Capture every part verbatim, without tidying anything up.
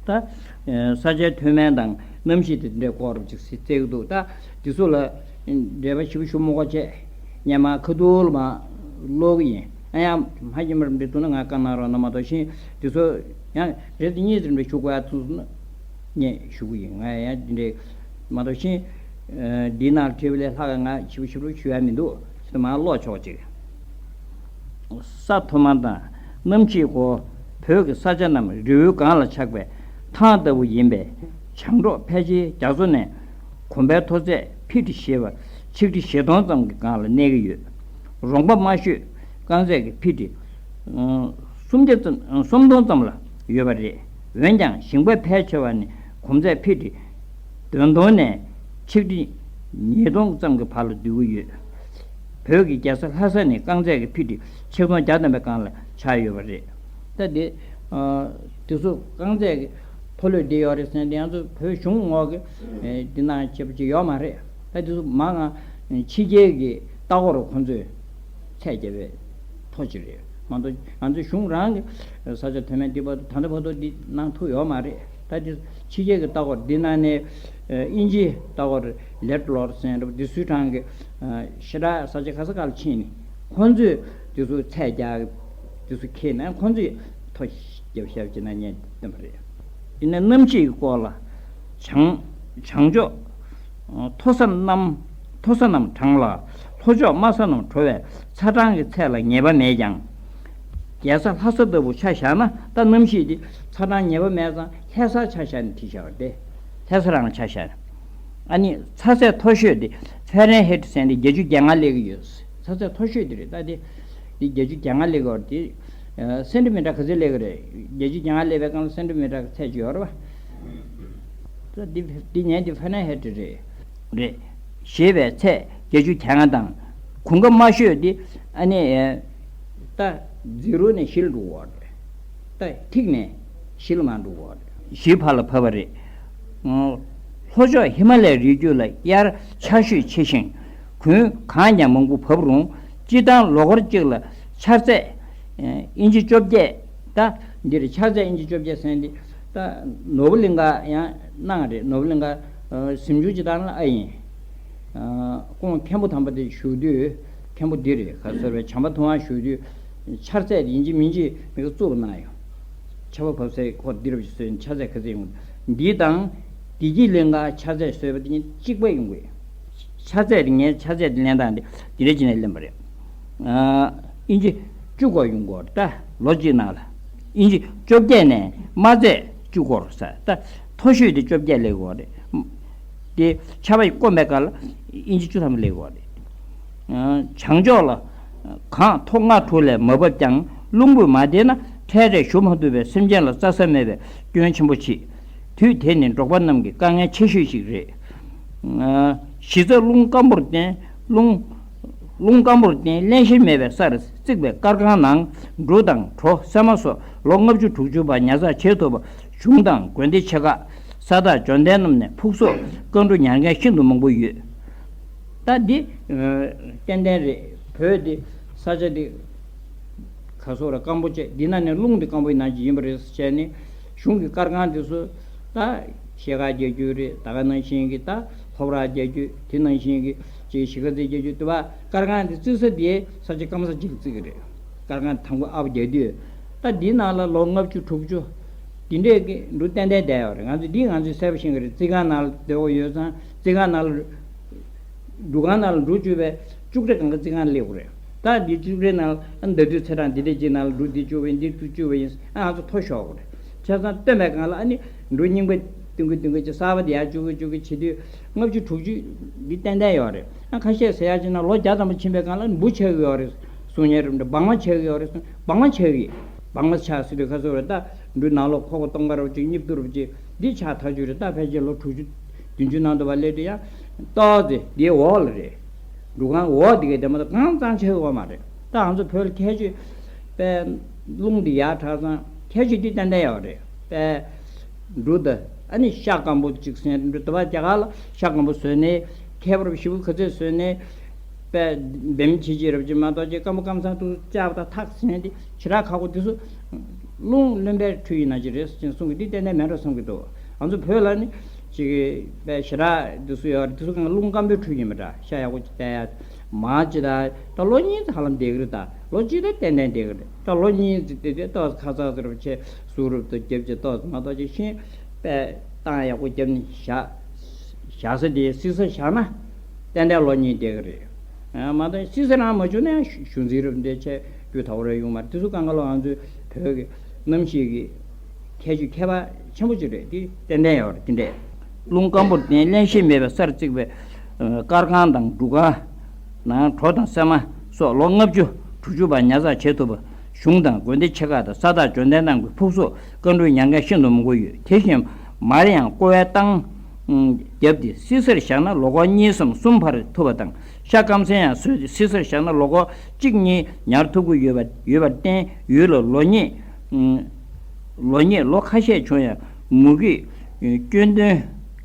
ད་ས་ཆའི་མཐོ་དམན་དང་གནམ་གཤིས་དེ་འདྲའི་སྐོར་ཅིག་བརྩད་ཀྱི་འདུག་ད་འདི་ཚོ་ལ་འགྲེལ་པ་ཞིབ་ཞུ་མི་དགོས་བྱས། སྔོན་མ་ཁ་ཐུག་ལ་མར་ཀློག་གི་ཡིན། ཨ་ཡང་མ་ཤེས་པ་རེད་འདུག་ན་ང་བཀའ་གནང་རོགས་གནང་མ་གཏོགས་ཤིང་འདི་ཚོ་ཡང་རེ་གཉིས་ཙམ་རེ་ཞུ་དགོས་ཡ་ཐུག་སོང་ན་ངས་ཞུ་གི་ཡིན། ང་ཡང་འདི་འདྲའི་མ་གཏོགས་ཤིང་འདིའི་ནང་བྲིས་པ་ལས་ལྷག་ག་ང་ཞིབ་ཞིབ་རུ་ཞུ་ཡ་མི་འདུག་ད་མར་ཀློག་ཆོག་ཅིག་ས་མཐོ་དམན་དང་གནམ་གཤིས་སྐོར། བོད་ཀྱི་ས་ཆ་རྣམས་རི་བོའི་སྒང་ལ་ཆགས་པའི་ཐང་ལྟ་བུ་ཡིན་པས། བྱང་ཕྱོགས་ཕལ་ཆེར་རྒྱ་མཚོ་ནས་གོམ་པའི་མཐོ་ཚད་ཕི་ཊི་བཞི་བ་ཆིག་ཁྲི་བཞི་སྟོང་ཙམ་གྱི་སྒང་ལ་གནས་ཀྱི་ཡོད། རོང་པ་དམའ་ཤོས་རྐང་ཚད་ཀྱི་ཕི་ཊི་སུམ་བརྒྱ་ཙམ་སུམ་སྟོང་ཙམ་ལ་ཡོད་པ་རེད། འོན་ཀྱང་ཞིང་པ་ཕལ་ཆེ་བ་ནི་གོམ་ཚད་ཕི་ཊི་བདུན་སྟོང་ནས་ཆིག་ཁྲི་ཉིས་སྟོང་ཙམ་གྱི་བར་ལ་སྡོད་ཀྱི་ཡོད། བོད་ཀྱི་རྒྱལ་ས་ལྷ་ས་ནི་རྐང་ཚད་ཀྱི་ཕི་ཊི་ཆིག་སྟོང་བརྒྱ་ཐམ་པའི་སྒང་ལ་ཆགས་ཡོད་པ་རེད། ད་དེ་ཨ་དེ་ཚོ་རྐང་ཚད་ཀྱི་མཐོ་ལོས་འདི་ཡོད་རེད་ཟེར་ན་དེ་ང་ཚོ་བོད་གཞུང་ངོས་ཀྱི་ཨེ་འདི་ནང་བྱེད་པ་ཅིག་ཡོད་མ་རེད། ད་དེ་ཚོ་མ་ང་ཕྱི་རྒྱལ་གྱི་ལྟ་སྐོར་ཁོང་ཚོས་ཚད་བརྒྱབ་པའི་ཐོ་ཅིག་རེད་མ་གཏོགས་ང་ཚོའི་གཞུང་རང་གི་ས་ཆ་མཐོ་དམན་འདི་བར་དུ་ད་ལྟ་བར་དུ་འདི་གནང་ཐུབ་ཡོད་མ་རེད། ད་དེ་ཕྱི་རྒྱལ་གྱི་ལྟ་སྐོར་འདི་ནང་ནས་ཨེ་དབྱིན་ཇིའི་ལྟ་སྐོར་ལེད་ལོར་ཟེར་འདྲ་པོ་འདི་སུའི་གྲངས་ཀྱི་ཨ་ཞེ་དྲག་ས་ཆ་ག་ས་ག་ལ་ཕྱིན་ནས་ཁོང་ཚོས་དེ་ཚོ་ཚད་རྒྱག་དེ་ཚོ་ཁྱེར་ནས་ཁོང་ཚོས་ཐོ་རྒྱབ་ཤག་ཅེ་ན་ངས་བསྟན་པ་རེད། དེ་ནས་གནམ་གཤིས་ཀྱི་སྐོར་ལ། བྱང་བྱང་ཕྱོགས་མཐོ་ས་རྣམས་མཐོ་ས་རྣམས་གྲང་ལ། ལྷོ་ཕྱོགས་དམའ་ས་རྣམས་དྲོ་བས་ཚ་གྲང་གི་ཚད་ལ་ངེས་པ་མེད་ཀྱང་། རྒྱལ་ས་ལྷ་ས་ལྟ་བུ་ཆ་བཞག་ན། ད་གནམ་གཤིས་དེ་ཚ་གྲང་ངེས་པ་མེད་ཙང་ལྷ་སར་ཆ་བཞག་ནས་བྲིས་བཞག་པ་རེད། ལྷ་ས་རང་ལ་ཆ་བཞག་ན། ཨ་ནི་ཚ་ཚད་མཐོ་ཤོས་དེ་ཧྥ་རན་ཧེ་ཊི་ཟེར་ནས་བརྒྱད་ཅུ་གྱ་ལྔ་སླེབས་ཀྱི་ཡོད། ཚ་ཚད་མཐོ་ཤོས་དེ་རེད། ད་དེ་དེ་བརྒྱད་ཅུ་གྱ་ལྔ་སླེབས་ཀྱི་ཡོད་རེད། དེ་སེན་ཊི་མི་ཊར་ག་ཚོད་སླེབས་ཀྱི་རེད། བརྒྱད་ཅུ་གྱ་ལྔ་སླེབས་པའི་སྒང་ལ་སེན་ཊི་མི་ཊར་གི་ཚད་ཅིག་ཡོད་རེད་པ། ད་འདི་འདི་ཉན་འདི་ཧྥ་རན་ཧེ་ཊི་རེད། རེད། ཞེས་པའི་ཚད་བརྒྱད་ཅུ་གྱ་ལྔ་དང་། གོམ་ཁ་དམའ་ཤོས་འདི་ཨ་ནི་ད་ཛི་རོ་ནས་བཞི་ལ་འགྲོ་གི་ཡོད་རེད། ད་ཐིག་ནས་བཞི་ལ་མར་འགྲོ་གི་ཡོད་རེད། བཞིའི་བར་ལ་བབས་པ་རེད། ལྷོ་ཕྱོགས་ཧི་མ་ལའི་རི་རྒྱུད་ལ་དབྱར་ཆར་ཞོད་ཆེ་ཞིང་། དགུན་གངས་ཀྱང་མང་པོ་བབས་རུང་། སྤྱིར་བཏང་ལོ་འཁོར་གཅིག་ལ་ཆར་ཚད་ཨིན་ཅི་བཅོ་བརྒྱད། ད་འདིར་ཆར་ཚད་ཨིན་ཅི་བཅོ་བརྒྱད་ཟེར་འདི་ད་ནོར་བུ་གླིང་ག་ཡང་གནང་རེད། ནོར་བུ་གླིང་ག་གཟིམ་ཆུང་སྤྱིར་བཏང་ལ་ཨ་ཡིན། ཁོང་མཁན་པོ་དམ་པ་དེ་བཞུགས་དུས་མཁན་པོ་འདི་རེད། ག་ཟེར་བའི་བྱམས་པ་ཐུབ་དབང་བཞུགས་དུས་ཆར་ཚད་ཡིན་གཅིག་མིན་གཅིག་མི་ག་བཙུགས་གནང་ཡོད། ཆར་པ་བབས་སའི་ཁོ་འདིར་བཟོས་ཆར་ཚད་ག་ཚད་ཡོང་། འདི་དང་བདེ་སྐྱིད་གླིང་ག་ཆར་ཚད་བཟོས་པ་དེ་གཉིས་གཅིག་པ་ཡོང་གི་ཡོད། ཆར་ཚད་དེ་ངས་ཆར་ཚད་དེ་ལེན་སྟངས་དེ་འདི་འདྲ་བྱས་ནས་ལེན་པ་རེད། ཨིན་ཅི་བཅུ་སྐོར་ཡོང་གི་ཡོད་རེད། ད་ལོ་གཅིག་ནང་ལ་ཨིན་ཅི་བཅོ་བརྒྱད་ནས་དམའ་ཚད་བཅུ་སྐོར་ཟེར། ད་མཐོ་ཤོས་དེ་བཅོ་བརྒྱད་སླེབས་ཀྱི་ཡོད་རེད། དེ་ཆར་པ་ཡིས་བསྐོམས་པའི་སྐབས་ལ་ཨིན་ཅི་བཅུ་ཐམ་པ་སླེབས་ཀྱི་ཡོད་རེད། བྱང་ཕྱོགས་ལ་གངས་མཐོ་ལྔ་དྲུག་ལས་མ་བབས་ཀྱང་རླུང་བུས་མ་བདེ་ན་འཕྲལ་འཕྲལ་ཞུ་མ་ཐུབ་པས་སེམས་ཅན་ལ་རྩྭ་ས་མེད་པའི་སྐྱོན་ཆེན་པོ་མཆིས། དུས་དེ་ནི་འབྲོག་པ་རྣམས་ཀྱི་དཀའ་ངལ་ཆེ་ཤོས་ཤིག་རེད། གཞི་རྩ་རླུང་སྐམ་པོར་བརྟེན་རླུང་རླུང་སྐམ་པོར་བརྟེན་བརླན་གཤེར་མེད་པའི་སར་བརྩིགས་པའི་སྐར་ཁང་ནང་འབྲུ་དང་གྲོ་སྲན་མ་སོགས་ལོ་ལྔ་བཅུ་དྲུག་ཅུ་བར་ཉར་ཚགས་བྱེད་ཐུབ་པ་གཞུང་དང་དགོན་སྡེ་ཆེ་ཁག་ས་བདག་འབྱོར་ལྡན་རྣམས་ནས་ཕུགས་གསོག་བཀའ་འབྲུ་ཉར་མཁན་ཤིན་ཏུ་མང་པོ་ཡོད། ད་འདི་ཏན་ཏན་རེད། བོད་འདི་ས་ཆ་འདི་ག་སོགས་ར་སྐམ་པོ་བྱས། འདི་ན་ནས་རླུང་འདི་སྐམ་པོའི་ནང་གི་ཡིན་པ་རེད་བྱས་ནས་གཞུང་གི་སྐར་ཁང་འདི་ཚོ་ད་ཤེལ་དཀར་རྒྱག་རྒྱུ་རེད། ད་ག་ནང་བཞིན་གྱི་ད་ལྷོ་བྲག་རྒྱག་རྒྱུ། དེ་ནང་བཞིན་གྱི་ཅིག་གཞིས་ཀ་རྩེ་རྒྱག་རྒྱུ། དེ་བ་སྐར་ཁང་འདི་བརྩིགས་ས་དེ་ས་ཆ་སྐམ་ས་ཅིག་བརྩིགས་ཀྱི་རེད། སྐར་ཁང་དང་པོ་ཨ་བ་རྒྱག་དུས་ད་འདི་ནང་ལ་ལོ་ལྔ་བཅུ་དྲུག་ཅུ་འདི་འདྲས་ཀྱི་འབྲུ་ཏན་ཏན་བསྡད་ཡོད་རེད། ང་ཚོས་འདི་ང་ཚོས་གསལ་པོ་ཤེས་ཀྱི་རེད། རྩིག་ཁང་ནང་ལ་སྡོད་དགོས་ཡོད་ཙང་རྩིག་ཁང་ནང་ལ་འབྲུ་ཁང་ནང་ལ་འབྲུ་བཅུག་པའི་ལྕུག་ར་གང་ག་རྩིག་ཁང་ལ་སླེབས་དགོས་རེད། ད་འདི་ལྕུག་རའི་ནང་ལ་ཟླ་དུས་ཚེས་གྲངས་འདི་འདྲས་ཅིག་ནང་ལ་འབྲུ་འདི་བཅུག་པ་ཡིན། འདི་བཅུག་པ་ཡིན། ཨ་ང་ཚོ་ཐོ་ཤོར་དགོས་རེད། བྱས་ཙང་བཏོན་པའི་སྒང་ལ་ཨ་ནི་འབྲུ་རྙིང་པ་བཏོན་གི་བཏོན་གི་ཅིག་གསར་པ་འདི་ཡར་བཅུག་གི་བཅུག་གི་བྱེད་དུས་ལྔ་བཅུ་དྲུག་ཅུ་འདི་ཏན་ཏན་ཡོད་རེད། ཨ་ཁ་ཤས་ཟེར་ཡག་ཅིག་ན་ལོ་བརྒྱ་ཙམ་པ་ཕྱིན་པའི་སྒང་ལ་འབུ་ཆགས་ཀྱི་ཡོད་རེད་གསུང་མཁན་རེད། འབངས་མ་ཆགས་ཀྱི་ཡོད་རེད་གསུང་། འབངས་མ་ཆགས་ཀྱི། འབངས་མ་ཆགས་ཟེར་དུས་ཁ་སོ་རེད། ད་འབྲུ་ནང་ལོགས་ཁོག་པ་སྟོང་ཁ་རུབ་ཅིག་སྙིབ་ཏུ་རུབ་ཅིག་འདི་ཆགས་ཐག་ཆོད་རེད། ད་ཕལ་ཆེར་ལོ་དྲུག་ཅུ་བདུན་ཅུ་ནང་དུ་བ་སླེབས་དུས་ཡང་ཏོག་ཙེ་འདིའི་འོག་ལ་རེད། འབྲུ་ཁང་འོག་འདི་གའི་དེ་མ་གཏོགས་གང་གཙང་ཆགས་ཀྱི་ཡོད་མ་རེད། ད་ང་ཚོ་བོད་ལ་ཁྱད་ཆོས་པའི་རླུང་འདི་ཡར་དྲག་ཙང་ཁྱད་ཆོས་འདི་ཏན་ཏན་ཡོད་རེད་པས། འབྲུ་ད་ཨ་ནི་ཤ་སྐམ་པོ་གཅིག་ཟེར་འབྲུ་དུ་བ་རྒྱ་གར་ལ་ཤ་སྐམ་པོ་བཟོས་ནས་ཁེ་བར་ཞིབ་པོ་ག་ཚོད་བཟོས་ནས་པས་བེམ་ཆེ་ཆེ་རབ་ཅིག་མ་གཏོགས་ཅིག་སྐམ་པོ་སྐམ་སང་དུ་བཅག་པ་དང་ཐག་ཟེར་འདི་ཞེ་དྲག་ཁག་པོ་འདི་ཚོ་ རླུང་རློན་པའི་འཕྲུལ་ཡིན་ན་ཅི་རེད་ཟེར་གསུང་གི། འདི་ཏན་ཏན་མེད་འགྲོ་བསམ་གྱི་འདུག་ང་ཚོ་བོད་ལ་ནི་ཅིག་པའི་ཞེ་དྲག་འདི་ཚོ་ཡོད་རེད། འདི་ཚོ་གང་རླུང་སྐམ་པོའི་འཕྲུལ་ཡིན་པ་འདྲ། ཤ་ཡག་པོ་ཅིག་བསྟན་ཡ་མ་ཅི་ད་ད་ལོ་གཉིས་ཙམ་ཧ་ལམ་བསྡད་ཀྱི་རེད། ད་ལོ་གཅིག་ད་ཏན་ཏན་བསྡད་ཀྱི་རེད། ད་ལོ་གཉིས་ཙམ་བསྡད་དུས་ཏོག་ཙམ་ཁ་ཚ་ཟེར་བ་ཆེ་ཟུག་རུབ་ཏུ་རྒྱབ་ཀྱི་ཏོག་ཙམ་མ་གཏོགས་ཅིག་ཤིང་པའི་བཏང་ཡག་པོ་རྒྱབ་ནི་བཞག་བཞག་ས་དེ་བསིལ་ས་བཞག་ན་ཏན་ཏན་ལོ་གཉིས་བསྡད་ཀྱི་རེད། ཨ་མ་གཏོགས་བསིལ་ས་རང་མ་བྱུང་ན་ཡང་གཞུང་འཛིན་རབས་འདྲ་ཆེ་སྤུས་དག་པོ་རེ་ཡོང་མ་རེད། དེ་ཚོ་གང་ག་ལོ་ང་ཚོའི་བོད་ཀྱི་གནམ་གཤིས་ཀྱི་ཁྱད་ཆོས་ཁྱད་པར་ཆེན་པོ་ཅིག་རེད། དེ་ཏན་ཏན་ཡོད་རེད། དེ་འདྲས་རླུང་སྐམ་པོར་བརྟེན་བརླན་གཤེར་མེད་པའི་སར་བརྩིགས་པའི་ཨ་དཀར་ཁང་དང་སྒྲུབ་ཁང་ནང་གྲོ་དང་སྲན་མ་སོགས་ལོ་ལྔ་བཅུ་དྲུག་ཅུ་བར་ཉར་ཚགས་བྱེད་ཐུབ་པ། གཞུང་དང་དགོན་སྡེ་ཆེ་ཁག་དང་ས་བདག་འབྱོར་ལྡན་རྣམས་ཀྱི་ཕུགས་སུ་བཀའ་འགྲུལ་ཉར་མཁན་ཤིན་ཏུ་མང་པོ་ཡོད། དེ་བཞིན་མར་ཡང་བརྐོ་བའི་བཏང་རྒྱབ་སྟེ་བསིལ་སར་བཞག་ན་ལོ་འཁོར་གཉིས་སམ་གསུམ་འཕར་ཐུབ་པ་དང་། ཤ་སྐམ་སའི་ཡང་ཟོས་ཏེ་བསིལ་སར་བཞག་ན་ལོ་འཁོར་གཅིག་གཉིས་ཉར་ཐུབ་ཀྱི་ཡོད་པ་ཡོད་པར་བརྟེན་ཡུལ་ལ་ལོ་མཉེས་ལོ་མཉེས་ལོ་ཁ་ཤས་བྱུང་ཡང་མུ་གེའི་སྐྱོན་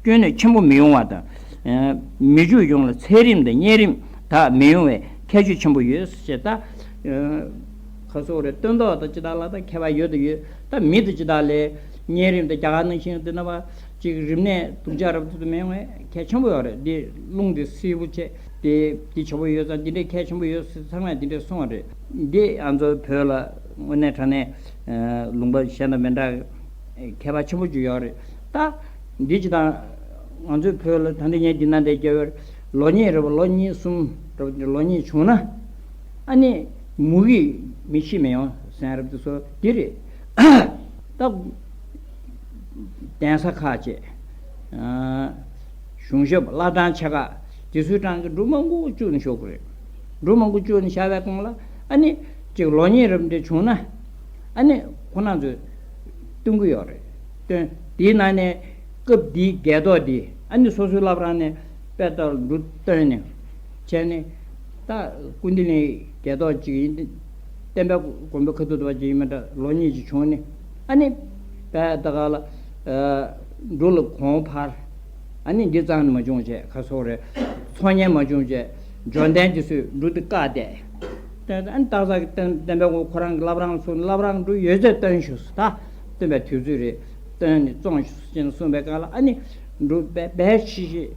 སྐྱོན་གནོད་ཆེན་པོ་མི་ཡོང་བ་དང་། མི་ཕྱུགས་ཡོངས་ལ་ཚད་རིམས་དང་གཉན་རིམས་དག་མི་ཡོང་བའི་ཁྱད་ཆོས་ཆེན་པོ་ཡོད་ཅེས། ད་ཁ་སོག་རེད། སྟོན་ཐོག་དང་ཅི་དག་ལ་ད་ཁྱད་པར་ཡོད་དང་ཡོད། ད་མི་དང་ཅི་དག་ལས་གཉན་རིམས་དང་རྒྱ་གར་ནང་བཞིན་དེ་ན་བ་ཅིག་རིམས་ནད་སྡུག་ཅག་རབ་ཏུ་མི་ཡོང་བའི་གལ་ཆེན་པོ་ཡོད་རེད། འདི་རླུང་འདི་བསིལ་པོ་བྱས་ཏེ་འདི་བྱ་བོ་ཡོད་ཙང་འདི་འདྲའི་གལ་ཆེན་པོ་ཡོད་ཚང་མས་འདི་འདྲའི་གསུངས་པ་རེད། འདི་ང་ཚོ་བོད་ལ་དངོས་གནས་དྲང་གནས་ལུང་པ་གཞན་དང་མི་འདྲ་ཁྱད་པར་ཆེན་པོ་ཅིག་ཡོད་རེད། ད་འདི་ཅི་དང་ང་ཚོའི་བོད་ལ་ད་འདི་ངས་འདི་ན་འདྲའི་རྒྱལ་བའི་ལོ་གཉིས་རེད་པ། ལོ་གཉིས་གསུམ་རེད་པ། ལོ་གཉིས་བྱུང་ན་ཨ་ནི་མུ་གེས་མི་ཤི་མི་ཡོང་ཟེར་རབ་ཏུ་སོ་འདི་རེད། ད་གདན་ས་ཁག་བཅས། གཞུང་ཞབས་བླ་བྲང་ཆེ་ཁག་དེ་ཚོའི་གྲས་ཀྱི་འབྲུ་མང་པོ་བཅུག་ནས་བཞག་གི་རེད། འབྲུ་མང་པོ་བཅུག་ནས་བཞག་པའི་སྒང་ལ་ཨ་ནི་ཅིག་ལོ་གཉིས་རབ་འདྲ་བྱུང་ན་ཨ་ནི་ཁོ་རང་ཚོས་བཏོན་གྱི་ཡོད་རེད། བཏོན་དེའི་ནང་ནས་སྐབས་འདིའི་རྒྱལ་ཐོག་འདི་ཨ་ནི་སོ་སོའི་བླ་བྲང་ནས་དཔེ་ལྟར་འབྲུ་བཏོན་ནས་བྱས་ནས། ད་ཀུན་བཏུས་གླིང་རྒྱལ་ཐོག་ཅིག་ཡིན། བསྟན་པའི་དགོན་པའི་ཁ་ཐུག་ཏུ་བ་ཅིག་ཡིན་མིན་འདྲ་ལོ་གཉིས་ཅིག་བྱུང་ནས་ཨ་ནི་དཔེ་ད་ག་ལ་འབྲུ་ལ་གོང་འཕར། ཨ་ནི་འདི་གཙང་ནས་མ་བྱུང་བྱས་ཁ་སོག་རེད། ཚོང་གཉེར་མ་བྱུང་བྱས་འབྱོར་ལྡན་དེ་ཚོས་འབྲུ་དེ་བཀག་བསྡད། ཨ་ནི་སྟག་ཚང་གི་བསྟན་བསྟན་པའི་དགོན་ཁོ་རང་གི་བླ་བྲང་ཚོ་ནས་བླ་བྲང་འབྲུ་ཡོད་ཚད་བཏོན་ཤོག་ཟེར། ད་བཏོན་པའི་དུས་ཚོད་རེད། བཏོན་ནས་བཙོང་ཤོག་ཟེར་ནས་གསུངས་པའི་སྒང་ལ་ཨ་ནི་འབྲུ་སྦས་སྦས་ཤིག་ཤིག་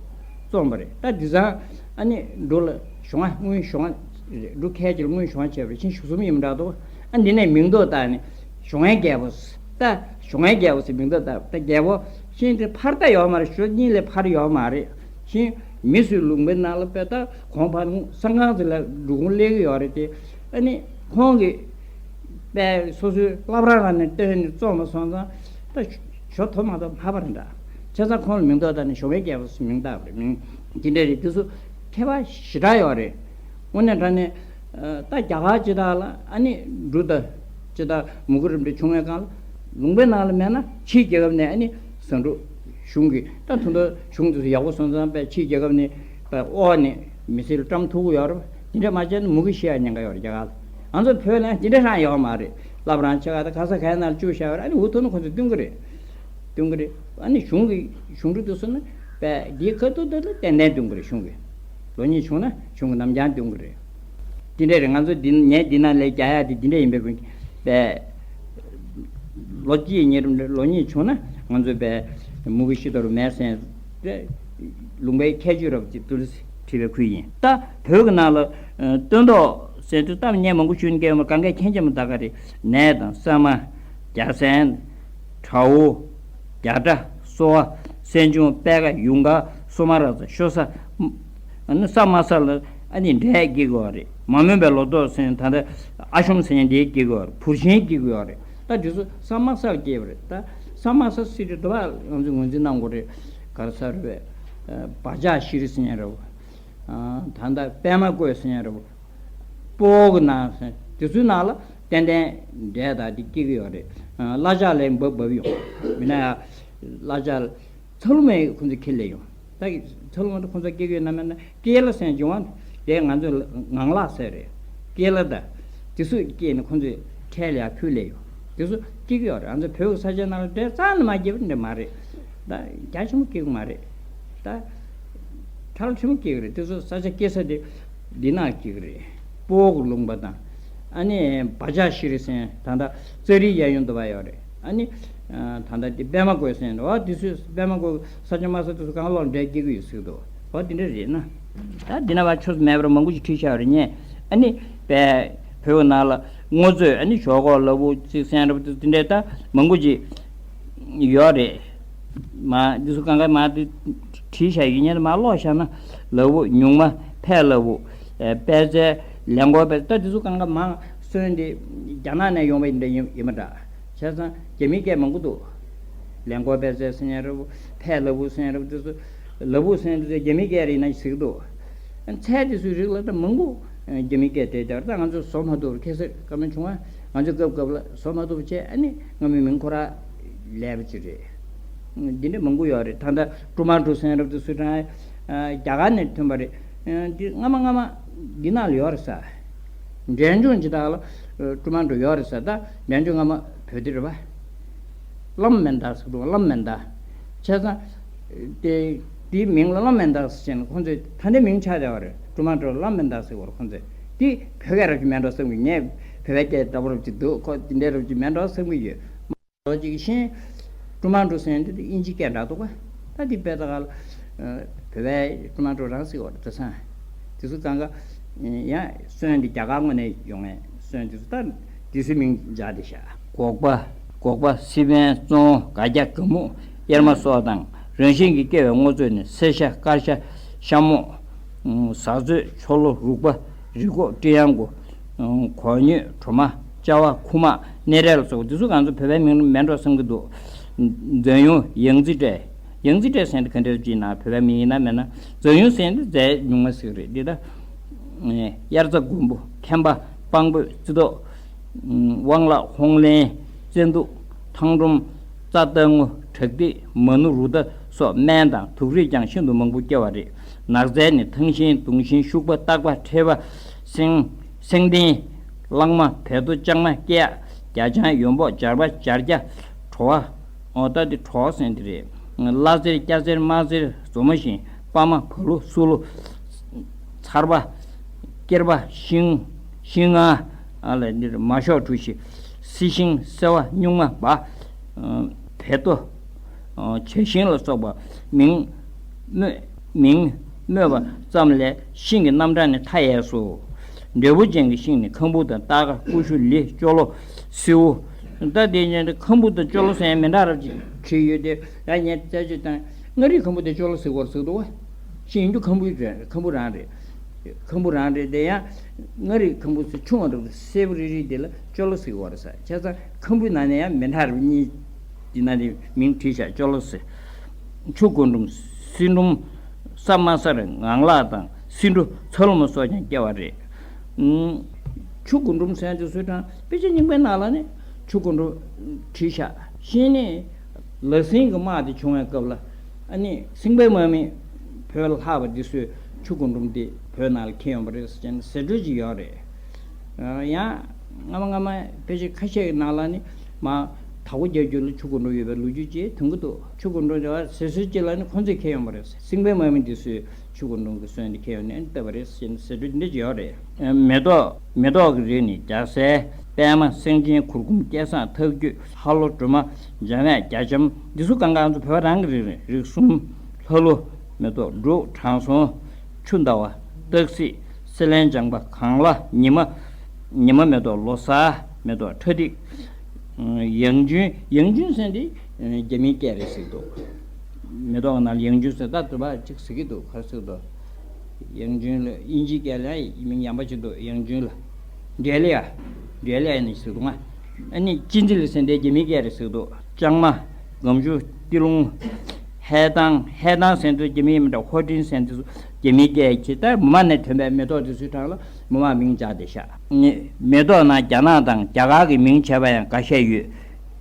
བཙོངས་པ་རེད། ད་དེང་སང་ཨ་ནི་འབྲུ་ལ་གཞོང་ང་དངུལ་གཞོང་ང་རེད། འབྲུ་ཁལ་གཅིག་ལ་དངུལ་གཞོང་བྱས་པ་རེད། ཤིང་གཞུ་གསུམ་ཡིན་པ་འདྲ་འདུག་ཨ་འདི་ནས་མིང་འདོགས་བཏགས་ནས་གཞོང་ངའི་རྒྱལ་པོ་ཟེར། ད་གཞོང་ངའི་རྒྱལ་པོ་ཟེར་མིང་འདོགས་བཏགས། ད་རྒྱལ་པོ་ཤིང་དེ་འཕར་ད་ཡོད་མ་རེད། ཞོ་གཉིས་ལས་འཕར་ཡོད་མ་རེད། ཤིང་མི་ཚོའི་ལུང་པའི་ནང་ལ་དཔེ་ད་གོང་འཕར་ས་ཁང་ཚོ་ལ་འབྲུ་གུང་སླེབས་ཀྱི་ཡོད་རེད་དེ། ཨ་ནི་ཁོང་གིས་དཔེ་སོ་སོའི་བླ་བྲང་ལ་ནས་བཏོན་ནས་བཙོངས་པ་སོང་ཙང་ད་ཞོ་ཐོབ་མ་ཐོབ་ཧ་པ་རེད་འདྲ། བྱས་ཙང་ཁོང་ལ་མིང་འདོགས་བཏགས་ནས་གཞོང་ངའི་རྒྱལ་པོ་ཟེར་མིང་བཏགས་པ་རེད། མིང་འདི་འདྲ་རེད། དེ་ཚོ་ཁྱད་པར་ཞེ་དྲག་ཡོད་རེད། དངོས་གནས་དྲང་གནས་ད་རྒྱ་གར་ཅི་དག་ལ་ཨ་ནི་འབྲུ་དང་ཅི་དག་མུ་གེ་རིམ་གྲོ་བྱུང་བའི་སྒང་ལ་ལུང་པའི་ནང་ལ་མེད་ན་ཕྱིའི་རྒྱལ་ཁབ་ནས་ཨ་ནི་ཟ་འབྲུ་གཞུང་གིས་ད་ད་དུང་གཞུང་དེ་ཚོ་ཡག་པོ་སོང་ཙང་དཔེ་ཕྱིའི་རྒྱལ་ཁབ་ནས་དཔེ་འོག་ནས་མི་སེར་བཀྲམ་ཐུབ་ཀྱི་ཡོད་རེད། དེ་འདྲ་མ་བྱས་ན་མུ་གེ་ཤི་ཡ་ཉེན་ཁ་ཡོད་རེད་རྒྱ་གར་ལ། ང་ཚོ་བོད་ལ་དེ་འདྲ་རང་ཡོད་མ་རེད། བླ་བྲང་ཆེ་ཁག་དང་ག་ས་ག་ཡ་ནང་ལ་བཅུག་བཞག་ཡོད་རེད། ཨ་ནི་འུ་ཐུག་ན་ཁོ་ཚོས་བསྟུན་གི་རེད། བསྟུན་གི་རེད། ཨ་ནི་གཞུང་གི་གཞུང་འབྲུ་དེ་ཚོ་ནི་དཔེ་འདིའི་ཁ་ཐུག་དེ་ལ་ཏན་ཏན་བསྟུན་གི་རེད། གཞུང་གི་ལོ་གཉིས་བྱུང་ན་གཞུང་གི་ནམ་རྒྱང་བསྟུན་གི་རེད། དེ་འདྲ་རེད། ང་ཚོ་འདི་ངས་འདི་ནང་ལས་རྒྱག་ཡ་དེ་འདི་འདྲ་ཡིན་པས་དཔེ་ལོ་གཅིག་གཉིས་རིམ་ལོ་གཉིས་བྱུང་ན་ང་ཚོ་དཔེ་མུ་གེ་ཤི་དོར་མེད་སེམས་དེ་ལུང་པའི་ཁྱད་ཆོས་རབ་ཅིག་ཏུ་བྲིས་པའི་ཁུལ་ཡིན། ད་བོད་ཀྱི་ནང་ལ་སྟོན་ཐོག་ཟེར་དུས་གཏམ་སྙན་མང་པོ་ཞུ་མཁན་ཡོད་མ་གང་གས་མཁྱེན་ཅི་མ་ད་ག་རེད། ནས་དང་ས་མ། རྒྱ་སྲན། བྲ་བོ། རྒྱ་བྲ། སོ་བ། སྲན་ཆུང་། པད་ཁ། ཡུངས་དཀར། སོ་མ་ར་ཙ། ཤོ་ས། ཨ་ནི་ས་མ་ས་ལ་ཨ་ནི་འབྲས་སྐྱེ་གི་ཡོད་རེད། མ་རྨོས་པའི་ལོ་ཏོག་ཟེར་ད་ལྟ་ཨ་ཤོམ་ཟེར་མཁན་དེ་སྐྱེ་གི་ཡོད་རེད། བུར་ཤིང་སྐྱེ་གི་ཡོད་རེད། ད་དེ་ཚོ་ས་མ་ས་ལ་སྐྱེ་བ་རེད། ད་ས་མ་ས་སྲིད་དེ་དུ་བ་ང་ཚོས་ངོས་འཛིན་གནང་དགོས་རེད། ག་རེ་ཟེར་རེད། བ་ལྕགས་ཤི་རི་ཟེར་མཁན་རེད། ད་ལྟ་པད་མ་བཀོད་ཟེར་མཁན་རེད། སྤོ་བོ་གི་ནང་དེ་ཚོའི་ནང་ལ་ཏན་ཏན་འབྲས་དང་དེ་སྐྱེ་གི་ཡོད་རེད། གླ་ལྕགས་ལས་འབབ་འབབ་ཡོང་། མིན་ན་ཡང་གླ་ལྕགས་ཚ་ལུ་མས་ཁོང་ཚོ་ཁྱེར་སླེབས་ཡོང་། ད་ཚ་ལུ་མ་དེ་ཁོང་ཚོ་སྐྱེ་གི་ཡོད་ན་མེད་ན་ཀེ་ལ་ཟེར་འབྱུང་བ་དེ་ང་ཚོས་ངང་ལག་ཟེར་རེད། ཀེ་ལ་ད་དེ་ཚོས་སྐྱེས་ནས་ཁོང་ཚོས་ཁྲལ་ལ་ཡར་ཕུལ་སླེབས་ཡོང་། དེ་ཚོ་སྐྱེ་གི་ཡོད་རེད། ང་ཚོ་བོད་ཀྱི་ས་ཆ་ནང་ལ་འབྲས་རྩ་ནས་མ་སྐྱེས་པ་འདྲ་མ་རེད། ད་རྒྱ་ཆེན་པོ་སྐྱེ་གི་མ་རེད། ད་ཁྲ་ལ་ཆེན་པོ་སྐྱེ་གི་རེད། དེ་ཚོ་ས་ཆ་སྐྱེ་ས་དེ་འདི་ནང་སྐྱེ་གི་རེད། སྤོ་བོ་གི་ལུང་པ་དང་ ཨ་ནི་བ་ཇ་ཤི་རི་ཟེར་ད་ལྟ་ཙ་རི་གཡས་གཡོན་དུ་བ་ཡོད་རེད། ཨ་ནི་ད་ལྟ་དེ་པད་མ་བཀོད་ཟེར་འདུག་འོ་དེ་ཚོས་པད་མ་བཀོད་ས་ཆ་མ་ས་དེ་ཚོ་གང་ལོག་འདྲེ་སྐྱེ་གི་ཡོད་ཟེར་འདུག་འོ་དེ་འདྲ་རེད་ན། ད་འདི་ན་བ་ཆོས་མེད་པར་མང་པོ་ཞིག་བྲིས་བཞག་རེད་ཉེ། ཨ་ནི་པད་བོད་ནང་ལ་དངོས་རྫས་ཨ་ནི་ཞོག་ཁོག་ལ་བུ་ཅིག་སེང་རབ་དེ་འདྲ་ད་མང་པོ་ཅིག་ཡོད་རེད། མ་འདི་ཚོ་གང་ག་མ་འདི་བྲིས་བཞག་ཡིན་ཉེ་མ་ཀློག་བཞག་ན་ལ་བུ་ཉུང་མ་ཕད་ལ་བུ་པད་ཚལ་ལན་གོ་པད་ད་འདི་ཚོ་གང་ག་མ་སོན་དེ་རྒྱ་ནག་ནས་ཡོང་བ་ཡིན་འདྲ་ཡིན་ཡིན་མ་འདྲ། བྱས་ཙང་རྒྱ་མིའི་སྐད་མང་པོ་འདུག་ལན་གོ་པད་ཚལ་སེང་རབ་ཕད་ལ་བུ་སེང་རབ་འདི་ཚོ་ལ་བུ་སེང་འདི་ཚོ་རྒྱ་མིའི་སྐད་རེད་ན་ཟེར་གི་འདུག་ཚལ་དེ་ཚོའི་རིགས་ལ་ད་མང་པོ་རྒྱ་མིའི་སྐད་དེ་དེར་ད་ང་ཚོ་བཟོ་མ་ཐུབ་པར་ཁ་སང་བཀའ་མོལ་བྱུང་བ་ང་ཚོ་སྐབས་སྐབས་ལ་བཟོ་མ་ཐུབ་པ་བྱས་ཨ་ནི་སྔ་མོའི་མིང་ཁོ་ར་ལས་པ་ཅིག་རེད། འདི་འདྲ་མང་པོ་ཡོད་རེད། ད་ལྟ་ཀྲུ་མ་ཀྲུ་སེང་རབ་དེ་སུ་དྲང་རྒྱ་གར་ནས་ཐོན་པ་རེད། འདི་སྔ་མ་སྔ་མ་འདི་ནང་ལ་ཡོད་རེད་ས། འབྲས་ལྗོངས་ཇི་ལྟར་ལ་ཀྲུ་མ་ཀྲུ་ཡོད་རེད་ས། ད་འབྲས་ལྗོངས་སྔ་མ་བོད་དེ་རེད་པ། བླམ་མན་དཱ་ཟེར་འདུག་བླམ་མན་དཱ། བྱས་ཙང་། དེ་དེའི་མིང་ལ་བླམ་མན་དཱ་ཟེར་བྱས་ནས་ཁོང་ཚོས་ད་ལྟའི་མིང་ཆགས་བསྡད་པ་རེད། ཀྲུ་མ་ཀྲུ་བླམ་མན་དཱ་ཟེར་བར་ཁོང་ཚོས་དེ་བོད་སྐད་རབ་ཅིག་མེད་འགྲོ་བསམ་གི་ངས་བོད་པའི་སྐད་འདྲ་པོ་རབ་ཅིག་འདུག་ཁོ་དེ་འདྲའི་རབ་ཅིག་མེད་འགྲོ་བསམ་གི་ཡོད། ལོ་གཅིག་ཤིང་། ཀྲུ་མ་ཀྲུ་ཟེར་འདི་དེ་དབྱིན་ཇི་སྐད་འདྲ་འདུག་ག་ད་དེ་དཔེ་ད་ག་ལ། བོད་པའི་ཀྲུ་མ་ཀྲུ་རང་ཟེར་བར་དེ་སང་། དེ་ཚོ་གང་ག་ཡང་སོན་འདི་རྒྱ་གར་ངོས་ནས་ཡོང་ངེས་སོན་དེ་ཚོ་ད་དེ་ཚོའི་མིང་སྦྱར་ཏེ་བཞག་སྒོག་པ། སྒོག་པ་སི་པན་བཙོང་སྒ་སྐྱ་ག་མུ་གཡེར་མ་སོགས་དང་རང་བཞིན་གྱིས་སྐྱེ་བའི་དངོས་རྫས་ནི་སེར་ཤ་དཀར་ཤ་ཤ་མོག་ཟ་ཚོད་ཆོ་ལོ་རུག་པ་རི་ཁོག་ཀྲི་ཡང་གོ་གོ་ཉོས་གྲོ་མ་ཅ་བ་ཁུ་མག་སྣེ་རལ་སོགས་འདི་ཚོ་གང་ཚོ་བོད་པའི་མིང་མེད་འགྲོ་བསམ་གྱི་འདུག་འཛོམས་ཡོང་ཡང་རྩི་སྤྲད། ཡང་རྩི་སྤྲད་ཟེར་འདི་ག་འདྲ་ཅིག་ན་བོད་པའི་མིང་ཡིན་ན་མེད་ན་འཛོམས་ཡོང་ཟེར་འདི་རྫས་ཉུང་མ་ཟིག་རེད་འདི་ད། དབྱར་རྩྭ་དགུན་འབུ་མཁན་པ་སྤང་སྤོས་རྩི་ཏོག་དབང་ལག་ཧོང་ལེན་བཙན་དུག་ཐང་སྒྲོམ་རྩྭ་ལྟག་ངོ་བྲག་ཏི་མ་ནུ་རུ་ཏ་སོགས་སྨན་དང་དུག་རིགས་ཀྱང་ཤིན་ཏུ་མང་པོ་སྐྱེ་བ་རེད། ནགས་ཚལ་ནི་ཐང་ཤིང་དུང་ཤིང་ཤུག་པ་སྟག་པ་ཁྲེ་བ་སེང་སེང་ལྡེང་གླང་མ་བལ་ཏོ་ལྕང་མ་སྐྱེ་རྒྱ་ལྕང་ཡོམ་པོག་སྦྱར་བ་སྦྱར་རྒྱ་གྲོ་བ། འོ་ད་འདི་གྲོ་བ་ཟེར་འདི་རེད། གླ་རྩེར་སྐྱ་རྩེར་དམར་རྩེར་མཛོ་མོ་བཞིན་པ་མ་བ་ལུ་སུ་ལུ། ཚར་བ། སྐྱེར་པ་ཤིང་ཤིང་ང་། ཨ་ལ་འདིར་མ་ཤོག་གྲུ་བཞི། སི་ཤིང་སེ་བ་སྨྱུག་མ་བ། བལ་ཏོ། བྱ་ཤིང་ལ་སོགས་པ་མིང་སྨོས་མིང་སྨོས་པ་ཙམ་ལས་ཤིང་གི་རྣམ་གྲངས་ནི་མཐའ་ཡས་སོ། འབྲས་བུ་ཅན་གྱི་ཤིང་ནི་ཁམ་བུ་དང་སྟར་ཁ་ཀུ་ཤུ་ལི་ཅོ་ལོ་སེའུ། ད་དེ་ཉིད་ཁམ་བུ་དང་ཅོ་ལོ་ཟེར་མི་འདྲ་རབ་ཅིག་བྲིས་ཡོད་དེ་ཡང་ཉན་རྩད་གཅོད་དང་མངའ་རིས་ཁམ་བུ་དང་ཅོ་ལོ་ཟེར་བར་ཟེར་འདུག་བ། ཤིང་ཡིན་རྒྱུ་ཁམ་བུའི་རེད་ཁམ་བུ་རང་རེད། ཁམ་བུ་རང་རེད་དེ་ཡང་མངའ་རིས་ཁམ་བུ་ཚོ་ཆུང་བ་འདྲ་པོ་སེར་པོ་རིལ་རིལ་དེ་ལ་ཅོ་ལོ་ཟེར་བར་ཟེར་བྱས་ཙང་ཁམ་བུའི་ནང་ནས་ཡང་མི་འདྲ་རབ་གཉིས། འདི་ན་ནི་མིང་བྲིས་བཞག་ཅོ་ལོ་ཟེར། ཆུ་རྒུན་འབྲུམ་སིལ་འབྲུམ་ས་དམའ་སར་ངང་ལག་དང་སིལ་འབྲུ་ཚ་ལུ་མ་སོགས་ཀྱང་སྐྱེ་བ་རེད། ཆུ་རྒུན་འབྲུམ་ཟེར་དེ་ཚོའི་གྲངས་དཔེ་ཆ་རྙིང་པའི་ནང་ལ་ནི་ཆུ་རྒུན་འབྲུམ་བྲིས་བཞག་ཤིང་ནི་ལ་སིང་གི་དམག་དེ་བྱུང་བའི་སྐབས་ལ་ཨ་ནི་སིང་པའི་དམག་མི་བོད་ལ་ལྷག་པ་འདི་ཚོས་ཆུ་རྒུན་འབྲུམ་དེ་བོད་ནང་ལ་འཁྱེར་ཡོང་པ་རེད་ཟེར་ནས་ཟེར་སྲོལ་ཅིག་ཡོད་རེད། ཡང་སྔ་མ་སྔ་མ་ཕལ་ཆེར་ཁ་ཤས་ཀྱི་ནང་ལ་ནི་མ་དྭགས་པོ་རྒྱལ་རྒྱུད་ལ་ཆུ་རྒུན་འབྲུམ་ཡོད་པའི་ལོ་རྒྱུས་ཅིག་ཐོན་གྱི་འདུག་ཆུ་རྒུན་འབྲུམ་འདྲ་བ་ཟེར་སྲོལ་ཅིག་ལ་ནི་ཁོང་ཚོས་འཁྱེར་ཡོང་པ་རེད། སིང་པའི་དམག་མི་འདི་ཚོས་ཆུ་རྒུན་འབྲུམ་གྱི་སོན་འདི་འཁྱེར་ཡོང་ནས་བཏབ་པ་རེད་ཟེར་ནས་ཟེར་སྲོལ་འདི་འདྲ་ཅིག་ཡོད་རེད། མེ་ཏོག་མེ་ཏོག་གི་རིགས་ནི་རྒྱ་སེ་པད་མ་སེང་ཆེན་གུར་གུམ་སྐལ་བཟང་ཐབས་རྒྱུད་ཧ་ལོ་སྒྲོལ་མ་འཇམ་དབྱངས་རྒྱ་འཇམ་འདི་ཚོ་གང་གང་ཚོ་བོད་པ་རང་གི་རིགས་རེད། རིགས་གསུམ་ལྷ་ཀླུ་མེ་ཏོག་འབྲུག་དྲང་སྲོང་ཆུ་ཟླ་བ་སྟག་གཟིག་སེ་ལེན་ལྗང་པ་གངས་ལ་ཉི་མ། ཉི་མ་མེ་ཏོག་ལོ་གསར་མེ་ཏོག་ཁྲ་ཐིག་ཡང་ཅུན་ཡང་ཅུན་ཟེར་འདི་རྒྱ་མིའི་སྐད་རེད་ཟེར་གྱི་འདུག་མེ་ཏོག་ནང་ལ་ཡང་ཅུན་ཟེར་ད་དུ་བ་གཅིག་ཟེར་གྱི་འདུག་ག་རེ་ཟེར་གྱི་འདུག་ཡང་ཅུན་ལ་དབྱིན་ཇིའི་སྐད་ལ་མིང་ཡང་པ་ཅིག་འདུག་ཡང་ཅུན་ལ་འབྲེལ་ཡ་འབྲེལ་ཡ་ནི་ཟེར་གྱི་འདུག་ང་ཨ་ནི་ཅིན་ཙི་ལི་ཟེར་འདི་རྒྱ་མིའི་སྐད་རེད་ཟེར་གྱི་འདུག་ལྕང་མ་སྒམ་ཆུ་ཏི་ལུང་། ཧེ་ཏང་ཧེ་ཏང་ཟེར་དུས་རྒྱ་མི་ཡིན་མི་འདྲ་ཧོ་ཏིན་ཟེར་དུས་རྒྱ་མིའི་སྐད་ཀྱི་ད་མུ་མ་ནས་ཐོན་པའི་མེ་ཏོག་དེ་ཚོའི་གྲས་ལ་མུ་མ་མིང་བྱ་དེ་ཤག་མེ་ཏོག་ནང་རྒྱ་ནག་དང་རྒྱ་གར་གྱི་མིང་བྱས་པ་ཡང་འགའ་ཤས་ཡོད།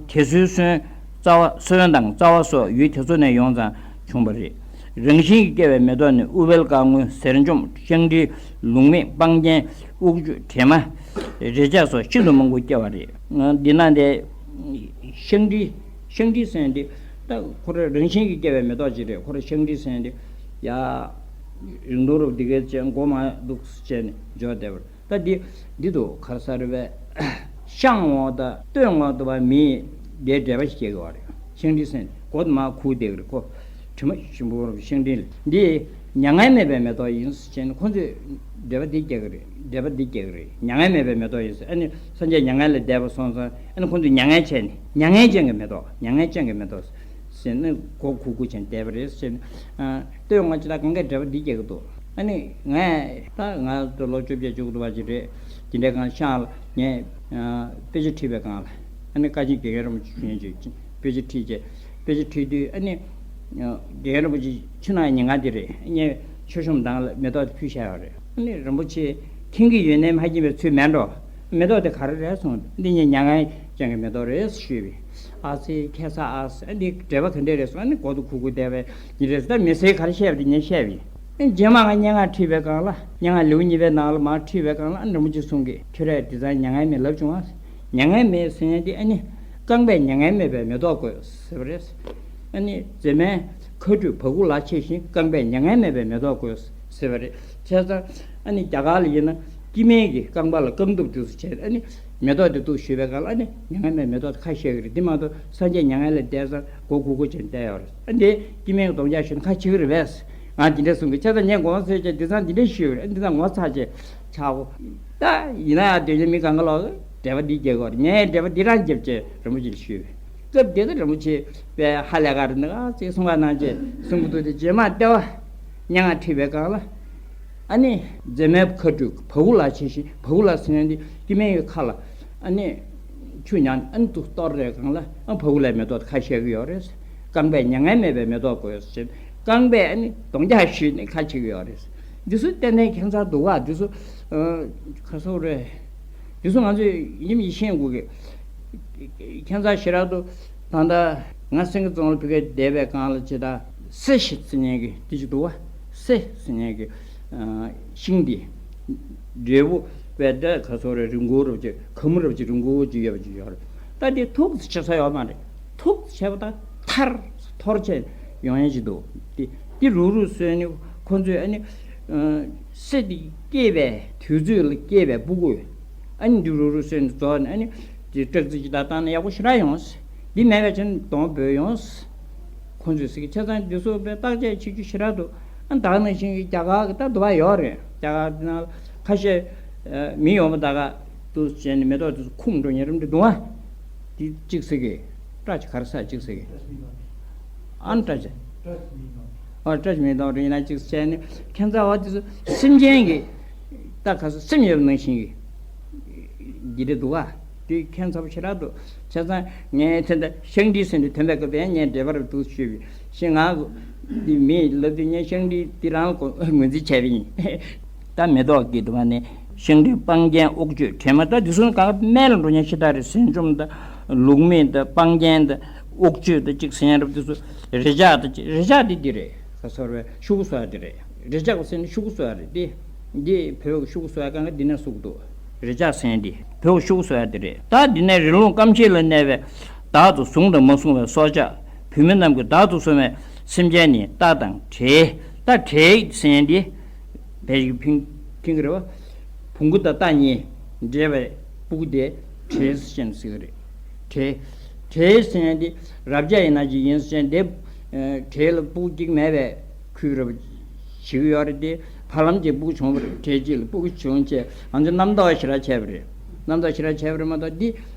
དེ་ཚོའི་སོན་རྩ་བ་སོན་དང་རྩ་བ་སོགས་ཡུལ་དེ་ཚོ་ནས་ཡོང་ཙང་བྱུང་བ་རེད། རང་བཞིན་གྱིས་སྐྱེ་བའི་མེ་ཏོག་ནི་ཨུ་བལ་དཀར་སྔོན་ཟེར་འཇོམས་ཤང་ཏི་ལུང་མིག་སྤང་རྒྱན་དབུགས་ཆུ་དྲེད་མ་རེ་ལྕག་སོགས་ཤིན་ཏུ་མང་པོ་སྐྱེ་བ་རེད། འདི་ན་འདི་ཤང་ཏི་ཤང་ཏི་ཟེར་འདི་ད་ཁོ་རང་རང་བཞིན་གྱིས་སྐྱེ་བའི་མེ་ཏོག་ཅིག་རེད། ཁོ་རང་ཤང་ཏི་ཟེར་འདི་ཡ་རིང་ཐུང་རུ་འདི་གའི་ཅན་མགོ་མ་འདུག་ཅན་འཇོག་བསྡད་པ་རེད། ད་འདི་འདི་འདུག་ག་རེ་ཟེར་བས། ཤངས་འོག་དང་སྟོད་འོག་ཏུ་བ་མི་འདིའི་འབྲེལ་བ་ཞིག་སྐྱེ་དགོས་པ་རེད། ཤིང་འབྲས་སེང་སྒོ་དུ་མ་ཁུག་བསྡད་ཀྱི་རེད་ཁོ། དྲི་མ་ཞིམ་པོ་རོ་ཤིང་འབྲས་ལ་འདི་མྱ་ངན་མེད་པའི་མེ་ཏོག་ཡིན་ཟེར་ནས་ཁོ་ཚོས་འབྲེལ་བ་འདི་སྐྱེ་གི་རེད། འབྲེལ་བ་འདི་སྐྱེ་གི་རེད། མྱ་ངན་མེད་པའི་མེ་ཏོག་ཡིན་ཟེར། ཨ་ནི་སངས་རྒྱས་མྱ་ངན་ལས་འདས་པ་སོང་ཙང་ཨ་ནི་ཁོ་ཚོས་མྱ་ངན་བྱས་ནས་མྱ་ངན་ཅན་གྱི་མེ་ཏོག་མྱ་ངན་ཅན་གྱི་མེ་ཏོག་ཟེར་ནས་མགོ་གུག་གུག་བྱས་བསྡད་པ་རེད་ཟེར་ནས། ལྟོས་ང་ཅི་ལ་གང་གས་འབྲེལ་བ་འདི་སྐྱེ་གི་འདུག་ཨ་ནི་ངས་ད་ང་ཚོ་ལོ་བཅོ་བརྒྱད་བཅུ་དགུ་འདུག་བ་ཅིག་རེད། དེ་འདྲའི་སྒང་ཤངས་ལ་ངས་དཔེ་ཆ་ཁྲིད་པའི་སྒང་ལ་ཨ་ནི་བཀའ་ཆེན་དགེ་རྒན་རིན་པོ་ཆེ་ཞུ་ཡན་ཅིག་དཔེ་ཆ་ཁྲིད་རྗེས་དཔེ་ཆ་ཁྲིད་དུས་ཨ་ནི་དགེ་རྒན་རིན་པོ་ཆེ་ཆུ་ནང་ཉིན་གང་དེ་རེད། ངས་མཆོད་གཤོམ་དང་ལ་མེ་ཏོག་དེ་ཕུལ་བཞག་ཡོད་རེད། ཨ་ནི་རིན་པོ་ཆེ་མཁྱེན་གྱི་ཡོད་ནའི་མ་མཁྱེན་པའི་ཚུལ་མེད་འགྲོ། མེ་ཏོག་དེ་ག་རེ་རེད་གསུངས། འདི་ངས་མྱ་ངན་ཅན་གྱི་མེ་ཏོག་རེད་ཞུས་པས། ཨ་ཙི་ཁྱད་མཚར་ཨ་ཙི། ཨ་འདི་འབྲེལ་བ་ག་འདྲས་རེད་གསུངས། ཨ་ནི་མགོ་ཏུ་ཁུག་ཁུག་བསྡད་པས་འདི་རེད་ཟེར། ད་མི་ཚེ་ག་རེ་བཤད་པ་དེ་ངས་བཤད་པ་ཡིན། ཨ་རྗེས་མ་ང་སྙན་ངག་ཁྲིད་པའི་སྒང་ལ་སྙན་ངག་ལེའུ་གཉིས་པའི་ནང་ལ་མར་ཁྲིད་པའི་སྒང་ལ་ཨ་རིན་པོ་ཆེ་གསུང་གི་ཁྱོད་རས་དེ་ཙང་མྱ་ངན་མེད་ལབ་བྱུང་ཨ། མྱ་ངན་མེད་ཟེར་མཁན་དེ་ཨ་ནི་རྐང་པས་མྱ་ངན་མེད་པའི་མེ་ཏོག་དགོས་ཟེར་བ་རེད། ཨ་ནི་མཛེ་མའི་ཁ་སྦྲུལ་བ་གུ་ལ་ཆས་ཤིང་རྐང་པས་མྱ་ངན་མེད་པའི་མེ་ཏོག་དགོས་ཟེར་བ་རེད། བྱས་ཙང་ཨ་ནི་རྒྱ་གར་ལ་ཡིན་ན་སྐྱེ་དམན་གྱི་རྐང་པ་ལ་རྐང་གདུབ་དེ་ཚོ་བྱས། ཨ་ནི་མེ་ཏོག་དེ་འདུག་ཞུས་པའི་སྒང་ལ་ཨ་ནི་མྱ་ངན་མེད་མེ་ཏོག་དེ་ཁ་བཤད་ཀྱི་རེད། འདི་མ་གཏོགས་སངས་རྒྱས་མྱ་ངན་ལས་འདས་ཙང་མགོ་གུག་གུག་བྱས་བསྡད་ཡོད་རེད། ཨ་འདི་སྐྱེ་དམན་གྱི་གདོང་ཆ་ཞུས་ན་ཁ་ཕྱེ་གི་རེད་པས། ང་འདི་འདྲ་གསུང་གི། བྱས་ཙང་ངས་དགོངས་སེལ་བྱས་འདི་ཙང་འདི་འདྲ་ཞུས་པ་རེད། འདི་ཙང་ངོ་ཚ་བྱས་ཆག་གོ། ད་ཡིན་ན་ཡང་དོན་ཆེན་མི་གང་ག་ལོག་འབྲེལ་བ་འདི་སྐྱེ་གོ། ངས་འབྲེལ་བ་འདི་རང་རྒྱབ་ཅེས་རིན་པོ་ཆེ་ལ་ཞུས་པས། སྐབས་དེ་ད་རིན་པོ་ཆེ་དཔེ་ཧ་ལས་ཀ་རེད་འདུག་ཨ་ཙི་གསུང་བ་གནང་ཅེས་གསུང་གི་འདུག་དེ་རྗེས་མ་ལྟེ་བ་སྙན་ངག་ཁྲིད་པའི་སྒང་ལ་ཨ་ནི་མཛེ་མའི་ཁ་སྦྲུལ་བ་གུ་ལ་ཆས་ཤིང་། བ་གུ་ལ་ཟེར་མཁན་དེ་སྐྱེ་དམན་གྱི་ཁ་ལ་ཨ་ནི་ཆུ་མྱངས་ཨ་ནི་འདུག་གཏོར་རེད་སྒང་ལ་ཨ་བ་གུ་ལའི་མེ་ཏོག་ཁ་བཤད་ཀྱི་ཡོད་རེད། རྐང་པས་མྱ་ངན་མེད་པའི་མེ་ཏོག་དགོས་ཟེར། རྐང་པས་ཨ་ནི་གདོང་ཆ་ཞུས་ནས་ཁ་ཕྱེ་གི་ཡོད་རེད། འདི་ཚོ་ཏན་ཏན་ཁྱད་མཚར་འདུག་ག་འདི་ཚོ་ཨ་ག་སོག་རེད། འདི་ཚོ་ང་ཚོས་ཡིད་ཡིད་ཤེས་དགོས་གི། ཁྱད་མཚར་ཞེ་དྲག་འདུག་ད་ལྟ་ང་སེང་གེ་རྫོང་ལ་ཕ་གིར་བསྡད་པའི་སྒང་ལ་ཇི་ལྟར་སེ་ཞིག་ཟེར་མཁན་གྱི་འདི་ཅིག་འདུག་ག་སེ་ཟེར་མཁན་གྱི་ཨ་ཤིང་འདི་འབྲས་བུ་བས་ད་ག་སོག་རེད། རིང་པོ་རབ་ཅིག་ག་མུ་རབ་ཅིག་རིང་པོ་ཅིག་ཡོད་པ་ཅིག་ཡོད་རེད། ད་འདི་ཐུག་ཙམ་བྱེད་ས་ཡོད་མ་རེད། ཐུག་ཙམ་བྱས་པ་དང་ཐར་འཐོར་བྱས་ཡོང་ཡ་ཅིག་འདུག་དེ་དེ་རུག་རུག་བཟོས་ནས་ཁོ་ཚོས་ཨ་ནི་ཨ་སེ་དེ་སྐྱེས་པའི་དུས་ཚོད་ལ་སྐྱེས་པའི་སྤུ་གུ་ཨ་ནི་འདི་རུག་རུག་བཟོས་ནས་རྫོགས་ནས་ཨ་ནི་དེ་སྐྲག་རྩི་ཅིག་ད་བཏང་ན་ཡག་པོ་ཞེ་དྲག་ཡོང་། འདི་མེད་པའི་ཕྱིར་གདོང་སྦོས་ཡོང་། ཁོ་ཚོས་ཟེར་གི། བྱས་ཙང་འདི་ཚོ་དཔེ་བརྟག་དཔྱད་བྱེད་རྒྱུ་ཞེ་དྲག་འདུག་ཨ་ད་ག་ནང་བཞིན་གྱི་རྒྱ་གར་གྱི་ད་འདུག་པ་ཡོད་རེད། རྒྱ་གར་འདི་ནང་ཁ་ཤས་ཨ་མི་ཡོང་བ་ད་ག་འདུག་བྱས་ནས་མེ་ཏོག་དེ་ཚོ་ཁུམ་འགྲོ་མཁན་རེད་འདུག་ཨ། དེ་གཅིག་ཟེར་གི། སྐྲ་ཅིག་ག་རེ་ཟེར་གཅིག་ཟེར་གི། ཨ་ནི་སྐྲ་ཅིག་ཨ་སྐྲ་ཅིག་མི་འདུག་རེད། ཡིན་ན་གཅིག་བྱས་ནས་ཁྱད་མཚར་བ་དེ་ཚོ་སེམས་ཅན་གྱི་ད་ག་ཚོད་སེམས་ཡོད་པ་ནང་བཞིན་གྱི་འདི་འདྲ་འདུག་ག་དེ་ཁྱད་མཚར་པོ་ཞེ་དྲག་འདུག་བྱས་ཙང་ངས་དེ་འདྲ་ཤིང་འབྲས་ཟེར་འདི་ཐོན་པའི་སྐབས་ཡང་ངས་འབྲེལ་བ་རུ་འདུག་ཞུས་པས་ཤིང་ང་འདི་མི་ལབ་དུས་ངས་ཤིང་འབྲས་འདི་རང་ལ་ངོས་འཛིན་བྱས་པ་ཡིན། ད་མེ་ཏོག་གི་དུ་མ་ནི་ཤིང་འབྲས་སྤང་རྒྱན་དབུགས་གཅོད་དྲེད་མ། ད་འདི་ཚོ་གང་སྨན་ལ་འགྲོ་མཁན་ཤ་སྟག་རེད། ཟན་ལྕོམ་དང་ལུག་མིག་དང་སྤང་རྒྱན་དང་དབུགས་གཅོད་དང་གཅིག་ཟན་རབ་འདི་ཚོ་རེ་ལྕག་དང་གཅིག་རེ་ལྕག་འདི་འདི་རེད། ག་ཚོར་བའི་ཤུ་གུ་གསོ་ཡ་འདི་རེད། རེ་ལྕག་པ་ཟེར་ནི་ཤུ་གུ་གསོ་ཡ་རེད། འདི་འདི་བོད་ཤུ་གུ་གསོ་ཡ་གང་ག་འདི་ནས་གསོ་གི་འདུག་རེ་ལྕག་ཟེར་འདི་བོད་ཤུ་གུ་གསོ་ཡ་འདི་རེད། ད་འདི་ནས་རི་ལུང་སྐམ་ཤས་ལ་གནས་པའི་བདག་ཏུ་བཟུང་དང་མ་བཟུང་བའི་སྲོག་ཆགས་བུད་མེད་རྣམས་ཀྱིས་བདག་ཏུ་བཟུང་བའི་སེམས་ཅན་ནི་རྟ་དང་དྲེད། ད་དྲེད་ཟེར་འདི་བལ་ཡུལ་ཕིང་ཕིང་གི་རེད་བ། བོང་གུ་དང་རྟ་གཉིས་འདྲེས་པའི་སྤུ་གུ་དེ་དྲེད་ཟེར་ནས་ཟེར་གི་རེད། དྲེད། དྲེད་ཟེར་ཡ་འདི་རབ་བྱ་ཡིན་ན་ཅིག་ཡིན་ཟེར་ཡ་འདི། ཨ་དྲེད་ལ་སྤུ་གུ་གཅིག་མེད་པའི་ཁུལ་རབ་བྱེད་ཀྱི་ཡོད་རེད་དེ། བར་ལམ་གྱི་སྤུ་གུ་བྱུང་བ་རེད། དྲེད་གཅིག་ལ་སྤུ་གུ་བྱུང་བྱས་ང་ཚོ་རྣམ་རྟོག་ཞེ་དྲག་བྱས་པ་རེད། རྣམ་རྟོག་ཞེ་དྲག་བྱས་པ་རེད་མ་གཏོགས་འདི་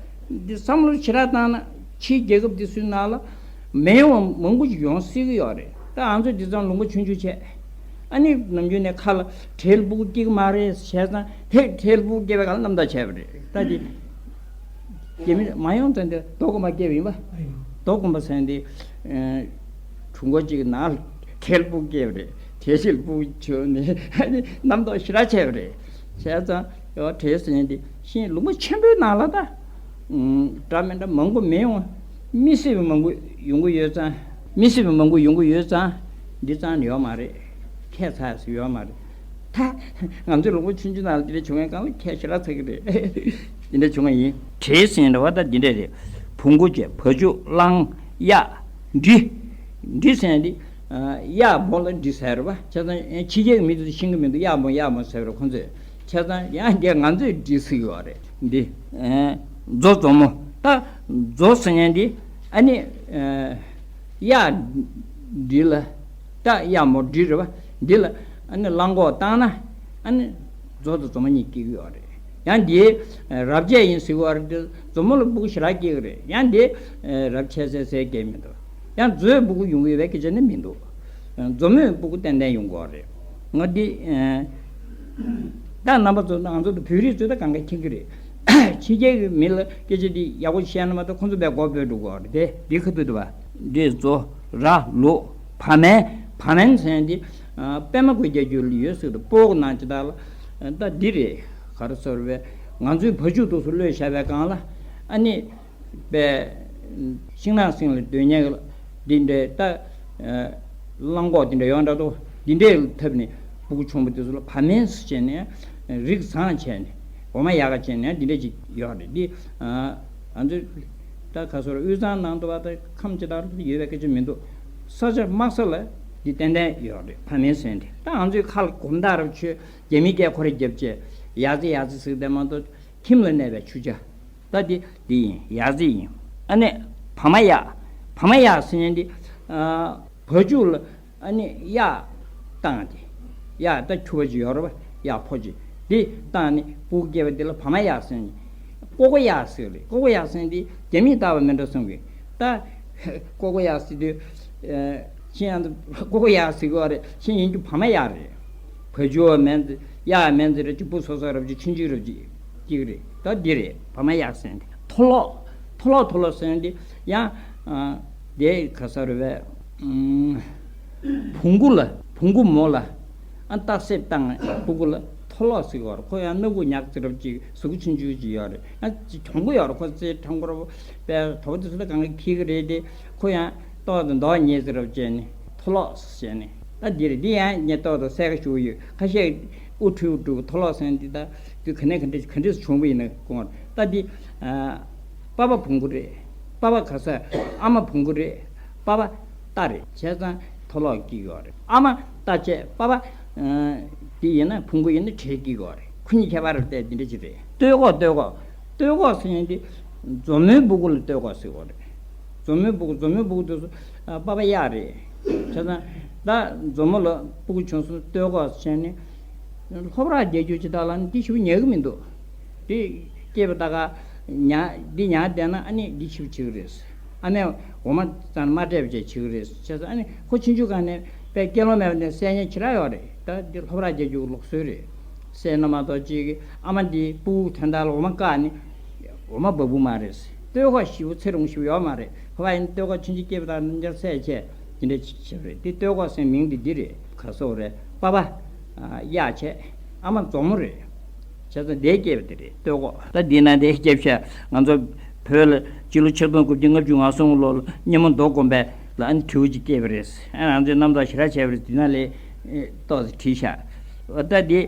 འདི་བསམ་བློ་ཞེ་དྲག་བཏང་ན་ཕྱིའི་རྒྱལ་ཁབ་འདི་ཚོའི་ནང་ལ་མེ་ཡོང་མང་པོ་ཞིག་ཡོང་སྲིད་ཀྱི་ཡོད་རེད། ད་ང་ཚོ་འདི་ཚང་ལུང་པ་ཆུང་ཆུང་བྱས། ཨ་ནི་ནམ་རྒྱུན་ནས་ཁ་ལ་དྲེད་ལ་སྤུ་གུ་སྐྱེ་གི་མ་རེད་བྱས་ཙང་དེ་དྲེད་ལ་སྤུ་གུ་སྐྱེ་བའི་སྒང་ལ་རྣམ་རྟོག་བྱས་པ་རེད། ད་འདི། རྒྱ་མི་མ་ཡོང་ཙང་དེ་རྡོ་དགོན་པ་སྐྱེས་པ་ཡིན་པ། རྡོ་དགོན་པ་ཟེར་ནས་དེ་ཨ་གྲུ་མགོ་གཅིག་གི་ནང་ལ་དྲེད་ལ་སྤུ་གུ་སྐྱེས་པ་རེད། དྲེད་ཤིང་ལ་སྤུ་གུ་བྱུང་ནས་ཨ་ནི་རྣམ་རྟོག་ཞེ་དྲག་བྱས་པ་རེད། བྱས་ཙང་ཡོ་དྲེད་ཟེར་ནས་དེ་ཤིང་ལུང་པ་ཆེན་པོའི་ནང་ལ་ད་ཨ་འདྲ་མི་འདྲ་མང་པོ་མི་ཡོང་། མི་སྲིད་པ་མང་པོ་ཡོང་གི་ཡོད་ཙང་། མི་སྲིད་པ་མང་པོ་ཡོང་གི་ཡོད་ཙང་། འདི་ཙང་ཡོད་མ་རེད། ཁྱད་མཚར་ཡོད་མ་རེད། ད་ང་ཚོའི་ལུང་པ་ཆུང་ཆུང་ནང་ལ་འདི་འདྲ་བྱུང་བའི་སྒང་ལ་ཁྱད་ཞེ་དྲག་ཚ་གི་རེད། འདི་འདྲ་བྱུང་བ་ཡིན། དྲེད་ཟེར་འདྲ་བ་ད་འདི་འདྲ་རེད། བོང་གུ་བཅས་བ་ཕྱུགས་གླང་གཡག་འབྲི། འབྲི་ཟེར་འདི་གཡག་མོ་ལ་འབྲི་ཟེར་བ། བྱས་ཙང་ཕྱི་རྒྱལ་གྱི་མི་དེ་ཚོ་ཤེས་ཀྱི་མི་འདུག་གཡག་མོ་གཡག་མོ་ཟེར་བ་རེད་ཁོང་ཚོས། བྱས་ བྱས་ཙང་ཡང་འདི་ང་ཚོས་འབྲི་ཟེར་གྱི་ཡོད་རེད། འདི་མཛོ་མཛོ་མོ། ད་མཛོ་ཟེར་མཁན་འདི་ཨ་ནི་གཡག་འབྲི་ལ། ད་གཡག་མོ་འབྲི་རེད་པ། འདི་ལ་ཨ་ནི་གླང་གོག་བཏང་ན་ཨ་ནི་མཛོ་དང་མཛོ་མོ་གཉིས་སྐྱེ་གི་ཡོད་རེད། ཡང་འདིའི་རབས་ཆད་ཡིན་ཟེར་གྱི་ཡོད་རེད། འདི་མཛོ་མོ་ལ་སྤུ་གུ་ཞེ་དྲག་སྐྱེ་གི་རེད། ཡང་འདི་རབས་ཆད་ཟེར་ཟེར་གྱི་མི་འདུག། ཡང་མཛོའི་སྤུ་གུ་ཡོང་གི་ཡོད་པའི་སྐད་ཆ་ནི་མི་འདུག། མཛོ་མོའི་སྤུ་གུ་ཏན་ཏན་ཡོང་གི་ཡོད་རེད། ང་འདི་ད་རྣམ་པ་ཚོ་ང་ཚོ་བོད་རིགས་ཚོས་ད་གང་ག་མཁྱེན་གྱི་རེད། ཕྱི་རྒྱལ་གྱི་མི་ལ་སྐད་ཆ་འདི་ཡག་པོ་བཤད་ན་མ་གཏོགས་ཁོང་ཚོ་དཔེ་མགོ་འབོད་འགྲོ་གི་ཡོད་རེད་དེ། འདི་ཁ་ཐུག་འདུག་པ། འདི་མཛོ་ར་ལུག་བ་མེན། བ་མེན་ཟེར་ཡག་འདི་པད་མ་བཀོད་རྒྱ་རྒྱུད་ལ་ཡོད་ཟེར་འདུག། སྤོ་གི་ནང་ཅི་ལྟར་ལ་ད་འདི་རེད། ག་རེ་ཟེར་བས། ང་ཚོའི་བ་ཕྱུགས་དུས་སུ་གློད་བཞག་པའི་སྒང་ལ་ཨ་ནི། པས། ཤིང་ནགས་སེང་ལ་སྡོད་མཁན་གྱི་འདི་འདྲའི་ད། གླང་གོག་འདི་འདྲ་ཡོད་འདྲ་འདུག། འདི་འདྲའི་ཐབས་ནས་སྤུ་གུ་ཆུང་པོ་དེ་ཚོ་ལ་བ་མེན་ཟེར་བྱས་ནས་རིགས་བཟང་བྱས་ནས་འོ་མ་ཡག་ག་བྱས་ནས་འདི་འདྲ་ཅིག་ཡོད་རེད། འདི་ང་ཚོ་ད་ག་ཚོད་དབུས་གཙང་ནང་དུ་བ་ད་ཁམས་ཅི་ལྟར་ཡོད་པའི་སྐད་ཆ་མི་འདུག། ས་ཆ་དམའ་ས་ལ་འདི་ཏན་ཏན་ཡོད་རེད། བ་མེན་ཟེར་འདི་ད་ང་ཚོའི་ཁ་ལ་གོམ་སྟབས་རབ་ཆོད་རྒྱ་མི་སྐད་ཁོ་རེ་རྒྱབ་བྱས་ཡ་ཙི་ཡ་ཙི་ཟེར་བསྡད་མ་གཏོགས་ཁྱིམ་ལ་གནས་པའི་ཆུ་བྱ། ད་འདི་འདི་ཡིན། ཡ་ཙི་ཡིན། ཨ་ནི་བ་མ་གཡག། བ་མ་གཡག་ཟེར་མཁན་འདི་བ་ཕྱུགས་ལ་ཨ་ནི་གཡག་བཏང་སྟེ། གཡག་ད་ཁྱུ་བ་ཅིག་ཡོད་རེད་པ། གཡག་ཕོ་ཅིག་འདི་བཏང་ནས་སྤུ་གུ་སྐྱེས་པ་འདི་ལ་བ་མ་གཡག་ཟེར་ནས། ཀོ་ཀོ་གཡག་ཟེར་རེད། ཀོ་ཀོ་གཡག་ཟེར་འདི་རྒྱ་མིས་བཏགས་པ་མིན་འགྲོ་བསམ་གི། ད་ཀོ་ཀོ་གཡག་ཟེར་དུས་ཁྱེད་ཡང་ཀོ་ཀོ་གཡག་ཟེར་གི་བ་རེད། ཁྱེད་ཡིན་རྒྱུ་བ་མ་གཡག་རེད། བ་ཕྱུགས་མེན་ཙི་གཡག་མེན་ཙི་རེད། ཅིག་སྤུ་སོ་སོ་རབ་ཅིག་ཆུང་ཆུང་རབ་ཅིག་ཅིག་རེད། ད་འདི་རེད། བ་མ་གཡག་ཟེར་འདི་མཐོ་སློག། མཐོ་སློག་མཐོ་སློག་ཟེར་འདི་ཡང་དེ་ག་ས་རེད་བས། བོང་གུ་ལ་བོང་གུ་མོ་ལ་ཨ་རྟག་གསེབ་བཏང་སྤུ་གུ་ལ་མཐོ་སློག་ཟེར་གི་བ་རེད། ཁོ་ཡང་སྣ་ཁུག་ཉག་ཙི་རབ་ཅིག་གཟུགས་ཆུང་ཆུང་ཅིག་ཡོད་རེད། ཨ་ཅིག་གྱོང་པོ་ཡོད་རེད། ཁོ་རྩེ་ཁྲང་པོ་ར་པའི་གྲོགས་པོ་དེ་ཚོ་ད་གང་ག་ཁྱི་གི་རེད་དེ། ཁོ་ཡང་ཏོག་ཙམ་མདོག་ཉེས་ཙི་རབ་བྱས་ནས་མཐོ་སློག་ཟེར་བྱས་ནས། ད་འདི་རེད། འདི་ཡང་ངས་ཏོག་ཙམ་གསལ་ཁ་ཞུ་གི་ཡོད། ཁ་ཤས་ཨུ་ཁྲུ་ཨུ་ཁྲུ་མཐོ་སློག་ཟེར་འདི་ད་དུས་ག་ནས་ག་འདྲ་ག་འདྲས་བྱུང་བ་ཡིན་ན་དགོངས་པ། ད་འདི་པ་པ་བོང་གུ་རེད། པ་པ་ག་ས་ཨ་མ་བོང་གུ་རེད། པ་པ་རྟ་རེད། བྱས་ཙང་མཐོ་སློག་སྐྱེ་གི་ཡོད་རེད། ཨ་མ་རྟ་བྱས་པ་པ་འདི་ཡིན་ན་བོང་གུ་ཡིན་ན་དྲེལ་སྐྱེ་གི་ཡོད་རེད། ཁོ་གཉིས་ཁྱད་པར་དེ་འདི་འདྲ་ཅིག་རེད། སྟོད་གོག། སྟོད་གོག། སྟོད་གོག་ཟེར་མཁན་འདི་མཛོ་མོའི་སྤུ་གུ་ལ་སྟོད་གོག་ཟེར་གོ་རེད། མཛོ་མོའི་སྤུ་གུ། མཛོ་མོའི་སྤུ་གུ་དེ་ཚོ་ཨ་པ་པ་གཡག་རེད། བྱས་ཙང་ད་མཛོ་མོ་ལ་སྤུ་གུ་བྱུང་སོང་སྟོད་གོག་ཟེར་ནས་ལྷོ་བྲག་རྒྱལ་རྒྱུད་ཅིག་དག་ལ་ནི་འདི་ཞེ་པོ་ཉལ་གི་མི་འདུག། འདི་སྐྱེས་པ་ད་ག་ཉ་འདི་ཉལ་བསྡད་ན་ཨ་ནི་འདི་ཞེ་པོ་བྱེད་གི་རེད། ཨ་མས་འོ་མ་ཙང་མ་སྤྲད་པ་བྱས་བྱེད་གི་རེད། བྱས་ཙང་ཨ་ནི་ཁོ་ཆུང་ཆུང་སྒང་ནས་དཔེ་སྐྱེ་ལོ་མེད་པ་ནས་བསད་ཉལ་ཞེ་དྲག་ཡོད་རེད། ད་འདི་ལྷོ་བྲག་རྒྱལ་རྒྱུད་ལུགས་སྲོལ་རེད། བསད་ན་མ་གཏོགས་ཅིག་ཨ་མ་འདི་སྤུ་གུ་དོན་དག་ལ་འོ་མ་བཀག་ནི་འོ་མ་འབབ་གི་མ་རེད། སྟོད་གོག་ཞེ་པོ་ཚེ་རིང་ཞེ་པོ་ཡོད་མ་རེད། ཁོ་པ་ཡིན་སྟོད་གོག་ཆུང་ཆུང་སྐྱེས་པ་དང་ཉར་བསད་བྱས་འདི་འདྲ་བྱས་པ་རེད། འདི་སྟོད་གོག་ཟེར་མིང་འདི་འདི་རེད། ག་སོག་རེད། པ་པ་གཡག་བྱས། ཨ་མ་མཛོ་མོ་རེད། བྱས་ཙང་འདིའི་སྐྱེས་པ་དེ་རེད། སྟོད་གོག། ད་འདི་ན་འདི་སྐྱེས་བྱས་ང་ཚོ་བོད་ལ་སྤྱི་ལོ་ཆིག་སྟོང་དགུ་བརྒྱ་ལྔ་བཅུ་ང་གསུམ་ལོ་ལ་སྙེ་མོ་མདོ་དགོན་པ་ལ་ཨ་ནི་དྲེའུ་ཅིག་སྐྱེས་པ་རེད། ཨ་ང་ཚོས་རྣམ་ཐར་ཞེ་དྲག་བྱས་པ་རེད། འདི་ན་ལས་ཏོག་ཙམ་བྲིས་ཤག། ད་འདི་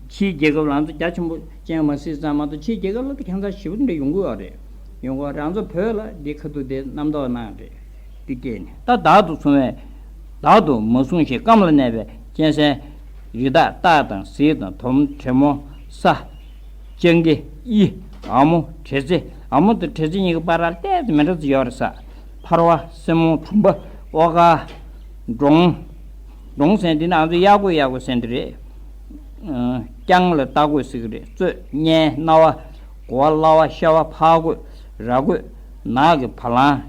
ཕྱིའི་རྒྱལ་ཁབ་ལ་ང་ཚོ་རྒྱ་ཆེན་པོ་ཅན་མ་སྲིད་ཙང་མ་གཏོགས་ཕྱིའི་རྒྱལ་ཁབ་ལ་ད་ཁྱད་མཚར་ཞེ་པོ་འདྲ་ཡོང་གི་ཡོད་རེད། ཡོང་གི་ཡོད་རེད། ང་ཚོ་བོད་ལ་འདི་ཁ་ཐུག་དེ་རྣམ་རྟོག་གནང་རེད། འདི་སྐད་ནས་ད་བདག་ཏུ་བཟུང་བས། བདག་ཏུ་མ་བཟུང་ཞིང་སྐམ་ལ་གནས་པའི་གཅན་གཟན། རི་དྭགས་སྟག་དང་གཟིག་དང་དོམ་དྲེད་མོང་། གསའ། སྤྱང་ཀི། གཡི། འ་མོ། དྲེ་ཙེ། འ་མོ་དང་དྲེ་ཙེ་གཉིས་ཀྱི་བར་ལ་ཏོག་ཙམ་མི་འདྲ་ཙམ་ཡོད་རེད་ཟེར། འཕར་བ། སྲེ་མོང་། གྲུམ་པ། ཨོ་ཀ། འབྲོང་། འབྲོང་ཟེར་འདི་ནི་ང་ཚོ་གཡག་རྒོད་གཡག་རྒོད་ཟེར་འདི་རེད། རྐྱང་ལ་རྟ་རྒོད་ཟེར་གི་རེད། གཙོད། གཉན། གནའ་བ། གོ་བ། གླ་བ། ཤ་བ། ཕག་རྒོད། ར་རྒོད། ནགས་ཀྱི་བ་ལང་།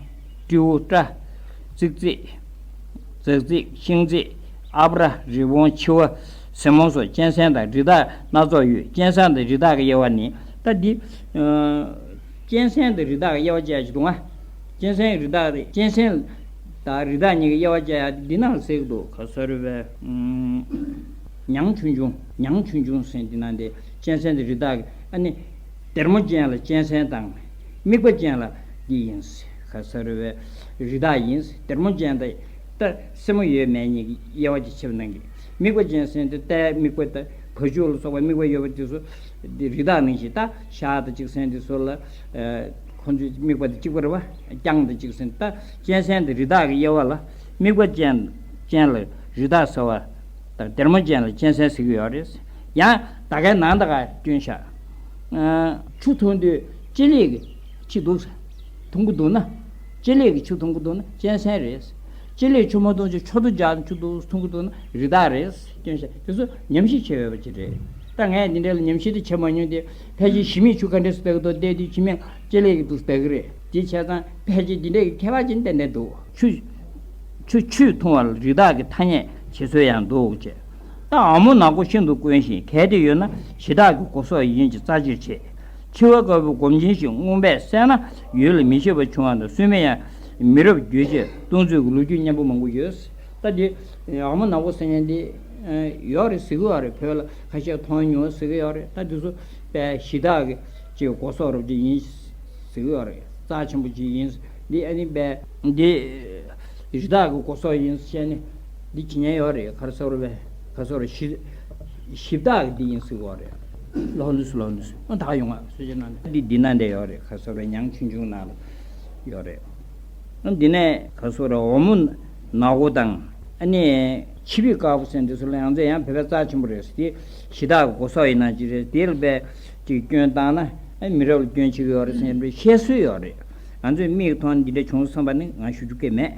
སྤྲེའུ། སྤྲ། ཙིག་ཙིག། ཙག་ཙིག། ཤིང་ཙིག། ཨ་བྲ། རི་བོང་། འཕྱི་བ། གཟིག་མོ་སོགས་གཅན་གཟན་དང་རི་དྭགས་སྣ་ཚོགས་ཡོད། གཅན་གཟན་དང་རི་དྭགས་ཀྱི་དབྱེ་བ་ནི། ད་འདི། གཅན་གཟན་དང་རི་དྭགས་ཀྱི་དབྱེ་བ་བྱས་ཡ་ཞིག་འདུག་ཨ། གཅན་གཟན་རི་དྭགས་རེད། གཅན་གཟན་དང་རི་དྭགས་གཉིས་ཀྱི་དབྱེ་བ་བྱས་ཡ་འདི་ནང་ལ་གསལ་གྱི་འདུག། ག་ས་རུ་བའི། ཉང་ཆུང་ཆུང་། ཉང་ཆུང་ཆུང་ཟེར་འདི་ནང་དེ་གཅན་གཟན་དང་རི་དྭགས་ཀྱི་ཨ་ནི། སྡེར་མོ་ཅན་ལ་གཅན་གཟན་དང་། རྨིག་པ་ཅན་ལ་འདི་ཡིན། ག་ས་རུ་བའི་རི་དྭགས་ཡིན། སྡེར་མོ་ཅན་དེ་ད་སེན་མོ་ཡོད་མེད་གཉིས་ཀྱི་དབྱེ་བ་ཅིག་ཕྱེ་བ་གནང་གི། རྨིག་པ་ཅན་ཟེར་དེ་རྟའི་རྨིག་པ་དང་བ་ཕྱུགས་ལ་སོགས་པའི་རྨིག་པ་ཡོད་པ་དེ་ཚོ་འདི་རི་དྭགས་ནང་བཞིན། ད་ཤ་དང་གཅིག་ཟེར་དེ་ཚོ་ལ་ཁོ་ཚོའི་རྨིག་པ་དང་གཅིག་པ་རེད་པ། རྐྱང་དང་གཅིག་ཟེར། ད་གཅན་གཟན་དང་རི་དྭགས་ཀྱི་དབྱེ་བ་ལ་རྨིག་པ་ཅན་ཅན་ལ་རི་དྭགས་ཟེར་བ་དང་སྡེར་མོ་ཅན་ལ་གཅན་གཟན་ཟེར་གྱི་ཡོད་རེད། ཡང་ད་གའི་ནང་ད་ག་སྐྱོན་བཞག་ཆུ་འཐུང་དུས་ལྕེ་ལེགས་ཀྱི་ཆུ་འདུག་ས། འཐུང་གི་འདུག་ན། ལྕེ་ལེགས་ཀྱི་ཆུ་འཐུང་གི་འདུག་ན་གཅན་གཟན་རེད། ལྕེ་ལེགས་ཆུ་མ་འཐུང་ཆུ་མཆོག་ཏུ་འཇགས་ཆུ་འདུག་འཐུང་གི་འདུག་ན་རི་དྭགས་རེད། སྐྱོན་བཞག་དེ་ཚོ་ཉམས་ཞིབ་བྱས་ཡོད་པ་ཅིག་རེད། ད་ངས་འདི་འདྲ་ལ་ཉམས་ཞིབ་དེ་བྱེད་མ་མྱོང་དེ་ཕལ་ཆེར་ཞི་མིས་ཆུ་ག་འདྲས་སུ་ལྟ་གི་འདུག་བལྟས་དུས་ཞི་མིས་ལྕེ་ལེགས་ཀྱི་འདུག་ལྟ་གི་རེད། དེ་བྱས་ཙང་ཕལ་ཆེར་འདི་འདྲས་ཀྱི་ཁྱད་པར་ཅན་ཏན་ཏན་འདུག་ཆུ། ཆུ་ཆུས་འཐུང་བ་ལ་རི་དྭགས་ཀྱི་ཐ་སྙད་བྱེད་སྲོལ་ཡང་འདུག་ཅེས། ད་འོལ་མོ་ནག་པོ་ཤིན་ཏུ་དཀོན་ཞིང་གལ་ཏེ་ཡོད་ན་གཞི་བདག་གི་སྒོ་ཟོག་ཡིན་གྱི་རྩ་ཆེར་བྱེད། འཆི་བ་དཀར་པོའི་སྒོམ་ཆེན་ཞིག་རྔོན་པས་བསད་ན་ཡུལ་ལ་མི་ཤེས་པ་བྱུང་བ་དང་སྲུང་མས་ཡང་མི་རབས་རྒྱུད་ཆད་གཏོང་ཚུལ་གྱི་ལོ་རྒྱུས་སྙན་པོ་མང་པོ་ཡོད། ད་འདི་འོལ་མོ་ནག་པོ་ཟེར་མཁན་འདི་ཡོད་རེད་ཟེར་གི་ཡོད་རེད། བོད་ལ་ཁ་ཤས་མཐོང་མྱོང་ཟེར་གི་ཡོད་རེད། ད་འདི་ཚོ་དཔེ་གཞི་བདག་གི་ཅིག་སྒོ་ཟོག་རབ་ཅིག་ཡིན་ཟེར་གི་ཡོད་རེད། རྩ་ཆེན་པོ་ཅིག་ཡིན། འདི་ཨ་ནི་པས་འདི་རི་དྭགས་ཀྱི་སྒོ་ཟོག་ཡིན་ཟེར་ནས་འདི་བྱེད་མཁན་ཡོད་རེད། ག་རེ་ཟེར་བ་རེད་པས། ག་རེ་ཟེར་བ་རེད། ཞི་ཞི་བདག་གི་འདི་ཡིན་ཟེར་གི་ཡོད་རེད། ལོག་ནུས་སུ་ལོག་ནུས་སུ་ཨ་ད་ཡོང་ང་སུ་ཅི་ན་འདི་འདི་ན་འདི་ཡོད་རེད། ག་རེ་ཟེར་བ་རེད། ཉང་ཆུང་ཆུང་ནང་ལ་ཡོད་རེད། འདི་ནས་ག་རེ་ཟེར་བ་རེད། འོལ་མོ་ནག་པོ་དང་ཨ་ནི་ཆི་བི་དཀར་པོ་ཟེར་འདི་ཚོ་ལ་ཡང་རྩེ་ཡང་བོད་པའི་རྩ་ཆེན་པོ་རེད་ཟེར། དེ་གཞི་བདག་གི་སྒོ་ཟོག་ཡིན་ན་ཅི་རེད། དེ་ལ་པས་ཅིག་སྐྱོན་བཏང་ན་ཨ་མི་རབས་ལ་སྐྱོན་བྱེད་ཀྱི་ཡོད་རེད་ཟེར་བཤད་སྲོལ་ཡོད་རེད། ང་ཚོས་མིག་མཐོང་འདི་འདྲ་བྱུང་བསམ་པ་ནི་ང་ཞུ་རྒྱུ་སྐད་མེད།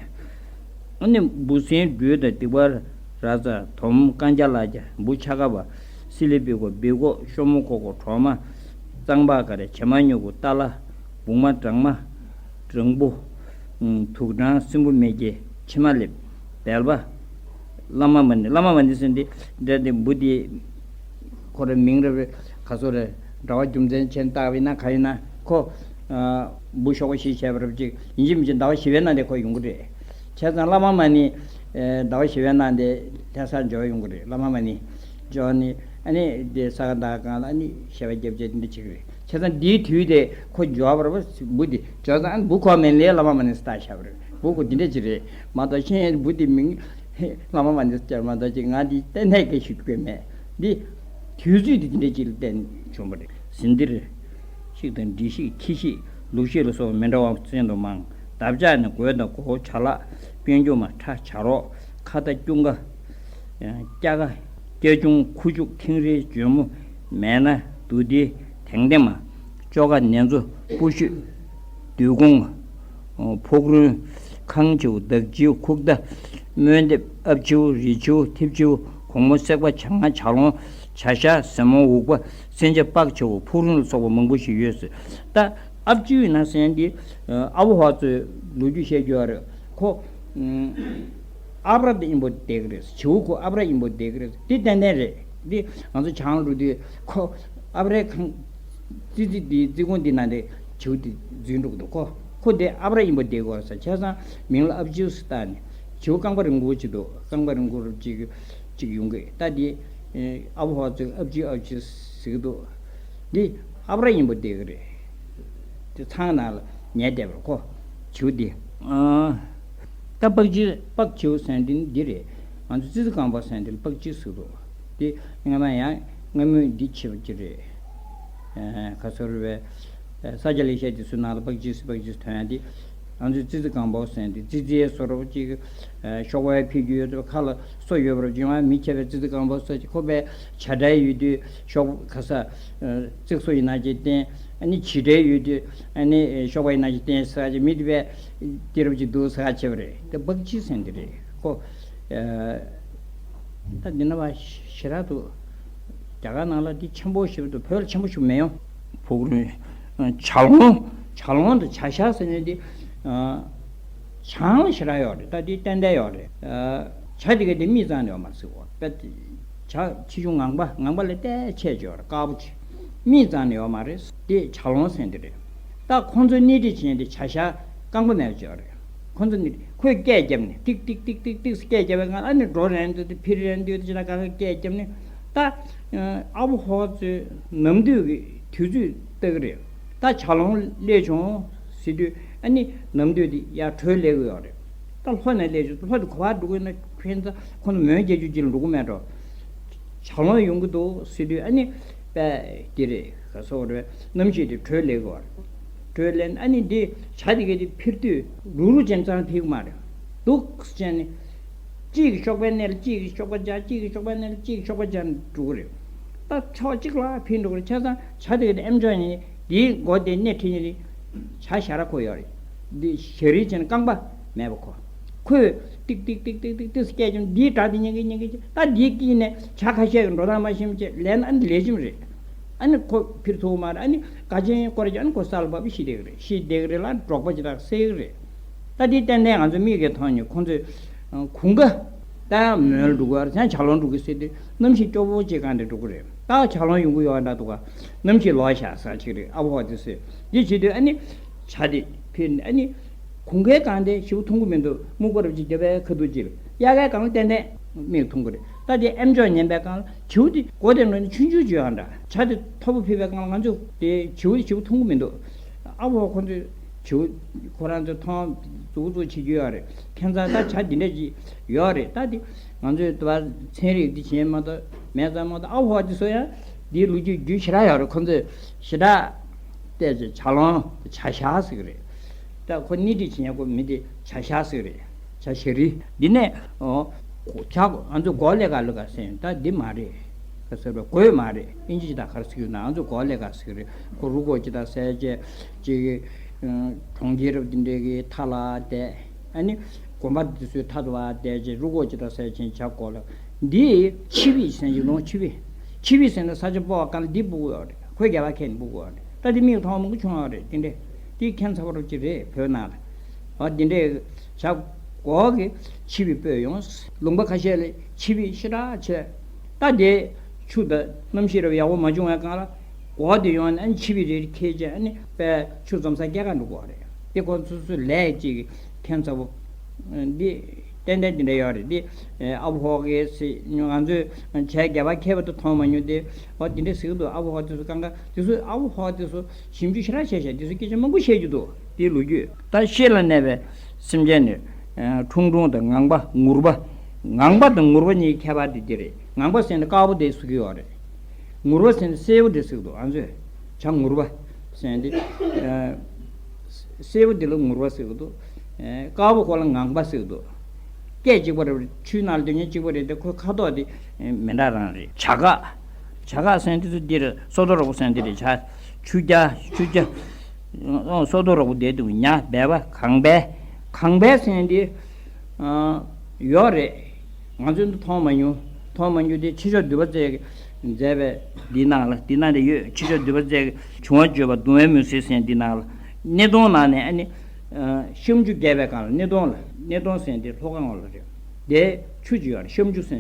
ཨ་ནི་འབུ་སྲིན་སྦྲུལ་དང་སྡིག་པ་ར་ཙ་དོམ་རྐང་རྒྱ་ལ་རྒྱ་འབུ་ཆ་ག་པ་སི་ལི་བི་གོ་བི་གོ་ཤོ་མོ་ཁོ་ཁོ་གྲོག་མ་གཙང་པ་ག་རེ་བྱེ་མ་སྨྱུ་གུ་ཏ་ལ་བུང་མ་སྦྲང་མ་སྦྲང་བུ། དུག་སྦྲང་སྲིན་བུ་མེ་སྐྱེས་ཕྱེ་མ་ལེབ་སྦལ་པ། བླ་མ་མ་ཎི། བླ་མ་མ་ཎི་ཟེར་འདི་འདྲ་འདི་འབུ་འདི་ཁོ་ར་མིང་ར་རེ་ག་ཚོད་རེ་འདྲ་བ་རྒྱུ་མཚན་ཆེན་བཏགས་པ་ཡིན་ན་ག་ཡིན་ན་ཁོ་འབུ་ཤོག་པ་བཞི་བྱས་པ་རབ་ཅིག་ཡིན་གཅིག་མིན་གཅིག་ཟླ་བ་བཞི་པའི་ནང་དེ་ཁོ་ཡོང་གི་རེད། བྱས་ཙང་བླ་མ་མ་ཎི་ཟླ་བ་བཞི་པའི་ནང་དེ་ལྷ་སར་འབྱོར་ཡོང་གི་རེད། བླ་མ་མ་ཎི་འབྱོར་ནི་ཨ་ནི་དེ་ས་ག་ཟླ་གང་ལ་ཨ་ནི་ཞལ་པར་རྒྱབ་བྱས་འདི་འདྲ་བྱེད་ཀྱི་རེད། བྱས་ཙང་འདིའི་དུས་དེ་ཁོ་འབྱོར་བར་འབུ་འདི་འབྱོར་ཙང་འབུ་ཁོ་མིན་ལས་བླ་མ་མ་ཎི་སྟག་ཤ་བར་འབུ་ཁོ་འདི་འདྲ་ཅིག་རེད་མ་གཏོགས་ཤེས་འབུ་འདི་མིང་བླ་མ་མ་ཎི་སྟག་མ་གཏོགས་ཅིག་ང་འདི་ཏན་ཏན་སྐད་ཤུགས་དགོས་མེད། འདི་དུས་ཚོད་འདི་འདི་འདྲ་ཅིག་ལ་བརྟེན་བྱུང་བ་རེད། ཟིན་དིར་ཤིག་དང་འདྲི་ཤིག་ཁྱི་ཤིག་ལུག་ཤིག་ལ་སོགས་མི་འདྲ་བ་བཙན་དུ་མང་། འདབ་ཆགས་ནི་གོས་དང་གོ་བོ་ཆ་ལག་དཔོན་རྒྱུ་མ་ཁྲ་བྱ་རོག་ཁ་ད་ཀྱུང་ཀ་སྐྱ་ཀ་སྐྱ་ཆུང་ཁུ་བྱུག་ཐིང་རིལ་འཇོལ་མོ་མེད་ན་དུ་དི་དེང་དེ་མ་ཅོ་ཀ་ནེ་ཚོ་སྤུ་ཤུད་བདུད་གུང་ཕོག་རུན་ཁང་བྱེའུ་བདག་བྱེའུ་ཁུག་རྟ་སྨོན་འདེབས་ཨབ་བྱེའུ་རི་བྱེའུ་ཐིབ་བྱེའུ་གོང་མོ་སྲེག་པ་བྱ་ང་བྱ་ལོང་བྱ་ཤ་ཟེ་མོ་འུག་པ་སེན་ཆ་པག་བྱེའུ་ཕུག་རུན་ལ་སོགས་པ་མང་པོ་ཞིག་ཡོད་ཟེར། ད་ཨབ་བྱེའུ་ཡིན་ན་ཟེར་འདི་ཨ་བོ་ཧ་ཚོས་ལོ་རྒྱུས་བཤད་རྒྱུ་ཡོད་རེད་ཁོ། ཨབ་ར་དེ་ཨིན་པོ་བསྡད་ཀྱི་རེད། བྱེའུ་ཁོ་ཨབ་ར་ཨིན་པོ་བསྡད་ཀྱི་རེད། དེ་ཏན་ཏན་རེད། འདི་ང་ཚོ་བྱང་འགྲོ་དུས་ཁོ་ཨབ་རའི་ཁང་ཙི་ཙི་འདི་ཙི་གུང་འདི་ནང་དེ་བྱེའུ་དེ་འཛུལ་འགྲོ་གི་འདུག་ཁོ་ཁོ་དེ་ཨབ་ར་ཨིན་པོ་བསྡད་ཀྱི་ཡོད་ས་བྱས་ཙང་མིང་ལ་ཨབ་བྱེའུ་ཟེར་བཏགས་ནས་བྱེའུ་རྐང་པ་རིང་པོ་ཅིག་འདུག་རྐང་པ་རིང་པོ་རུ་ཅིག་ཅིག་ཡོང་གི་ད་དེ་ཨ་བོ་ཧ་ཚོས་ཨབ་བྱེའུ་ཨབ་བྱེའུ་ཟེར་གི་འདུག་འདི་ཨབ་ར་ཨིན་པོ་བསྡད་ཀྱི་རེད། དེ་ཚང་ནང་ལ་ཉལ་བསྡད་པར་ཁོ་བྱེའུ་འདི། ཨ། ད་པག་ཅིག་པག་བྱེའུ་ཟེར་འདི་འདི་རེད། ང་ཚོ་ཙི་ཙི་རྐང་པ་ཟེར་འདི་ལ་པག་ཅིག་ཟེར་འདུག་འདི་སྔ་མ་ཡང་སྔ་མོས་འདི་བྱེད་པ་ཅིག་རེད། ཨ། ཁ་སོ་རུ་བའི་ས་སྐྱ་ལེ་ཤ་འདི་ཚོའི་ནང་ལ་པག་ཅིག་ཟེར་པག་ཅིག་ཐོན་ཡ་འདི། ང་ཚོས་ཙི་ཙི་རྐང་པ་ཟེར་འདི་ཙི་ཙིའི་བཟོ་འདྲ་ཅིག་ཨ། གཤོག་པ་ཕུད་རྒྱུ་ཡོད་དུས་ཁ་ལ་སོ་ཡོད་པར་བྱུང་བ་མི་ཁྱད་པའི་ཙི་ཙི་རྐང་པ་སོ་ཅིག་ཁོ་པའི་བྱ་སྒྲ་ཡོད་དུས་གཤོག་ཁ་ས་ཙིག་སོ་ཡིན་ན་ཅིག་བསྟན། ཨ་ནི་བྱི་སྒྲ་ཡོད་དུས་ཨ་ནི་གཤོག་པ་ཡིན་ན་ཅིག་བསྟན་ཟེར་ཅིག་མི་དེ་པའི་དེ་རབ་ཅིག་འདུག་ཟེར་བྱས་པ་རེད། དེ་པག་ཅིག་ཟེར་འདི་རེད་ཁོ། ཨ། ད་འདི་ན་བ་ཞེ་དྲག་འདུག་རྒྱ་གར་ནང་ལ་འདི་ཆེན་པོ་ཞིག་འདུག་བོད་ལ་ཆེན་པོ་ཞིག་མེད་ཡོང་། ཕུག་རོན། བྱ་ལོང་། བྱ་ལོང་དང་བྱ་ཤ་ཟེར་ནས་འདི། བྱང་ལ་ཞེ་དྲག་ཡོད་རེད། ད་འདི་ཏན་ཏན་ཡོད་རེད། བྱ་དེ་ག་དེ་མི་གཙང་ནས་ཡོད་མ་རེད་ཟེར་བ། དཔེ་བྱ་ཆེ་ཆུང་ངང་པ་ངང་པ་ལས་ཏེ་ཆེ་ཆེ་ཡོད་རེད། དཀར་པོ་ཆེ། མི་གཙང་ནས་ཡོད་མ་རེད། དེ་བྱ་ལོང་ཟེར་འདི་རེད། ད་ཁོང་ཚོའི་སྣེ་ཁྲིད་བྱེད་མཁན་དེ་བྱ་ཤ་རྐང་པ་མེད་པ་ཅིག་ཡོད་རེད། ཁོ་ཚོ་ནི་ཁོས་སྐད་བརྒྱབ་ནས་ཏིག་ཏིག་ཏིག་ཏིག་ཏིག་སྐད་བརྒྱབ་པའི་སྒང་ཨ་ནི་འགྲོ་རན་དུས་དེ་ཕིར་རན་དུས་དེ་ཅི་ན་ག་ག་སྐད་བརྒྱབ་ནས་ད་ཨ་བོ་ཧོ་ཚོའི་ནམ་དུས་ཀྱི་དུས་ཚོད་ལྟ་གི་རེད། ད་བྱ་ལོང་སླེབས་བྱུང་ཟེར་དུས་ཨ་ནི་ནམ་དུས་དེ་ཡར་དྲོད་སླེབས་གི་ཡོད་རེད། ད་ལྷོ་ནས་སླེབས་བྱུང་ལྷོ་དེ་ག་པར་འགྲོ་གི་ཡོད་ན་ཁྱོད་ཚོ་ཁོ་ཚོ་མོན་རྒྱག་རྒྱུ་ཅིག་ལ་འགྲོ་གི་མེད་འགྲོ། བྱ་ལོང་ཡོང་གི་འདུག་ཟེར་དུས་ཨ་ནི་པས་དེ་རེད་ག་སོགས་རེད་གནམ་གཤིས་དེ་དྲོད་སླེབས་གི་ཡོད་རེད། དྲོད་ལེན་ཨ་ནི་འདི་བྱ་དེ་གས་དེ་འཕིར་དུས་རུག་རུག་ཅན་ཙང་འཕིར་གི་མ་རེད། འདུག་ཟེར་ནས་གཅིག་གིས་གཤོག་པའི་སྣེ་ལ་གཅིག་གིས་གཤོག་པ་སྦྱར་གཅིག་གིས་གཤོག་པའི་སྣེ་ལ་གཅིག་གིས་གཤོག་པ་སྦྱར་ནས་འགྲོ་གི་རེད། ད་ཕྱོགས་གཅིག་ལ་ཕྱིན་འགྲོ་གི་རེད། བྱས་ཙང་བྱ་དེ་གི་ཨེམ་ཅོག་ནི་འདིའི་མགོ་དེ་སྣེ་ཁྲིད་ནི་རེད། བྱ་ཞ་ར་ཁོ་ཡོད་རེད། འདི་ཞ་རི་བྱས་ནས་རྐང་པ་མེད་པ་ཁོ། ཁོས་ཏིག་ཏིག་ཏིག་ཏིག་ཏིག་ཏིག་སྐད་ཀྱང་འདིའི་སྒྲ་དེ་ཉན་གི་ཉན་གི། ད་འདིའི་དཀྱིལ་ནས་བྱ་ཁ་ཤས་ཀྱི་འགྲོ་སྟངས་མ་ཤེས་བྱས་ལན་ཨ་ནི་ལས་ཅིམ་རེད། ཨ་ནི་ཁོ་ཕྱིར་ཚུར་མ་རེད། ཨ་ནི་ཀ་ཆེན་སྐོར་གྱི་ཨ་ནི་ཁོ་ས་ལ་བབས་ཤི་བསྡད་གི་རེད། ཤི་བསྡད་གི་རེད་ལ་འབྲོག་པ་ཅིག་དག་སེ་གི་རེད། ད་འདི་ཏན་ཏན་ང་ཚོ་མིག་གིས་མཐོང་ནས་ཁོང་ཚོས་གུང་ག་ད་མོལ་འགྲོ་གི་རེད། ཡང་བྱ་ལོང་འགྲོ་གི་ཟེར་དུས་གནམ་གཤིས་སྐྱོ་བོ་ཅིག་གང་དེ་འགྲོ་གི་རེད། ད་བྱ་ལོང་ཡོང་གི་ཡོད་འདྲ་འདུག་ག་གནམ་གཤིས་ལོག་ཤག་ཟེར་ཅིག་རེད། ཨ་ཕོ་དེ་ཟེར། འདི་བྱེད་དུས་ཨ་ནི་བྱ་དེ་ཕེབས་ནས་ཨ་ནི་གུང་གའི་སྒང་དེ་ཞེ་པོ་མཐོང་གི་མི་འདུག་སྨུག་པ་རབ་ཅིག་རྒྱབ་པའི་ཁ་ཐུག་ཅིག་ལ་དབྱར་ཁའི་སྒང་ལ་ཏན་ཏན་མིག་མཐོང་གི་རེད། ད་དེ་ཨེམ་ཅོག་ཉན་པའི་སྒང་ལ་བྱིའུ་དེ་མགོ་དེ་ནང་ནས་ཆུང་ཆུང་ཅིག་ཡོད་འདྲ། བྱ་དེ་མཐོ་པོ་ཕེབས་པའི་སྒང་ལ་ང་ཚོ་དེ་བྱིའུ་དེ་ཞེ་པོ་མཐོང་གི་མི་འདུག་ཨ་ཕོ་ཁོ་ཚོས་བྱིའུ་ཁོ་རང་ཚོ་མཐོང་འཛུགས་འཛུགས་བྱེད་རྒྱུ་ཡོད་རེད། ཁྱད་མཚར་ད་བྱ་འདི་འདྲ་ཅིག་ཡོད་རེད། ད་དེ་ང་ཚོས་དུ་བ་ཚན་རིག་འདི་བྱས་མ་གཏོགས་མེད་ཙང་མ་གཏོགས། ཨ་ཕོ་དེ་ཚོ་ཡང་འདིའི་ལོ་རྒྱུས་རྒྱུས་ཞེ་དྲག་ཡོད་རེད། ཁོ་ཚོས་ཞེ་དྲག་བལྟས་ཚེ་བྱ་ལོང་བྱ་ཞ་ཟེར་གི་རེད། ད་ཁོ་སྣེ་ཁྲིད་བྱེད་མཁན་ཁོ་མི་དེ་བྱ་ཞ་ཟེར་གི་རེད། བྱ་ཞ་རི། འདི་ནས་ཨོ་བྱ་ང་ཚོ་མགོ་ལས་ཀ་ལས་ཀ་ཟེར་ད་འདི་མ་རེད། ག་ཟེར་བ་གོས་མ་རེད། ཨིན་ཇི་ཅིག་དང་ག་རེ་ཟེར་གི་ཡོད་ན་ང་ཚོ་མགོ་ལས་ཀ་ཟེར་གི་རེད། ཁོ་རུ་གོ་ཅིག་དང་ཟས་བཅད་ཅིག་གྲོང་ཁྱེར་འདི་འདྲའི་གི་མཐའ་ལ་བསྡད། ཨ་ནི་དགོན་པ་འདི་ཚོའི་མཐའ་དུ་བ་བསྡད་ཅིག་རུ་གོ་ཅིག་དང་ཟས་བཅད་བྱ་མགོ་ལས། འདི་ཆི་བི་ཟེར་གྱི་ལོང་། ཆི་བི། ཆི་བི་ཟེར་ན་ས་ཆ་སྤོ་བ་གང་ལ་འདི་སྤུ་གུ་ཡོད་རེད། ཁོས་རྒྱ་བ་ཁྱེར་ནས་སྤུ་གུ་ཡོད་རེད། ད་འདི་མིག་མཐོང་མང་པོ་བྱུང་ཡོད་རེད། འདི་འདྲས་འདི་ཁྱད་མཚར་པོ་རུ་ཅིག་རེད། བོད་ནང་ལ་ཨ་འདི་འདྲས་བྱ་མགོ་གི་ཆི་བི་སྤོས་ཡོང་། ལུང་པ་ཁ་ཤས་ལ་ཆི་བི་ཞེ་དྲག་ཆེ། ད་དེ་ཆུ་དང་གནམ་གཤིས་རབ་ཡག་པོ་མ་བྱུང་བའི་སྒང་ལ་མགོ་དེ་ཡོང་ནས་ཨ་ནི་ཆི་བི་རེ་རེ་ཁྱེར་བྱས་ཨ་ནི་དཔེ་ཆུ་འཛོམས་ས་སྐྱེལ་ག་འགྲོ་གི་རེད། དེ་ཁོ་ཚོ་ཚོ་ལས་ཅིག་ཁྱད་མཚར་པོ་འདི་ཏན་ཏན་དེ་འདྲ་ཡོད་རེད། འདི་ཨ་ཕོ་གི་སི་ང་ཚོས་བྱས་རྒྱ་བ་ཁྱེར་བ་དུ་མཐོང་མ་མྱོང་སྟེ། ཨོ་དེ་འདྲ་ཟེར་གི་འདུག་ཨ་ཕོ་དེ་ཚོ་གང་ག་དེ་ཚོ་ཨ་ཕོ་དེ་ཚོ་ཞིབ་འཇུག་ཞེ་དྲག་བྱས་ཤག་དེ་ཚོ་སྐད་ཆ་མང་པོ་བཤད་རྒྱུ་འདུག་དེའི་ལོ་རྒྱུས། ད་ཤེལ་ལ་གནས་པའི་སེམས་ཅན་ནི་ཁྲུང་ཁྲུང་དང་ངང་པ་ངུར་པ། ངང་པ་དང་ངུར་པ་གཉིས་ཁྱད་པར་དེ་འདི་རེད། ངང་པ་ཟེར་ནི་དཀར་པོ་དེ་ཟེར་གི་ཡོད་རེད། ངུར་པ་ཟེར་ནི་སེར་པོ་དེ་ཟེར་གི་འདུག་ང་ཚོས་བྱ་ངུར་པ་ཟེར་ནི་སེར་པོ་དེ་ལ་ངུར་པ་ཟེར་གི་འདུག་དཀར་པོ་ཁོ་ལ་ངང་པ་ཟེར་གི་འདུག་སྐད་གཅིག་པ་རེད། ཆུའི་ནང་ལ་སྡོད་མཁན་གཅིག་པ་རེད་དེ་ཁོའི་ཁ་དོག་དེ་མི་འདྲ་རང་རེད། བྱ་གག་བྱ་གག་ཟེར་དེ་ཚོ་འདི་རེད། སོ་ཏོ་རོག་པོ་ཟེར་འདི་རེད། བྱ་ཆུ་རྒྱ་ཆུ་རྒྱ་སོ་ཏོ་རོག་པོ་དེ་འདུག་ཉ་སྦལ་པ་གངས་སྦལ། གངས་སྦལ་ཟེར་འདི་ཡོད་རེད། ང་ཚོས་འདི་མཐོང་མ་མྱོང་། མཐོང་མ་མྱོང་དེ་ཕྱི་ཕྱོགས་འདུས་པ་རྩེ་གི་མཛད་པའི་འདི་ནང་ལ་འདི་ནང་ལ་ཡོད། ཕྱི་ཕྱོགས་འདུས་པ་རྩེ་གི་བྱུང་བ་བརྗོད་པ་གདུང་བའི་མུན་སེལ་ཟེར་འདི་ནང་ལ་སྣེ་གདོང་ནང་ནས་ཨ་ནི། ཤམ་ཆུ་རྒྱས་པའི་སྒང་ལ་སྣེ་གདོང་ལ་སྣེ་གདོང་ཟེར་དེ་ལྷོ་ཁ་ངོས་ལ་རེད། དེ་ཆུ་ཅིག་ཡོད་རེད། ཤམ་ཆུ་ཟེར་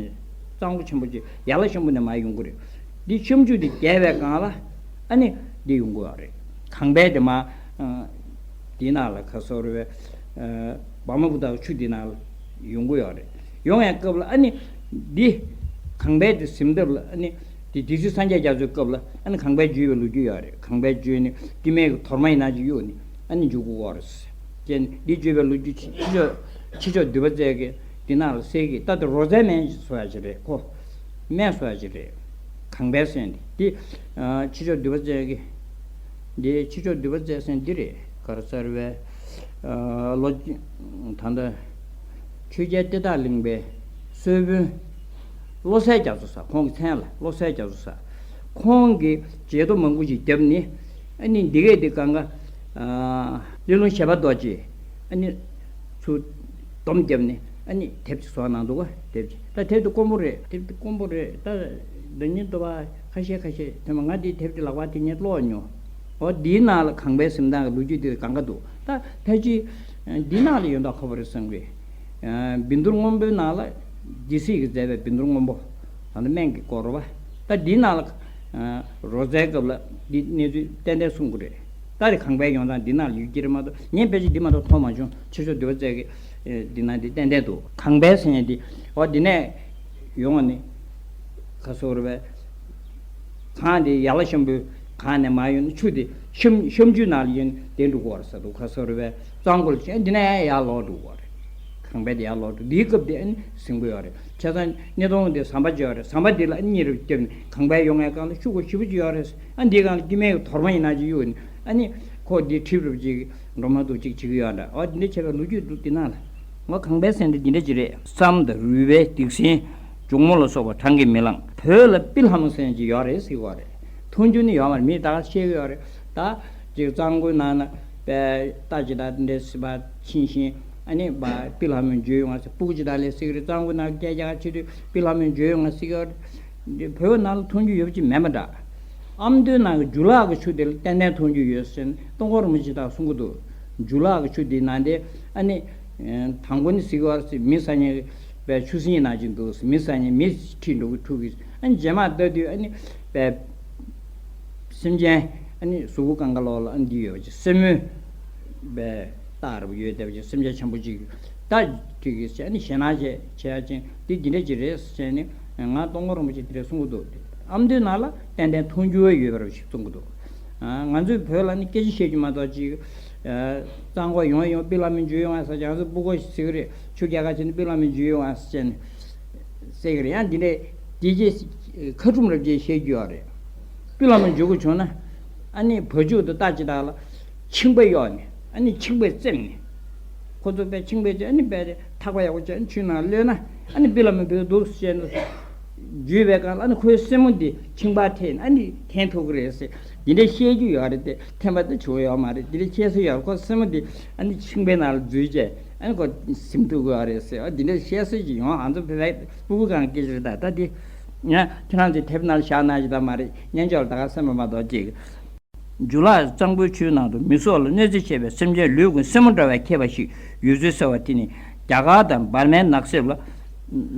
གཙང་པོ་ཆེན་པོ་ཅིག་ཡ་ལ་ཤམ་བུ་ནས་མར་ཡོང་གི་རེད། འདི་ཤམ་ཆུ་དེ་རྒྱས་པའི་སྒང་ལ་ཨ་ནི་འདི་ཡོང་གི་ཡོད་རེད། གངས་སྦལ་དེ་མར་འདི་ནང་ལ་ཁ་སོ་རེ་བའི་བ་མ་བུ་དག་ཆུ་འདི་ནང་ལ་ཡོང་གི་ཡོད་རེད། ཡོང་བའི་སྐབས་ལ་ཨ་ནི་འདི་གངས་སྦལ་དེ་ཟིན་ཐབས་ལ་ཨ་ནི་དེ་དེ་ཚོའི་སངས་རྒྱས་རྒྱ་མཚོའི་སྐབས་ལ་ཨ་ནི་གངས་སྦལ་འཇུས་པའི་ལོ་རྒྱུས་ཡོད་རེད། གངས་སྦལ་འཇུས་ནས་སྐྱེ་དམན་གྱི་དོར་མ་ཡིན་ན་ཅིག་གཡུགས་ནས་ཨ་ནི་འཇུ་དགོས་ཀྱི་ཡོད་རེད། ཅེས་འདི་བརྗོད་པའི་ལོ་རྒྱུས་ཕྱི་ཕྱོགས་ཕྱི་ཕྱོགས་འདུས་པ་རྩལ་གྱི་འདི་ནང་ལ་གསལ་གྱི་ད་དེ་རོ་བཙལ་སྨན་བཟོ་ཡ་ཅིག་རེད་ཁོ། སྨན་བཟོ་ཡ་ཅིག་རེད། གངས་སྦལ་ཟེར་འདི་འདི་ཕྱི་ཕྱོགས་འདུས་པ་རྩལ་གྱི་འདི་ཕྱི་ཕྱོགས་འདུས་པ་རྩལ་ཟེར་འདི་རེད། ག་རེ་ཟེར་བའི་ལོ་ད་ལྟ་ཆོས་རྒྱལ་གཏེར་བདག་གླིང་པའི་གསོལ་དཔོན། བློ་གསལ་རྒྱ་མཚོ་ཟེར། ཁོང་གི་མཚན་ལ་བློ་གསལ་རྒྱ་མཚོ་ཟེར། ཁོང་གིས་བརྗེད་ཐོ་མང་པོ་ཞིག་བརྒྱབ་ནས་ཨ་ནི་འདི་གས་འདི་གང་ག་ཀླུ་ལུང་ཞེས་པ་རྡོ་རྗེ་ཨ་ནི་ཚུར་སྡོམ་བརྒྱབ་ནས་ཨ་ནི་དེབ་ཅིག་བཟོ་གནང་འདུག་ག་དེབ་ཅིག་ད་དེབ་དེ་དཀོན་པོ་རེད། དེབ་དེ་དཀོན་པོ་རེད། ད་འདི་ཉིད་འདུག་པ་ཁ་ཤས་ཁ་ཤས་ཐོན་པ། ང་འདི་དེབ་དེ་ལག་པ་དེ་ཉིད་ཀློག་མྱོང་། འོ་འདིའི་ནང་ལ་གངས་པའི་གཟིམ་ཐང་གི་ལོ་རྒྱུས་དེ་གང་ག་འདུག་ད་ཕལ་ཆེར་འདི་ནང་ལ་ཡོད་མདོག་ཁ་པོ་རེད་བསམ་གི། བཻ་ཌཱུར་སྔོན་པོའི་ནང་ལ་སྡེ་སྲིད་ཀྱིས་མཛད་པའི་བཻ་ཌཱུར་སྔོན་པོ་ད་ལྟ་སྨན་གྱི་སྐོར་རོ་བ། ད་འདིའི་ནང་ལ་རོ་བཙལ་སྐབས་ལ་འདི་གནས་ཚུལ་ཏན་ཏན་གསུང་གི་རེད། ད་རེས་གངས་པའི་ཡོང་སྟངས་འདི་ནང་ལ་ཡོད་ཀྱི་རེད་མ་གཏོགས་ངས་ཕལ་ཆེར་འདི་མ་གཏོགས་མཐོང་མ་བྱུང་། ཕྱི་ཕྱོགས་འདུས་པ་རྩལ་གྱི་འདི་ནང་འདི་ཏན་ཏན་འདུག་གངས་པའི་ཟེར་མཁན་འདི་འོ་འདི་ནས་ཡོང་བ་ནི་ཁ་སོ་རེ་བས། གངས་དེ་ཡ་ལ་ཤམ་བུའི་གངས་ནས་མར་ཡོང་ནས་ཆུ་དེ་ཤམ་ཤམ་ཆུའི་ནང་ལ་ཡོང་ནས་དེ་འགྲོ་གི་ཡོད་རེད་ཟེར་འདུག་ཁ་སོ་རེ་བས་གཙང་པོ་ལ་ཕྱིན། འདི་ནས་ཡར་ལོག་འགྲོ་གི་ཡོད་རེད། གངས་པའི་དེ་ཡར་ལོག་འགྲོ། འདིའི་སྐབས་དེ་ཨ་ནི་ཟིན་གི་ཡོད་རེད། བྱས་ཙང་སྣེ་གདོང་དེ་ཟམ་པ་ཅིག་ཡོད་རེད། ཟམ་པ་དེ་ལ་ཨ་ནི་གཉིད་རེ་བརྒྱབ་ནས་གངས་པའི་ཡོང་ཡས་སྒང་ལ་ཤུགས་པོ་ཞེ་པོ་ཅིག་ཡོད་རེད། ཨ་འདིའི་སྒང་ལ་སྐྱེ་དམན་གྱི་དོར་མ་ཡིན་ན་ཅིག་གཡུགས་ནས་ཨ་ནི་ཁོ་འདི་གྲིབ་རུབ་ཅིག་འགྲོ་མ་ཐུབ་ཅིག་བྱེད་ཀྱི་ཡོད་འདྲ། འོ་འདི་འདྲ་བྱས་པའི་ལོ་རྒྱུས་འདུག་འདི་ནང་ལ། འོ་གངས་པའི་ཟེར་འདི་འདི་འདྲ་ཅིག་རེད། སྲམ་དང་རུས་པའི་སྡིག་སྲིན། ཇོ་མོ་ལ་སོགས་པ་བགྲང་གིས་མི་ལང་། བོད་ལ་པི་ལྷ་མོ་ཟེར་མཁན་ཅིག་ཡོད་རེད་ཟེར་གྱི་ཡོད་རེད། མཐོང་རྒྱུ་ནི་ཡོད་མ་རེད། མི་ད་ག་བཤད་ཀྱི་ཡོད་རེད། ད་ཅིག་གཙང་པོའི་ནང་ན་པའི་རྟ་ཅིག་ད་འདྲས་སི་པ་ཕྱིན་ཞིང་ཨ་ནི་པ་པི་ལྷ་མོ་འཇུ་ཡོང་ང་ཟེར། སྤུ་གུ་ཅིག་ད་ལས་ཟེར་གྱི་རེད། གཙང་པོའི་ནང་སྐད་རྒྱག་བྱེད་དུས་པི་ལྷ་མོ་འཇུ་ཡོང་ང་ཟེར་གྱི་ཡོད་རེད། འདི་བོད་ནང་ལ་མཐོང་རྒྱུ་ཡོད་པ་ཅིག་མེད་པ་འདྲ། ཨ་མདོའི་ནང་གི་འཇུ་ལག་གི་ཆུ་དེ་ལ་ཏན་ཏན་མཐོང་རྒྱུ་ཡོད་ཟེར་ནས་སྟོང་འཁོར་རིན་པོ་ཆེ་དག་གསུང་གི་འདུག་འཇུ་ལག་གི་ཆུ་དེའི་ནང་དེ་ཨ་ནི་དང་པོ་ནི་ཟེར་གྱི་ཡོད་རེད་ཟེར། མི་ཟ་མཁན་པའི་ཆུ་སྲིན་ནང་ཅིག་འདུག་ཟེར། མི་ཟ་མཁན་མི་ཁྲིད་འགྲོ་གི་འཁྲུག་གི། ཨ་ནི་རྗེས་མ་ལྟ་དུས་ཨ་ནི་པའི་སེམས་ཅན་ཨ་ནི་གཟུགས་པོ་གང་ག་ལོག་ལ་ཨ་ནི་འདི་ཡོད་པ་ཅིག་སེན་མོ་པའི་རྟགས་རེ་ཡོད་བསྡད་པ་ཅིག་སེམས་ཅན་ཆེན་པོ་ཅིག་ད་ཁྲིད་གི་ཟེར། ཨ་ནི་ཞེད་སྣང་བྱེད་བྱེད་ཡ་ཅན་འདི་འདི་འདྲ་ཅིག་རེད་ཟེར་ནས་ང་སྟོང་འཁོར་རིན་པོ་ཆེ་འདི་འདྲ་གསུང་གི་འདུག་ཨ་མདོའི་ནང་ལ་ཏན་ཏན་མཐོང་རྒྱུ་ཡོད་པ་ཞིག་གསུང་གི་འདུག་ང་ཚོའི་བོད་ལ་ནི་སྐད་ཆ་བཤད་རྒྱུ་མ་གཏོགས་ཅིག་གཙང་པོ་ཡོང་ཡོང་པི་ལ་མི་འཇུ་ཡོང་ཨ་ཟེར་ཀྱང་། ང་ཚོ་སྤུ་གུ་ཟེར་གི་རེད། ཆུ་རྒྱག་ག་ཕྱིན་ནས་པི་ལ་མི་འཇུ་ཡོང་ཨ་ཟེར་ནས་ཟེར་གི་རེད། ཡང་འདི་འདྲའི་འདི་རྗེས་ཁ་ཁྲུམ་རབ་རྗེས་བཤད་རྒྱུ་ཡོད་རེད། པི་ལ་མི་འཇུ་དགོས་བྱུང་ན་ཨ་ནི་བ་ཕྱུགས་དང་རྟ་ཅིག་དག་ལ་འཆིང་པ་གཡོགས་ནས་ཨ་ནི་འཆིང་པས་བཙེམས་ནས། ཁོ་ཚོ་པས་འཆིང་པས་བཙེམས། ཨ་ནི་པས་ཐག་པ་ཡག་པོ་བྱས་ཆུའི་ནང་གློད་ན་ཨ་ནི་པི་ལ་མི་བུད་འདུག་ཟེར་ནས། འཇུས་པའི་སྒང་ལ་ཨ་ནི་ཁོའི་སེན་མོ་འདི་འཆིང་པ་ཐེབས་ནས་ཨ་ནི་འཐེན་ཐུབ་ཀྱི་རེད་ཟེར། འདི་འདྲའི་བཤད་རྒྱུ་ཡོད་རེད་དེ། འཐེན་པ་དེ་བྱུང་ཡོད་མ་རེད། འདི་འདྲའི་བཤད་སྲོལ་ཡོད་རེད། ཁོ་སེན་མོ་འདི་ཨ་ནི་འཆིང་པའི་ནང་ལ་འཛུལ་བྱས་ཨ་ནི་ཁོ་ཟིན་ཐུབ་ཀྱི་ཡོད་རེད་ཟེར། འདི་འདྲའི་བཤད་སྲོལ་ཅིག་ཡོང་། ང་ཚོ་བོད་པའི་སྤུ་གུ་སྒང་སྐད་ཆ་རེད། ད་ད་འདི་ང་ཁྱེད་རང་ཚོའི་དེབ་ནང་ལ་བཞག་གནང་ཞིག་ད་མ་རེད། སྙན་ཅོག་ལ་ད་ག་སེམས་པ་མ་གཏོགས་ཅིག་འཇུ་ལག་གཙང་པོའི་ཆུའི་ནང་དུ་མི་སྲོག་ལ་གནོད་འཚེ་བྱེད་པའི་སེམས་ཅན་ལུས་ཀུན་སེན་མོ་འདྲ་བས་ཁེབས་པ་ཞིག་ཡོད་ཚུལ་ཟེར་བ་དེ་ནི་རྒྱ་གར་དང་འབར་མའི་ནགས་གསེབ་ལ།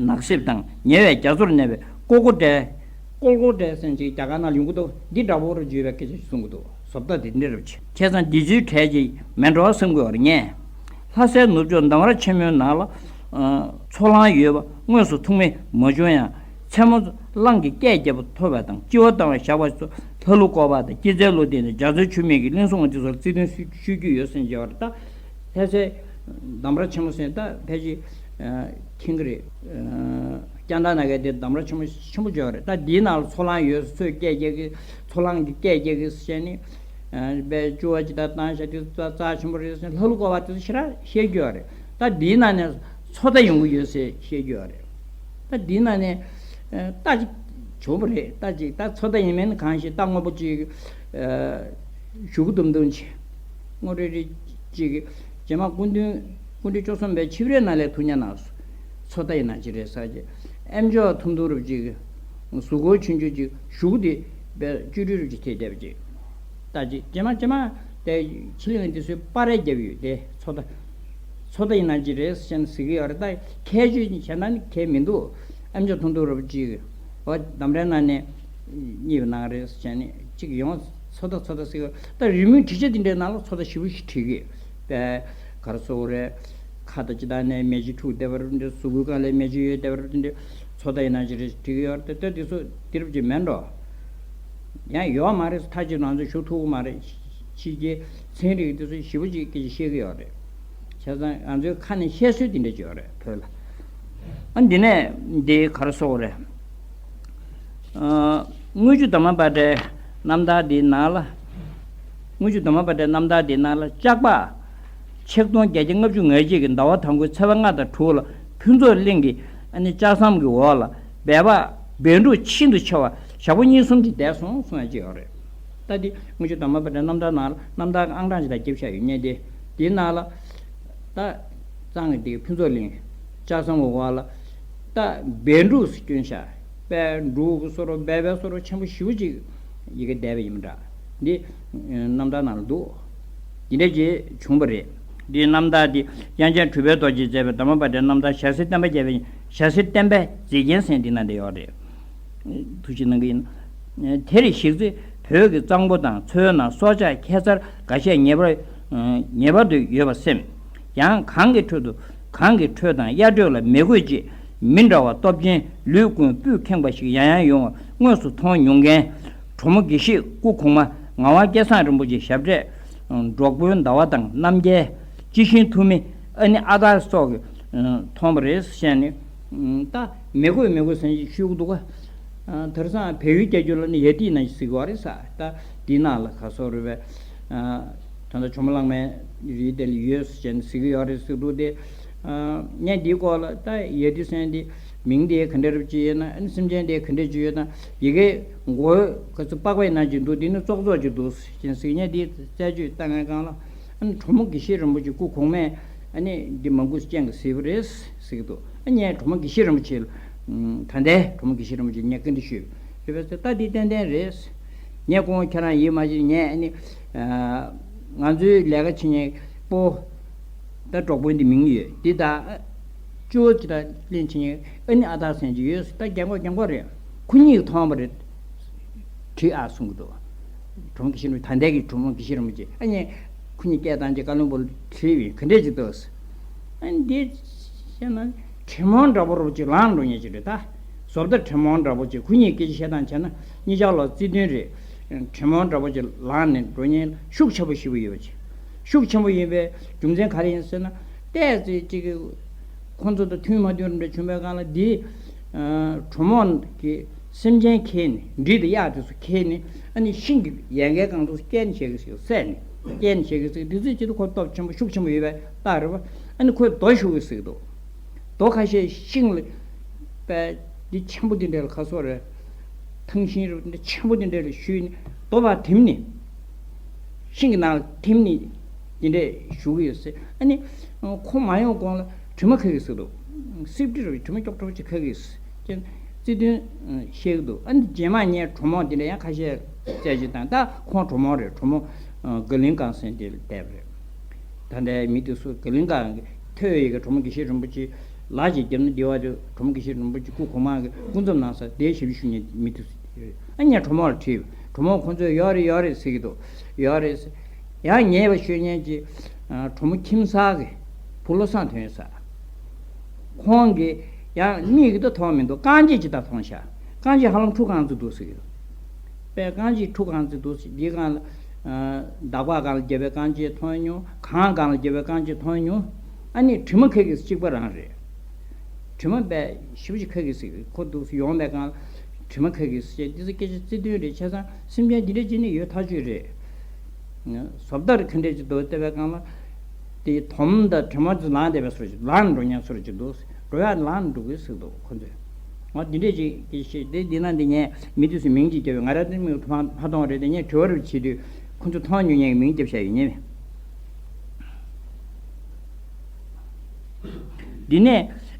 ནགས་གསེབ་དང་ཉེ་བའི་རྒྱ་མཚོར་གནས་པའི་ཀོ་ཀོ་ཌའི། ཀོ་ཀོ་ཌའི་ཟེར་མཁན་ཅིག་རྒྱ་གར་ནང་ཡོང་གི་འདུག་འདི་འདྲ་བོ་རུ་བརྗོད་པའི་སྐད་ཆ་ཞིག་གསུང་གི་འདུག་བཟོ་ལྟ་དེ་འདྲ་རུ་བྱེད། བྱས་ཙང་འདི་ཚོའི་གྲས་ཀྱི་མེད་འགྲོ་བསམ་གྱི་ཡོད་རེད། ངས་ལྷ་སའི་ནུབ་ཕྱོགས་འདམ་ར་ཆེན་མོའི་ནང་ལ། ཨ། མཚོ་གླང་ཡོད་པ་དངོས་སུ་ཐུག་མིན་མ་བྱུང་ཡང་། མཚན་མོ་གླང་གི་སྐད་རྒྱག་པ་ཐོས་པ་དང་། ལྕི་བ་བཏང་བའི་ཞགས་པ་སོགས་ལྷ་ཀླུ་ཀོ་པ་དང་། སྐྱེད་ཚལ་ལོ་དེ་ནས་རྒྱ་མཚོའི་ཆུ་སྨད་ཀྱི་གླིང་སྲུང་བ་དེ་ཚོར་རྩིས་མཐུན་ཞུ་རྒྱུ་ཡོད་ཟེར་བྱས་པ་རེད། ད་ལྷ་སའི་འདམ་ར་ཆེན་མོ་ཟེར་ད་ཕལ་ཆེར་མཁྱེན་གྱི་རེད། རྒྱ་ནག་ནང་གི་དེ་འདམ་ར་ཆེན་མོ་ཆེན་པོ་ཅིག་ཡོད་རེད། ད་འདིའི་ནང་ལ་མཚོ་གླང་ཡོད་ཚོས་སྐད་རྒྱག་གི། མཚོ་གླང་གི་སྐད་རྒྱག་གི་ཟེར་ནས། པའི་ལྕི་བ་ཅིག་ད་བཏང་བཞག་དུས་རྩ་རྩ་ཆེན་པོ་རེད་ཟེར། ལྷ་ཀླུ་ཀོ་པ་དེ་ཚོ་ཞེ་དྲག་བཤད་རྒྱུ་ཡོད་རེད། ད་འདིའི་ནང་ནས་མཚོ་རྟ་ཡོང་གི་ཡོད་ཟེར་བཤད་རྒྱུ་ཡོད་རེད། ད་འདིའི་ནང་ནས་རྟ་ཅིག་བྱུང་བ་རེད། རྟ་ཅིག་ད་མཚོ་རྟ་ཡིན་མིན་གང་ཞིག་རྟ་སྔོན་པོ་ཅིག་གཞུག་གུ་དུམ་དུམ་ཅིག་སྔོ་རེ་རེ་ཅིག་རྗེས་མ་སྐུ་མདུན་སྐུ་ཕྲེང་བཅུ་གསུམ་པའི་ཆིབས་རལ་ནང་ལ་ཐུག་ཉན་ནང་སོ། མཚོ་རྟ་ཡིན་ན་ཅི་རེད་ཟེར་གྱི། ཨེམ་ཅོག་ཐུང་ཐུང་རུབ་ཅིག་གཟུགས་སྐོར་ཆུང་ཆུང་ཅིག་གཞུག་དེ་བཅུ་དྲུག་རུབ་ཅིག་ཐེབས་བསྡད་པ་ཅིག་ད་ཅིག་རྗེས་མ་རྗེས་མ་དེ་ཕྱི་གླིང་དེ་ཚོས་པར་རེ་བརྒྱབ་ཡོད་དེ། མཚོ་རྟ་མཚོ་རྟ་ཡིན་ན་ཅི་རེད་ཟེར་ནས་ཟེར་གྱི་ཡོད་རེད། ད་ཁྱད་ཆོས་གཞན་དག་ནི་གང་ཡང་མི་འདུག་ཨེམ་ཅོག་ཐུང་ཐུང་རུབ་ཅིག་འོ་འདམ་རའི་ནང་ནས་རྙེད་པ་ནང་རེད་ཟེར་ནས་ཅིག་ཡོང་། མཚོ་རྟ་མཚོ་རྟ་ཟེར་གྱི་ཡོད། ད་རི་མོའི་འབྲི་བྱ་དེ་འདྲའི་ནང་ལ་མཚོ་རྟ་ཞེ་པོ་ཞིག་བྲིས་ཀྱི་ཡོད་པས། ག་རེ་ཟེར་དགོས་རེད། ཁ་དང་ཅི་ད་ནས་མེ་ལྕེ་འཁྲུགས་བསྡད་པ་རེད་འདྲ། གཟུགས་པོའི་སྒང་ལ་མེ་ལྕེ་ཡོད་བསྡད་པ་རེད་འདྲ། མཚོ་རྟ་ཡིན་ན་ཅི་རེད་བྲིས་ཀྱི་ཡོད་རེད། ད་དེ་ཚོ་དེ་རུབ་ཅིག་མེད་འགྲོ། ཡང་ཡོད་མ་རེད། མཐའ་གཅིག་ང་ཚོ་ཞུ་ཐུབ་ཀྱི་མ་རེད། ཕྱི་རྒྱལ་ཚན་རིག་དེ་ཚོ་ཞེ་པོ་ཅིག་སྐད་ཆ་བཤད་ཀྱི་ཡོད་རེད། བྱས་ཙང་ང་ཚོའི་ཁ་ནས་བཤད་སྲོལ་དེ་འདྲ་ཅིག་ཡོད་རེད་བོད་ལ། ཨ་འདི་ནས་འདི་ག་རེ་ཟེར་དགོས་རེད། ཨ། དངུལ་ཆུ་དར་མ་པ་ཏྲའི་རྣམ་ཐར་འདིའི་ནང་ལ། དངུལ་ཆུ་དར་མ་པ་ཏྲའི་རྣམ་ཐར་འདིའི་ནང་ལ་ལྕགས་ཕག་ཆིག་སྟོང་བརྒྱད་བརྒྱ་ལྔ་བཅུ་ང་གཅིག་གི་ཟླ་བ་དང་པོའི་ཚེས་པ་ལྔ་དང་དྲུག་ལ་ཕུན་ཚོགས་གླིང་གི་ཨ་ནི་ལྕགས་ཟམ་གྱི་འོག་ལ་སྦལ་པ་སྦལ་ཕྲུག་ཤིན་ཏུ་ཆེ་བ་ཞག་པོ་གཉིས་གསུམ་ཅིག་བསྡད་སོང་གསུང་ཡ་ཅིག་ཡོད་རེད། ད་འདི་དངུལ་ཆུ་དར་མ་པ་ཏྲའི་རྣམ་ཐར་ནང་ལ་རྣམ་ཐར་ཨང་གྲངས་ཅིག་ད་རྒྱབ་བཞག་ཡོད་ངེས་ཏེ། འདིའི་ནང་ལ་ད་གཙང་གི་འདི་ཕུན་ཚོགས་གླིང་ལྕགས་ཟམ་འོག་ལ་ད་སྦལ་ཕྲུག་སྐྱོན་ཤག་སྦལ་ཕྲུག་གི་བཟོ་འདྲ་སྦལ་པའི་བཟོ་འདྲ་ཆེན་པོ་ཞེ་པོ་ཅིག་ཡི་གེ་བསྡད་པ་ཡིན་པ་འདྲ། འདི་རྣམ་ཐར་ནང་ལ་འདུག་འདི་འདྲ་ཅིག་བྱུང་བ་རེད། འདིའི་རྣམ་ཐར་འདི་དབྱངས་ཅན་གྲུབ་པའི་རྡོ་རྗེས་མཛད་པའི་དར་མ་པ་ཏྲའི་རྣམ་ཐར་ཞྭ་སེར་བསྟན་པ་རྒྱས་པའི་ཞྭ་སེར་བསྟན་པའི་མཛེས་རྒྱན་ཟེར་འདི་ནང་འདྲ་ཡོད་རེད། ཐུགས་རྗེ་གནང་གི་ཡིན། དེར་གཞིགས་ཚེ་བོད་ཀྱི་གཙང་པོ་དང་མཚོའི་ནང་སྲོག་ཆགས་ཁྱད་མཚར་འགའ་ཤས་ངེས་པར་ངེས་པར་དུ་ཡོད་པར་སེམས། ཡང་གངས་ཀྱི་ཁྲོད་དུ་གངས་ཀྱི་ཁྲོད་དང་གཡའ་ཁྲོད་ལ་མི་རྒོད་ཅེས་མི་འདྲ་བ་སྟོབས་ཆེན་ལུས་ཀུན་སྤུས་ཁེངས་པ་ཞིག་ཡང་ཡང་ཡོང་བ་དངོས་སུ་མཐོང་མྱོང་མཁན་གྲོགས་མོ་དགེ་བཤེས་སྐུ་གོང་མ་ངག་དབང་སྐལ་བཟང་རིན་པོ་ཆེའི་ཞབས་གྲས། འབྲོག་དཔོན་ཟླ་བ་དང་རྣམ་རྒྱལ། སྐྱིད་ཤིང་ཐུ་མི་ཨ་ནི་ཨ་དར་སོགས་ཀྱིས་མཐོང་བ་རེད་ཟེར་ནས། ད་མི་རྒོད་མི་རྒོད་ཟེར་ནས་ཤོད་ཀྱི་འདུག་ག་དེང་སང་བལ་ཡུལ་རྒྱ་ཁྱོན་ལ་ནི་ཡ་ཏི་ན་ཟེར་གྱི་ཡོད་རེད་ས། ད་འདི་ནང་ལ་ག་སོགས་རེད་པས། ད་ལྟ་ཇོ་མོ་གླང་མའི་རི་དེ་ལ་ཡོད་ཟེར་ནས་ཟེར་གྱི་ཡོད་རེད་ཟེར་འདུག་སྟེ། ངས་འདིའི་སྐོར་ལ་ད་ཡ་ཏི་ཟེར་འདི་ མིང་དེ་ག་འདྲ་རབ་ཅིག་ཡོད་ན། ཨ་ནི་སེམས་ཅན་དེ་ག་འདྲ་ཅིག་ཡོད་ན། ཡི་གེ་མགོ་ག་ཚོད་པགས་པའི་ནང་ཅིག་འདུག་དེ་ནི་ཙོག་ཙོག་ཅིག་འདུག་ཅེས་ཟེར་ཉན་དེ་རྩད་གཅོད་བཏང་ངའི་སྒང་ལ། ཨ་ནི་གྲོ་མོ་དགེ་བཤེས་རིན་པོ་ཆེ་སྐུ་གོང་མས་ཨ་ནི་འདི་མང་པོ་སྤྱན་གྱིས་གཟིགས་པ་རེད་ཟེར་གྱི་འདུག་ཨ་ངས་གྲོ་མོ་དགེ་བཤེས་རིན་པོ་ཆེ་ལ། ད་ལྟའི་གྲོ་མོ་དགེ་བཤེས་རིན་པོ་ཆེ་ངས་བཀའ་འདྲི་ཞུས་པ་རེད་པས་ཟེར། ད་འདི་ཏན་ཏན་རེད། ངས་ཁོང་ཁྱེད་རང་ཡིད་མ་ཆེས། ངས་ཨ་ནི་ང་ཚོའི་ལས་ཀ་བྱེད་མཁན་སྤོ། ད་གྲོགས་པོ་འདི་མིང་ཡོད་འདི་དང་། ཅོ་ཅི་ད་ལེན་བྱེད་མཁན་ཨ་ནི་ཨ་སྟག་སེང་ཅིག་ཡོད། ད་རྒན་གོག་རྒན་གོག་རེད། ཁོ་གཉིས་ཀྱིས་མཐོང་བ་རེད། དྲིས་ཨ་གསུང་གི་འདུག་གྲོང་གི་ཤེས་རམ་ད་ལྟའི་གི་གྲོང་གི་ཤེས་རམ་ཅིག་ཨ་ནི་ཁོ་གཉིས་སྐད་བཏང་རྗེས་བཀའ་བློན་པོ་ལ་དྲིས་པས་ག་འདྲས་ཅིག་འདུག་ཨ་ནི་འདི་བཤད་ན་དྲི་མ་འདྲ་པོ་རོབ་ཅིག་ལངས་འགྲོ་ཉེན་ཅིག་རེད། ད་བཟོ་ལྟ་དྲི་མ་འདྲ་པོ་ཅིག་ཁོ་གཉིས་སྐད་ཆ་བཤད་སྟངས་བྱས་ན་གཉིས་ཆར་ལ་རྩིས་མཐུན་རེད། དྲི་མ་འདྲ་པོ་ཅིག་ལངས་ནས་འགྲོ་ཉེན་ཤུགས་ཆེན་པོ་ཞེ་པོ་ཡོད་པ་ཅིག་ཤུགས་ཆེན་པོ་ཡིན་པའི་རྒྱུ་མཚན་ག་རེ་ཡིན་ཟེར་ན། ཏོག་ཙམ་ཅིག་གི་ཁོང་ཚོ་དང་མཐུན་མ་མཐུན་རེ་འདྲ་བྱུང་བའི་སྒང་ལ་འདི། གྲོ་མོ་གི་སེམས་ཅན་ཁྱེར་ནས་འབྲི་དང་གཡག་དེ་ཚོ་ཁྱེར་ནས་ཨ་ནི་ཤིང་གི་ཡལ་གའི་སྒང་དུ་སྐྱེལ་ནས་བྱེད་ཀྱི་ཟེར། བསད་ནས་སྐྱེལ་ནས་བྱེད་ཀྱི་ཟེར། འདི་ཚོའི་ཆེད་དུ་ཁོ་སྟོབས་ཆེན་པོ་ཤུགས་ཆེན་པོ་ཡོད་པའི་རྟགས་རེད་པ། ཨ་ནི་ཁོས་རྡོ་གཞུ་གི་ཟེར་གྱི་འདུག་རྡོ་ཁ་ཤས་ཤིང་ལ་པས་འདི་ཆེན་པོ་འདི་འདྲ་ལ་ཁ་སོ་རེད། ཐང་ཤིང་རེད་འདི་ཆེན་པོ་འདི་འདྲ་ལ་གཞུས་ནས་རྡོ་བ་ཐིམ་ནས། ཤིང་གི་ནང་ལ་ཐིམ་ནས་འདི་འདྲས་བཞུགས་ཀྱི་ཡོད་ཟེར། ཨ་ནི་ཁོ་མ་ཡོང་གོང་ལ་དྲི་མ་ཁ་གི་ཟེར་འདུག་སིབ་ཏི་རུ་དྲི་མ་ཀྱོག་ཀྱོག་ཅིག་ཁ་གི་ཟེར། ཅན་རྩིས་དོན་བཤད་ཀྱི་འདུག་ཨ་ནི་རྗེས་མ་ངས་གྲོ་མོ་འདི་འདྲ་ཡང་ཁ་ཤས་རྩད་གཅོད་བཏང་། ད་ཁོང་གྲོ་མོ་རེད། གྲོ་མོ་དགའ་གླིང་སྒང་ཟེར་འདི་ལ་བསྡད་པ་རེད། ད་ལྟའི་མི་དེ་ཚོ་དགའ་གླིང་སྒང་གི་ཐོས་ཡི་གེ་གྲོ་མོ་དགེ་བཤེས་རིན་པོ་ཆེ་ལག་ཅིག་བརྒྱབ་ན་བདེ་བ་དེ། གྲོ་མོ་དགེ་བཤེས་རིན་པོ་ཆེ་སྐུ་གོང་མ་གི་སྐུ་མཚམས་ནང་ས་དེ་ཞབས་ཞུ་མཁན་མི་དེ་ཚོ་རེད། ཨ་ངས་གྲོ་མོ་ལ་དྲིས། གྲོ་མོ་ཁོང་ཚོས་ཡོད་རེད་ཡོད་རེད་ཟེར་གྱི་འདུག་ཡོད་རེད་ཟེར། ཡང་ཉེ་བའི་ཤོད་མཁན་གྱི་གྲོ་མོ་ཁྱིམ་ཚང་གི་བུ་བློ་བཟང་དོན་ཡོད་ས། ཁོང་གིས་ཡང་མིག་གིས་ད་མཐོང་མི་འདུག་རྐང་རྗེས་ཅིག་ད་མཐོང་ཤག་རྐང་རྗེས་ཧ་ལམ་ཁྲུ་གང་ཙམ་འདུག་ཟེར་གྱི་འདུག་པས་རྐང་རྗེས་ཁྲུ་གང་ཙམ་འདུག་ཟེར། འདིའི་སྒང་ལ། འདག་པ་སྒང་ལ་བརྒྱབ་པའི་རྐང་རྗེས་མཐོང་མྱོང་། གངས་སྒང་ལ་བརྒྱབ་པའི་རྐང་རྗེས་མཐོང་མྱོང་། ཨ་ནི་དྲི་མ་ཁ་གི་གཅིག་པ་རང་རེད། དྲི་མ་པས་ཞེ་པོ་ཅིག་ཁ་གི་ཟེར། ཁོ་འདུག་ཡོང་བའི་སྒང་ལ་དྲི་མ་ཁ་གི་ཟེར། འདི་ཚོ་སྐད་ཆ་རྩིས་མཐུན་རེད། བྱས་ཙང་སེམས་ཅན་འདི་འདྲ་ཅིག་ནི་ཡོད་ཐག་ཆོད་རེད། བཟོ་ལྟར་ག་འདྲས་ཅིག་འདུག་བལྟས་པའི་སྒང་ལ། དེ་དོམ་དང་དྲི་མ་ཚོ་ལངས་བསྡད་པའི་བཟོ་ཅིག་ལངས་འགྲོ་མཁན་བཟོ་ཅིག་འདུག་འགྲོ་ཡ་ལངས་འགྲོ་གི་ཟེར་འདུག་ཁོ་ཚོས། ང་འདི་འདྲས་ཅིག་གི་ཤེས་དེ་འདི་ན་འདི་ངས་མི་དེ་ཚོའི་མིང་ཅིག་བརྒྱབ་པའི་ང་རང་དེ་མིང་མ་མཐོང་རེད་དེ། ངས་དྲི་བ་རེ་བྱེད་དུས་ཁོ་ཚོས་མཐོང་མྱོང་མཁན་གྱི་མིང་བརྒྱབ་བཞག་ཡོད་ངེས་མེད། འདི་ནས་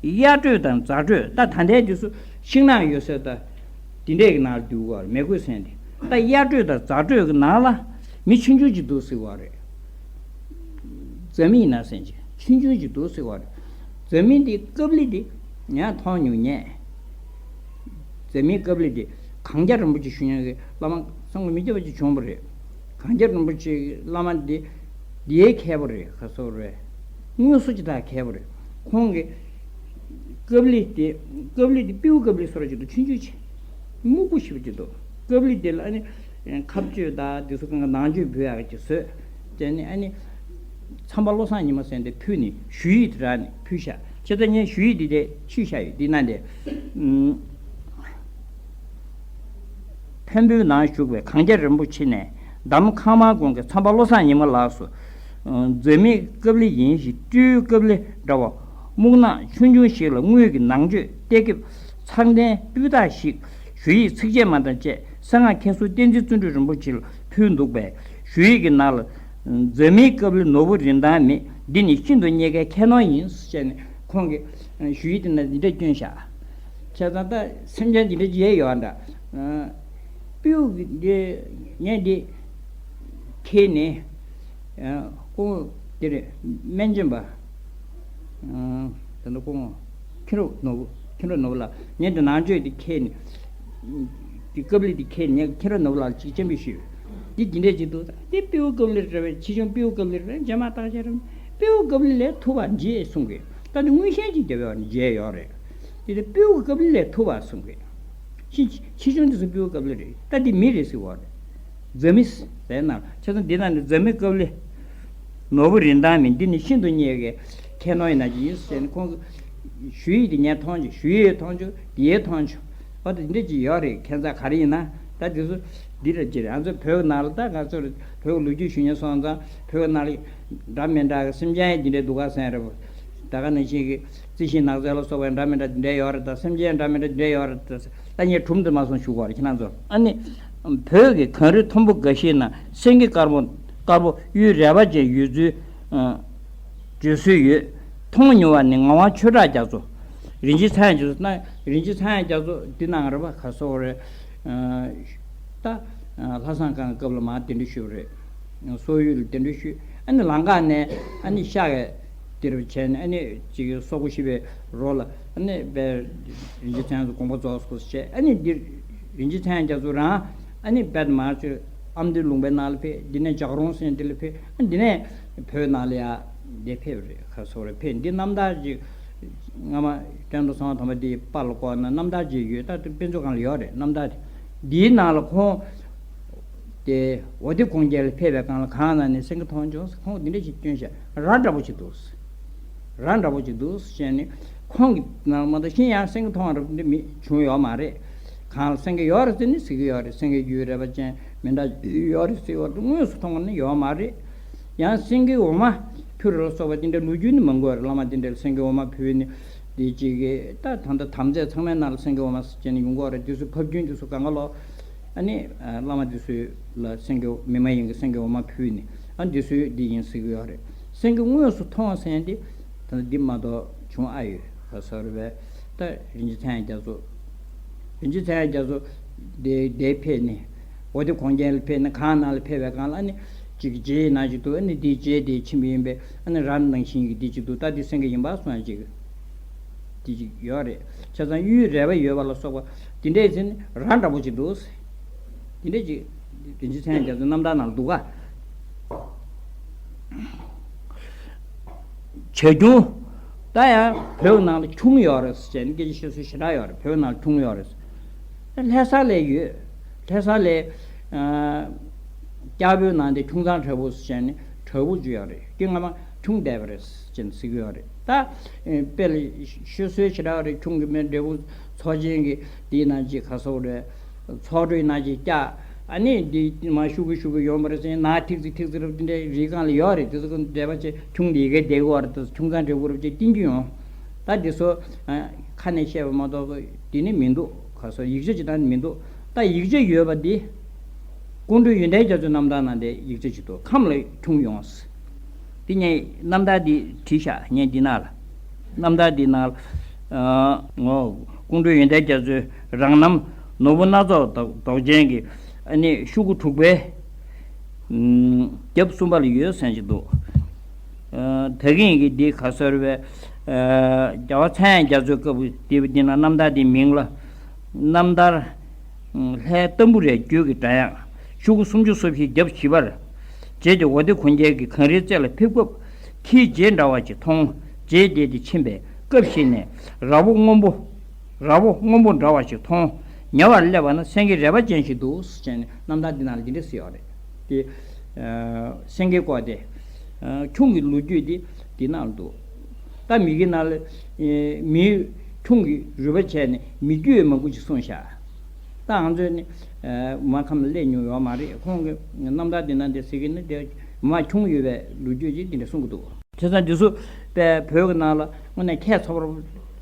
གཡག་བྲོས་དང་རྫ་བྲོས། ད་ད་ལྟའི་དུས་སུ་ཤིང་ནགས་ཡོད་ས་ད་འདི་འདྲས་ཀྱི་ནང་ལ་འདུག་གོ་མེ་གོས་ཟེར་འདི། ད་གཡག་བྲོས་དང་རྫ་བྲོས་ཀྱི་ནང་ལ་མི་ཆུང་ཆུང་ཅིག་འདུག་ཟེར་བ་རེད། རྫ་མི་ཡིན་ན་ཟེར་ཅིག་ཆུང་ཆུང་ཅིག་འདུག་ཟེར་བ་རེད། རྫ་མི་འདི་ཀབ་ལི་འདི་ཡང་མཐོང་མྱོང་ངས། རྫ་མི་ཀབ་ལི་འདི་གངས་རྒྱ་རིན་པོ་ཆེ་ཞུ་མཁན་གྱི་བླ་མ་བསམ་གྱིས་མི་ཁྱབ་པ་ཅིག་བྱུང་བ་རེད། གངས་རྒྱ་རིན་པོ་ཆེ་གི་བླ་མ་འདི་འདིའི་མཁས་པ་རེད། ག་སོ་རེད། དངོས་སུ་ཅི་ལྟར་མཁས་པ་རེད། ཁོང་གིས་ཀབ་ལི་དེ་ཀབ་ལི་དེ་སྤྲེའུ་ཀབ་ལི་བཟོ་འདྲ་ཅིག་འདུག་ཆུང་ཆུང་ཅིག་སྨུག་པོ་ཞེ་པོ་ཅིག་འདུག་ཀབ་ལི་དེ་ལ་ཨ་ནི་ཁ་གཅོད་དང་དེ་ཚོ་གང་ག་ནང་གཅོད་འབུལ་ཡག་ཅིག་བཟོས། དེ་ནས་ཨ་ནི་མཚམས་པ་བློ་བཟང་ཉི་མ་ཟེར་དེ་ཕུལ་ནས་ཞུ་ཡིག་དེ་རག་ནས་ཕུལ་ཤག་བྱས་ཙང་ངས་ཞུ་ཡིག་དེ་དེ་ཕུལ་བཞག་ཡོད། འདི་ན་དེ། ཨུམ། འཕན་པོའི་ནང་བཞུགས་པའི་གངས་རྒྱ་རིན་པོ་ཆེ་ནས་འདམ་ཁང་མང་ཀུན་གྱི་མཚམས་པ་བློ་བཟང་ཉི་མ་ལགས་སུ། རྫ་མི་ཀབ་ལི་ཡིན་ཞིང་སྤྲེའུ་ཀབ་ལི་འདྲ་བ་སྨུག་ནག་ཆུང་ཆུང་ཞིག་ལ་དངུལ་གྱི་ནང་གཅོད་ཏེ་ཀིབ་ཚང་ལྡན་སྤུས་དག་ཞིག་ཞུ་ཡིག་ཚིགས་བཅད་མ་དང་བཅས་གསང་སྔགས་མཁན་ཟུར་བསྟན་འཛིན་བརྩོན་འགྲུས་རིན་པོ་ཆེ་ལ་ཕུལ་འདུག་པས། ཞུ་ཡིག་གི་ནང་ལ། རྫ་མི་ཀབ་ལི་ནོར་བུ་རིན་ཐང་མེད། འདི་ནི་ཤིན་ཏུ་རྙེད་དཀའི་ཁྱད་ནོར་ཡིན། ཟེར་ནས་ཁོང་གིས་ཞུ་ཡིག་དེ་ན་འདི་འདྲ་བསྐྱོན་བཞག་བྱས་ཙང་ད་སེམས་ཅན་འདི་འདྲ་བྱས་ཡོད་འདྲ། སྤྲེའུ་གི་འདི་ངས་འདི་ཁྱེར་ནས་སྐུ་ངོ་འདི་རེད། སྨན་ལྗོན་པ། ད་ནི་སྐུ་ངོ་མཁྱེན་རབ་ནོར་བུ། མཁྱེན་རབ་ནོར་བུ་ལགས། ངས་འདི་ནང་ཆོས་འདི་ཁྱེར་ནས། འདི་ཀབ་ལི་འདི་ཁྱེར་ནས་ངས་མཁྱེན་རབ་ནོར་བུ་ལགས་ལ་ཅིག་སྤྱན་འབུལ་ཞུས། འདི་འདི་འདྲས་ཅིག་འདུག་འདི་སྤྲེའུ་ཀབ་ལི་རེད་པས། ཆེ་ཆུང་སྤྲེའུ་ཀབ་ལི་རེད་པས། རྗེས་མ་བརྟག་དཔྱད་རེད། སྤྲེའུ་ཀབ་ལི་ལས་ཐུབ་པ་མཇལ་གསུང་གི། ད་འདི་མངོན་ཤེས་ཀྱིས་རྒྱབ་ཡོད་ནི་མཇལ་ཡོད་རེད། དེ་ནི་སྤྲེའུ་ཀབ་ལི་ལས་ཐུབ་པ་གསུང་གི། ཆེ་ཆེ་ཆུང་འདི་ཚོ་སྤྲེའུ་ཀབ་ལི་རེད། ད་འདི་མི་རེད་ཟེར་བ་རེད། རྫ་མི་ཟེར་ན་ཆ་ཚང་འདི་ན་ནི་རྫ་མི་ཀབ་ལི། ནོར་བུ་རིན་ཐང་མེད། འདི་ནི་ཤིན་ཏུ་རྙེད་དཀའི་ཁྱད་ནོར་ཡིན་ན་ཅི་ཡིན་ཟེར་ནས་ཁོང་གི་ཞུ་ཡིག་དེ་ངས་མཐོང་བྱུང་། ཞུ་ཡིག་མཐོང་བྱུང་། དེའི་མཐོང་བྱུང་། ཨ་ད་འདི་འདྲ་ཅིག་ཡོད་རེད། ཁྱད་མཚར་ག་རེ་ཡིན་ན་ད་འདི་ཚོ་འདི་ར་ཅི་རེད། ང་ཚོ་བོད་ནང་ལ་ད་ང་ཚོ་བོད་ལོ་རྒྱུས་ཞུ་མཁན་སོང་ཙང་བོད་ནང་ལ་འདྲ་མི་འདྲ་གི་སེམས་ཅན་འདི་འདྲ་འདུག་ག་ཟེར་རེད། ད་ག་ནང་བཞིན་གྱི་རྩི་ཤིང་ནགས་ཚལ་ལ་སོགས་པའི་འདྲ་མི་འདྲ་འདི་འདྲ་ཡོད་རེད། ད་སེམས་ཅན་འདྲ་མི་འདྲ་འདི་འདྲ་ཡོད་རེད། ད་ད་ངས་གྲུབ་འདི་མ་སོང་ཞུ་དགོས་རེད་ཁྱེད་རང་ཚོར། ཨ་ནི་བོད་ཀྱི་གངས་རི་མཐོན་པོ་འགའ་ཞིག་ན་སེང་གེ་དཀར་པོ་དཀར་པོ་གཡུ་རལ་པ་ཅན་ཡོད་ཚུལ་བརྗོད་སྲོལ་ཡོད། མཐོང་མྱོང་བ་ནི་ངག་དབང་ཆོས་གྲགས་རྒྱ་མཚོ། རིན་ཆེན་ཚངས་དབྱངས་རྒྱ་མཚོ་ན་རིན་ཆེན་ཚངས་དབྱངས་རྒྱ་མཚོ་འདི་ནང་རེད་པ། ག་སོགས་རེད། ད་ལྷ་བཟང་ཁང་སྐབས་ལ་མར་གདན་འདྲེན་ཞུས་པ་རེད། སོག་ཡུལ་ལ་གདན་འདྲེན་ཞུས། ཨ་ནི་ལམ་ཁ་ནས་ཨ་ནི་ཤག་གི་དེར་བྱས་ནས་ཨ་ནི་ཅིག་སོག་པོ་ཤི་བའི་རོ་ལ་ཨ་ནི་དཔལ་རིན་ཆེན་ཚངས་དབྱངས་དགོངས་པ་རྫོགས་སོང་བྱས། ཨ་ནི་འདིར་རིན་ཆེན་ཚངས་དབྱངས་རྒྱ་མཚོ་རང་ཨ་ནི་དཔལ་མར་ཆུ་ཨ་མདོའི་ལུང་པའི་ནང་ལ་ཕེབས། འདི་ནས་ཇག་རོང་ཟེར་འདི་ལ་ཕེབས། ཨ་འདི་ནས་བོད་ནང་ལ་ཡ་འདི་ཕེབས་རེད། ག་སོགས་རེད་ཕེབས། འདི་རྣམ་ཐར་ཅིག་སྔ་མ་སྐྱབས་མགོན་ཚེ་དབང་དམ་པ་འདིའི་པར་ལ་བཀོད་ན་རྣམ་ཐར་ཅིག་ཡོད། ད་དེ་དཔེ་མཛོད་ཁང་ལ་ཡོད་རེད་རྣམ་ཐར་དེ། འདིའི་ནང་ལ་ཁོང་དེ་འོ་དེ་གོང་རྒྱལ་ལ་ཕེབས་པའི་སྒང་ལ་གངས་ནང་ནས་སེང་གེ་མཐོང་བྱུང་། ཁོང་འདི་འདྲ་ཞིག་སྐྱོན་བཞག་ར་འདྲ་པོ་ཞིག་འདུག་ར་འདྲ་པོ་ཞིག་འདུག་ཟེར་ནས་ཁོང་གི་ནང་མ་གཏོགས་གཞན་ཡང་སེང་གེ་མཐོང་བ་འདྲ་པོ་འདི་མི་བྱུང་ཡོད་མ་རེད། གངས་ལ་སེང་གེ་ཡོད་རེད་ཟེར་ནས་ཟེར་གྱི་ཡོད་རེད། སེང་གེ་རྒྱུ་རེད་པ་ཅན་མི་འདྲ་ཡོད་རེད་ཟེར་བ་དེ་དངོས་སུ་མཐོང་བ་ནི་ཡོད་མ་རེད། ཡང་སེང་གེ་འོ་མ་ཕུལ་ལ་སོགས་པ་དེ་འདྲ་ལོ་རྒྱུས་ནི་མང་པོ་ཡོད་རེད། བླ་མ་དེ་འདྲ་ལ་སེང་གེ་འོ་མ་ཕུལ་ནི་དེ་གཅིག་གིས་ད་ད་ལྟ་དམ་རྫས་ཚང་མའི་ནང་ལ་སེང་གེ་འོ་མ་ཟེར་བྱས་ནས་ཡོང་གི་ཡོད་རེད། དེ་ཚོ་ཕབ་རྒྱུན་དེ་ཚོ་གང་ག་ལོ། ཨ་ནི་བླ་མ་དེ་ཚོ་ལ་སེང་གེ་མི་མ་ཡིན་གྱི་སེང་གེ་འོ་མ་ཕུལ་ནི་ཨ་འདི་ཚོ་འདི་ཡིན་ཟེར་གྱི་ཡོད་རེད། སེང་གེ་དངོས་སུ་མཐོང་བ་ཟེར་ཡ་འདི་ད་ལྟ་འདི་མ་གཏོགས་བྱུང་ཨ་ཡོད་ག་སོགས་རེད་པས། ད་རིན་ཆེན་ཚངས་དབྱངས་རྒྱ་མཚོ། རིན་ཆེན་ཚངས་དབྱངས་རྒྱ་མཚོ་དེ་དེ་ཕེབས་ནས་འོ་དེ་གོང་རྒྱལ་ལ་ཕེབས་ནས་གངས་ནང་ལ་ཕེབས་པའི་སྒང་ལ་ཨ་ནི་གཅིག་རྗེས་ནང་ཞིག་འདུག་ཨ་ནི་དེའི་རྗེས་དེ་ཕྱིན་པ་ཡིན་པས་ཨ་ནི་ར་ནང་བཞིན་གྱི་དེ་གཅིག་འདུག་ད་དེ་སེང་གེ་ཡིན་པ་སོང་ཡ་གཅིག་དེ་གཅིག་ཡོད་རེད། བྱས་ཙང་གཡུའི་རལ་པ་ཡོད་པ་ལ་སོགས་པ་དེ་འདྲས་ཟེར་ནས་ར་འདྲ་པོ་ཅིག་འདུག་དེ་འདྲས་ཅིག་རིན་ཆེན་ཚངས་དབྱངས་རྒྱ་མཚོའི་རྣམ་ཐར་ནང་ལ་འདུག་ག་བྱ་ཁྱུང་། ད་ཡང་བོད་ནང་ལ་ཁྱུང་ཡོད་རེད་ཟེར་ནས་སྐད་ཆ་བཤད་སྲོལ་ཞེ་དྲག་ཡོད་རེད། བོད་ནང་ལ་ཁྱུང་ཡོད་རེད། ལྷ་ས་ལ་ཡོད། ལྷ་ས་ལ་ཨ་སྐྱ་བོའི་ནང་དེ་ཁྱུང་ཚང་བྲག་ཕུག་ཟེར་ནས་བྲག་ཕུག་ཅིག་ཡོད་རེད། དེ་སྔ་མ་ཁྱུང་བསྡད་པ་རེད་ཟེར་ནས་ཟེར་གྱི་ཡོད་རེད། ད་དཔེ་ལ་བཤད་སྲོལ་ཞེ་དྲག་རེད། ཁྱུང་གི་མི་འབྲས་བུ་ཚོགས་ཆེན་གྱི་དེའི་ནང་གཅིག་ག་སོགས་རེད། ཚོགས་གྲོལ་ནང་གཅིག་བཀྱག་ཨ་ནི་འདི་མ་ཤུ་གུ་ཤུ་གུ་ཡོང་བ་རེད་ཟེར་ནས་ནག་ཐིག་ཙི་ཐིག་ཙི་རབ་དེ་འདྲའི་རིགས་སྒང་ལ་ཡོད་རེད། དེ་ཚོ་ཀུན་འབྲེལ་བ་བྱས་ཁྱུང་འདི་ཡི་གེ་བསྡད་ཀྱི་ཡོད་རེད། དེ་ཚོ་ཁྱུང་ཚང་འབྲས་བུ་རབ་ཅིག་བསྟན་གྱི་ཡོང་། ད་འདི་ཚོ་ཁ་ནས་བཤད་པ་མ་གཏོགས་འདི་ནི་མི་འདུག་ག་སོགས་ཡིག་ཆ་ཅིག་ད་ནི་མི་འདུག་ད་ཡིག་ཆ་ཡོད་པ་འདི་ཀོང་སྤྲུལ་ཡོན་ཏན་རྒྱ་མཚོའི་རྣམ་ཐར་ནང་དེ་ཡིག་ཆ་ཅིག་འདུག་ཁམས་ལ་ཁྱུང་ཡོང་། དེ་ངས་རྣམ་ཐར་འདི་བྲིས་ཤག་ངས་འདི་ནང་ལ། རྣམ་ཐར་འདི་ནང་ལ། ཨ་ངོ་། ཀོང་སྤྲུལ་ཡོན་ཏན་རྒྱ་མཚོའི་རང་རྣམ་ནོར་བུ་སྣ་ཚོགས་མདོག་མདོག་ཅན་གྱི་ཨ་ནི་ཤུ་གུ་དྲུག་པའི་ཨམ་རྒྱབ་གསུམ་པ་ལ་ཡོད་ཟེར་གྱི་འདུག་ཨ་ད་གིན་གྱི་འདི་ག་སོགས་རེད་པས། ཨ་རྒྱལ་བ་ཚངས་དབྱངས་རྒྱ་མཚོའི་སྐབས་འདི་འདི་ན་རྣམ་ཐར་འདི་མིང་ལ། རྣམ་ཐར། ལྷའི་ཏམ་བུ་རའི་རྒྱུད་ཀྱི་སྒྲ་དབྱངས། ཤུ་གུ་སུམ་ཅུ་སོ་བཞིའི་རྒྱབ་བཞི་པར། རྗེ་དེ་འོ་དེ་གོང་རྒྱལ་གྱི་གངས་རིའི་རྩེ་ལ་ཕེབས་སྐབས། ཁྱིའི་རྗེས་འདྲ་བ་ཞིག་མཐོང་། རྗེ་དེ་དེ་ཕྱིན་པས་སྐབས་ཤིག་ནས། ར་བོ་སྔོན་པོ། ར་བོ་སྔོན་པོ་འདྲ་བ་ཞིག་མཐོང་། ཉེ་བར་སླེབས་པ་ན་སེང་གེ་རལ་པ་ཅན་ཞིག་འདུག་ཟེར་ནས་རྣམ་ཐར་འདི་ནང་ལ་འདི་འདྲ་ཟེར་བ་རེད། དེ། ཨ་སེང་གེ་སྐོར་དེ། ཨ་ཁྱུང་གི་ལོ་རྒྱུས་དེ་འདི་ནང་ལ་འདུག་ད་མི་གི་ནང་ལ་ཨེ་མིའི་ཁྱུང་གི་རུས་པ་བྱས་ནས་མི་རྒྱུད་མང་པོ་ཞིག་གསུངས་ཤག་ད་ང་ཚོས་ནི་ཨེ་མ་ཁམས་ལ་སླེབས་མྱོང་ཡོད་མ་རེད། ཁོང་གི་རྣམ་ཐར་འདི་ནང་དེ་ཟེར་གི་ནི་དེ་མ་ཁྱུང་ཡོད་པའི་ལོ་རྒྱུས་ཅིག་འདི་འདྲ་གསུང་གི་འདུག་བྱས་ཙང་འདི་ཚོ་དཔེ་བོད་ཀྱི་ནང་ལ་དངོས་གནས་ཁྱད་མཚར་པོ་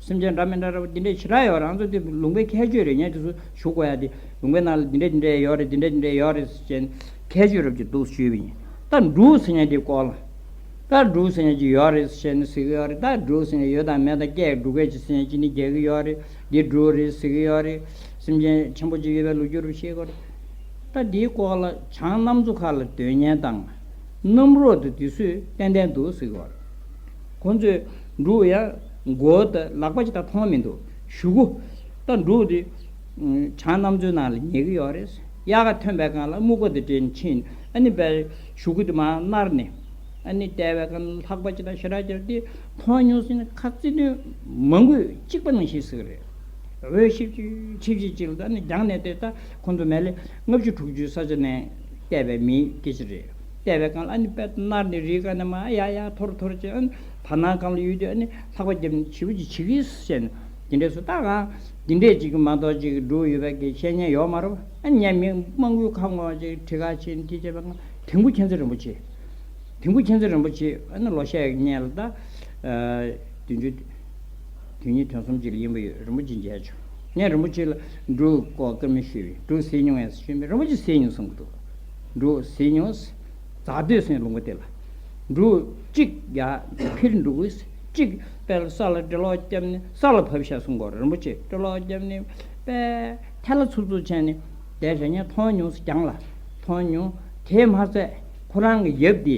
སེམས་ཅན་འདྲ་མི་འདྲ་འདྲ་པོ་འདི་འདྲས་ཞེ་དྲག་ཡོད་རེད། ང་ཚོ་འདི་ལུང་པའི་ཁྱད་ཆོས་རེད། ངས་འདི་ཚོ་ཞུ་དགོས་ཡ་འདི་ལུང་པའི་ནང་ལ་འདི་འདྲས་འདི་འདྲས་ཡོད་རེད། འདི་འདྲས་འདི་འདྲས་ཡོད་རེད་ཟེར་ནས་ཁྱད་ཆོས་རབ་ཅིག་འདུག་ཞུས་པ་ཡིན། ད་འབྲུག་ཟེར་མཁན་དེ་སྐོར་ལ། ད་འབྲུག་ཟེར་མཁན་ཅིག་ཡོད་རེད་ཟེར་ནས་ཟེར་གི་ཡོད་རེད། ད་འབྲུག་ཟེར་མཁན་ཡོད་དང་མེད་དང་སྐད་འབྲུག་སྐད་ཅིག་ཟེར་མཁན་ཅིག་ནི་རྒྱག་གི་ཡོད་རེད། འདི་འབྲུག་རེད་ཟེར་གི་ཡོད་རེད། སེམས་ཅན་ཆེན་པོ་ཅིག་ཡོད་པའི་ལོ་རྒྱུས་རུ་བཤད་གི་རེད། ད་འདིའི་སྐོར་ལ་བྱང་གནམ་མཚོ་ཁ་ལ་སྡོད་མཁན་དང་། གནམ་རོག་ཏུ་དེ་ཚོས་ཏན་ཏན་འདུག་ཟེར་གི་ཡོད་རེད། ཁོང་ཚོས་འབྲུག་ཡང་མགོ་དང་ལག་པ་ཅིག་ད་མཐོང་མི་འདུག་གཞུག་གུ། ད་འབྲུག་དེ། བྱང་གནམ་མཚོའི་ནང་ལ་ཉལ་གི་ཡོད་རེད། དབྱར་ཁ་ཐོན་པའི་སྒང་ལ་སྨུག་པ་དེ་དྲན་ཕྱིན། ཨ་ནི་བལ་གཞུག་གུ་དེ་མར་མནར་ནས། ཨ་ནི་བལྟས་པའི་སྒང་ལ་ལྷགས་པ་ཅིག་དང་ཞེ་དྲག་ཅིག་དེ་མཐོང་མྱོང་ཟིན་ན་ཁ་རྩི་དོན་མང་པོས་གཅིག་པ་ནང་བཞིན་ཟེར་གི་རེད། འོད་ཞིབ་ཅིག་ཆིབས་ཞིབ་ཅིག་ལ་ཨ་ནི་རྒྱང་ནས་བལྟས། ད་ཁོང་ཚོ་མལ་ལེ་ལྔ་བཅུ་དྲུག་ཅུའི་ས་ཆ་ནས་བལྟས་པའི་མིའི་སྐད་ཆ་རེད། བལྟས་པའི་སྒང་ལ་ཨ་ནི་དཔེ་མནར་ནས་རིའི་སྒང་ནས་མར་ཡར་ཡར་འཐོར་འཐོར་བྱས། ཨ་ནི་བར་སྣང་སྒང་ལ་ཡོད་དུས་ཨ་ནི་ལྷགས་པ་བརྒྱབ་ནས་བྱིའུ་ཅིག་བྱེད་ཀྱི་ཟེར་ནས་དེ་འདྲས་སུ་ད་གང་དེ་འདྲས་ཅིག་མ་གཏོགས་ཅིག་འབྲུག་ཡོད་པའི་གི་བཤད་མཁན་ཡོད་མ་རེད། ཨ་ནི་ངས་མི་མང་པོའི་ཁ་ངོ་ཅིག་གྲི་ཁ་ཕྱིན་དེ་བྱས་པའི་སྒང་དིང་པོ་མཁྱེན་བརྩེ་རིན་པོ་ཆེ། དིང་པོ་མཁྱེན་བརྩེ་རིན་པོ་ཆེ་ཨ་ནི་ལོ་ཤས་སྔོན་ལ་ད། ཨ། བདུན་ཅུ་དོན་གཉིས་དོན་གསུམ་ཅིག་ལ་ཡིན་པ་ཡོད། རིན་པོ་ཆེ་མཇལ་བྱུང་། ངས་རིན་པོ་ཆེ་ལ་འབྲུག་སྐོར་བཀའ་མོལ་ཞུས་པས། འབྲུག་གཟིགས་མྱོང་ངས་ཞུས་པས། རིན་པོ་ཆེ་གཟིགས་མྱོང་གསུང་གི་འདུག་འབྲུག་གཟིགས་མྱོང་། རྫ་སྟོད་ཟེར་ལུང་པ་དེ་ལ། འབྲུག་གཅིག་ཡར་འཕུར་འགྲོ་གི། གཅིག་དཔེ་ལ་ས་ལ་འགྲེ་ལོག་བརྒྱབ་ནས་ས་ལ་བབས་ཤག་གསུང་གི་ཡོད་རེད། རིན་པོ་ཆེ་འགྲེ་ལོག་བརྒྱབ་ནས་དཔེ་ཐལ་ལ་འཚུབ་འཚུབ་བྱས་ནས་བསྡད་བཞག་ངས་མཐོང་མྱོང་། རྒྱང་ལ་མཐོང་མྱོང་། དེ་མ་ཚད་ཁོ་རང་གི་ཡབ་དེ།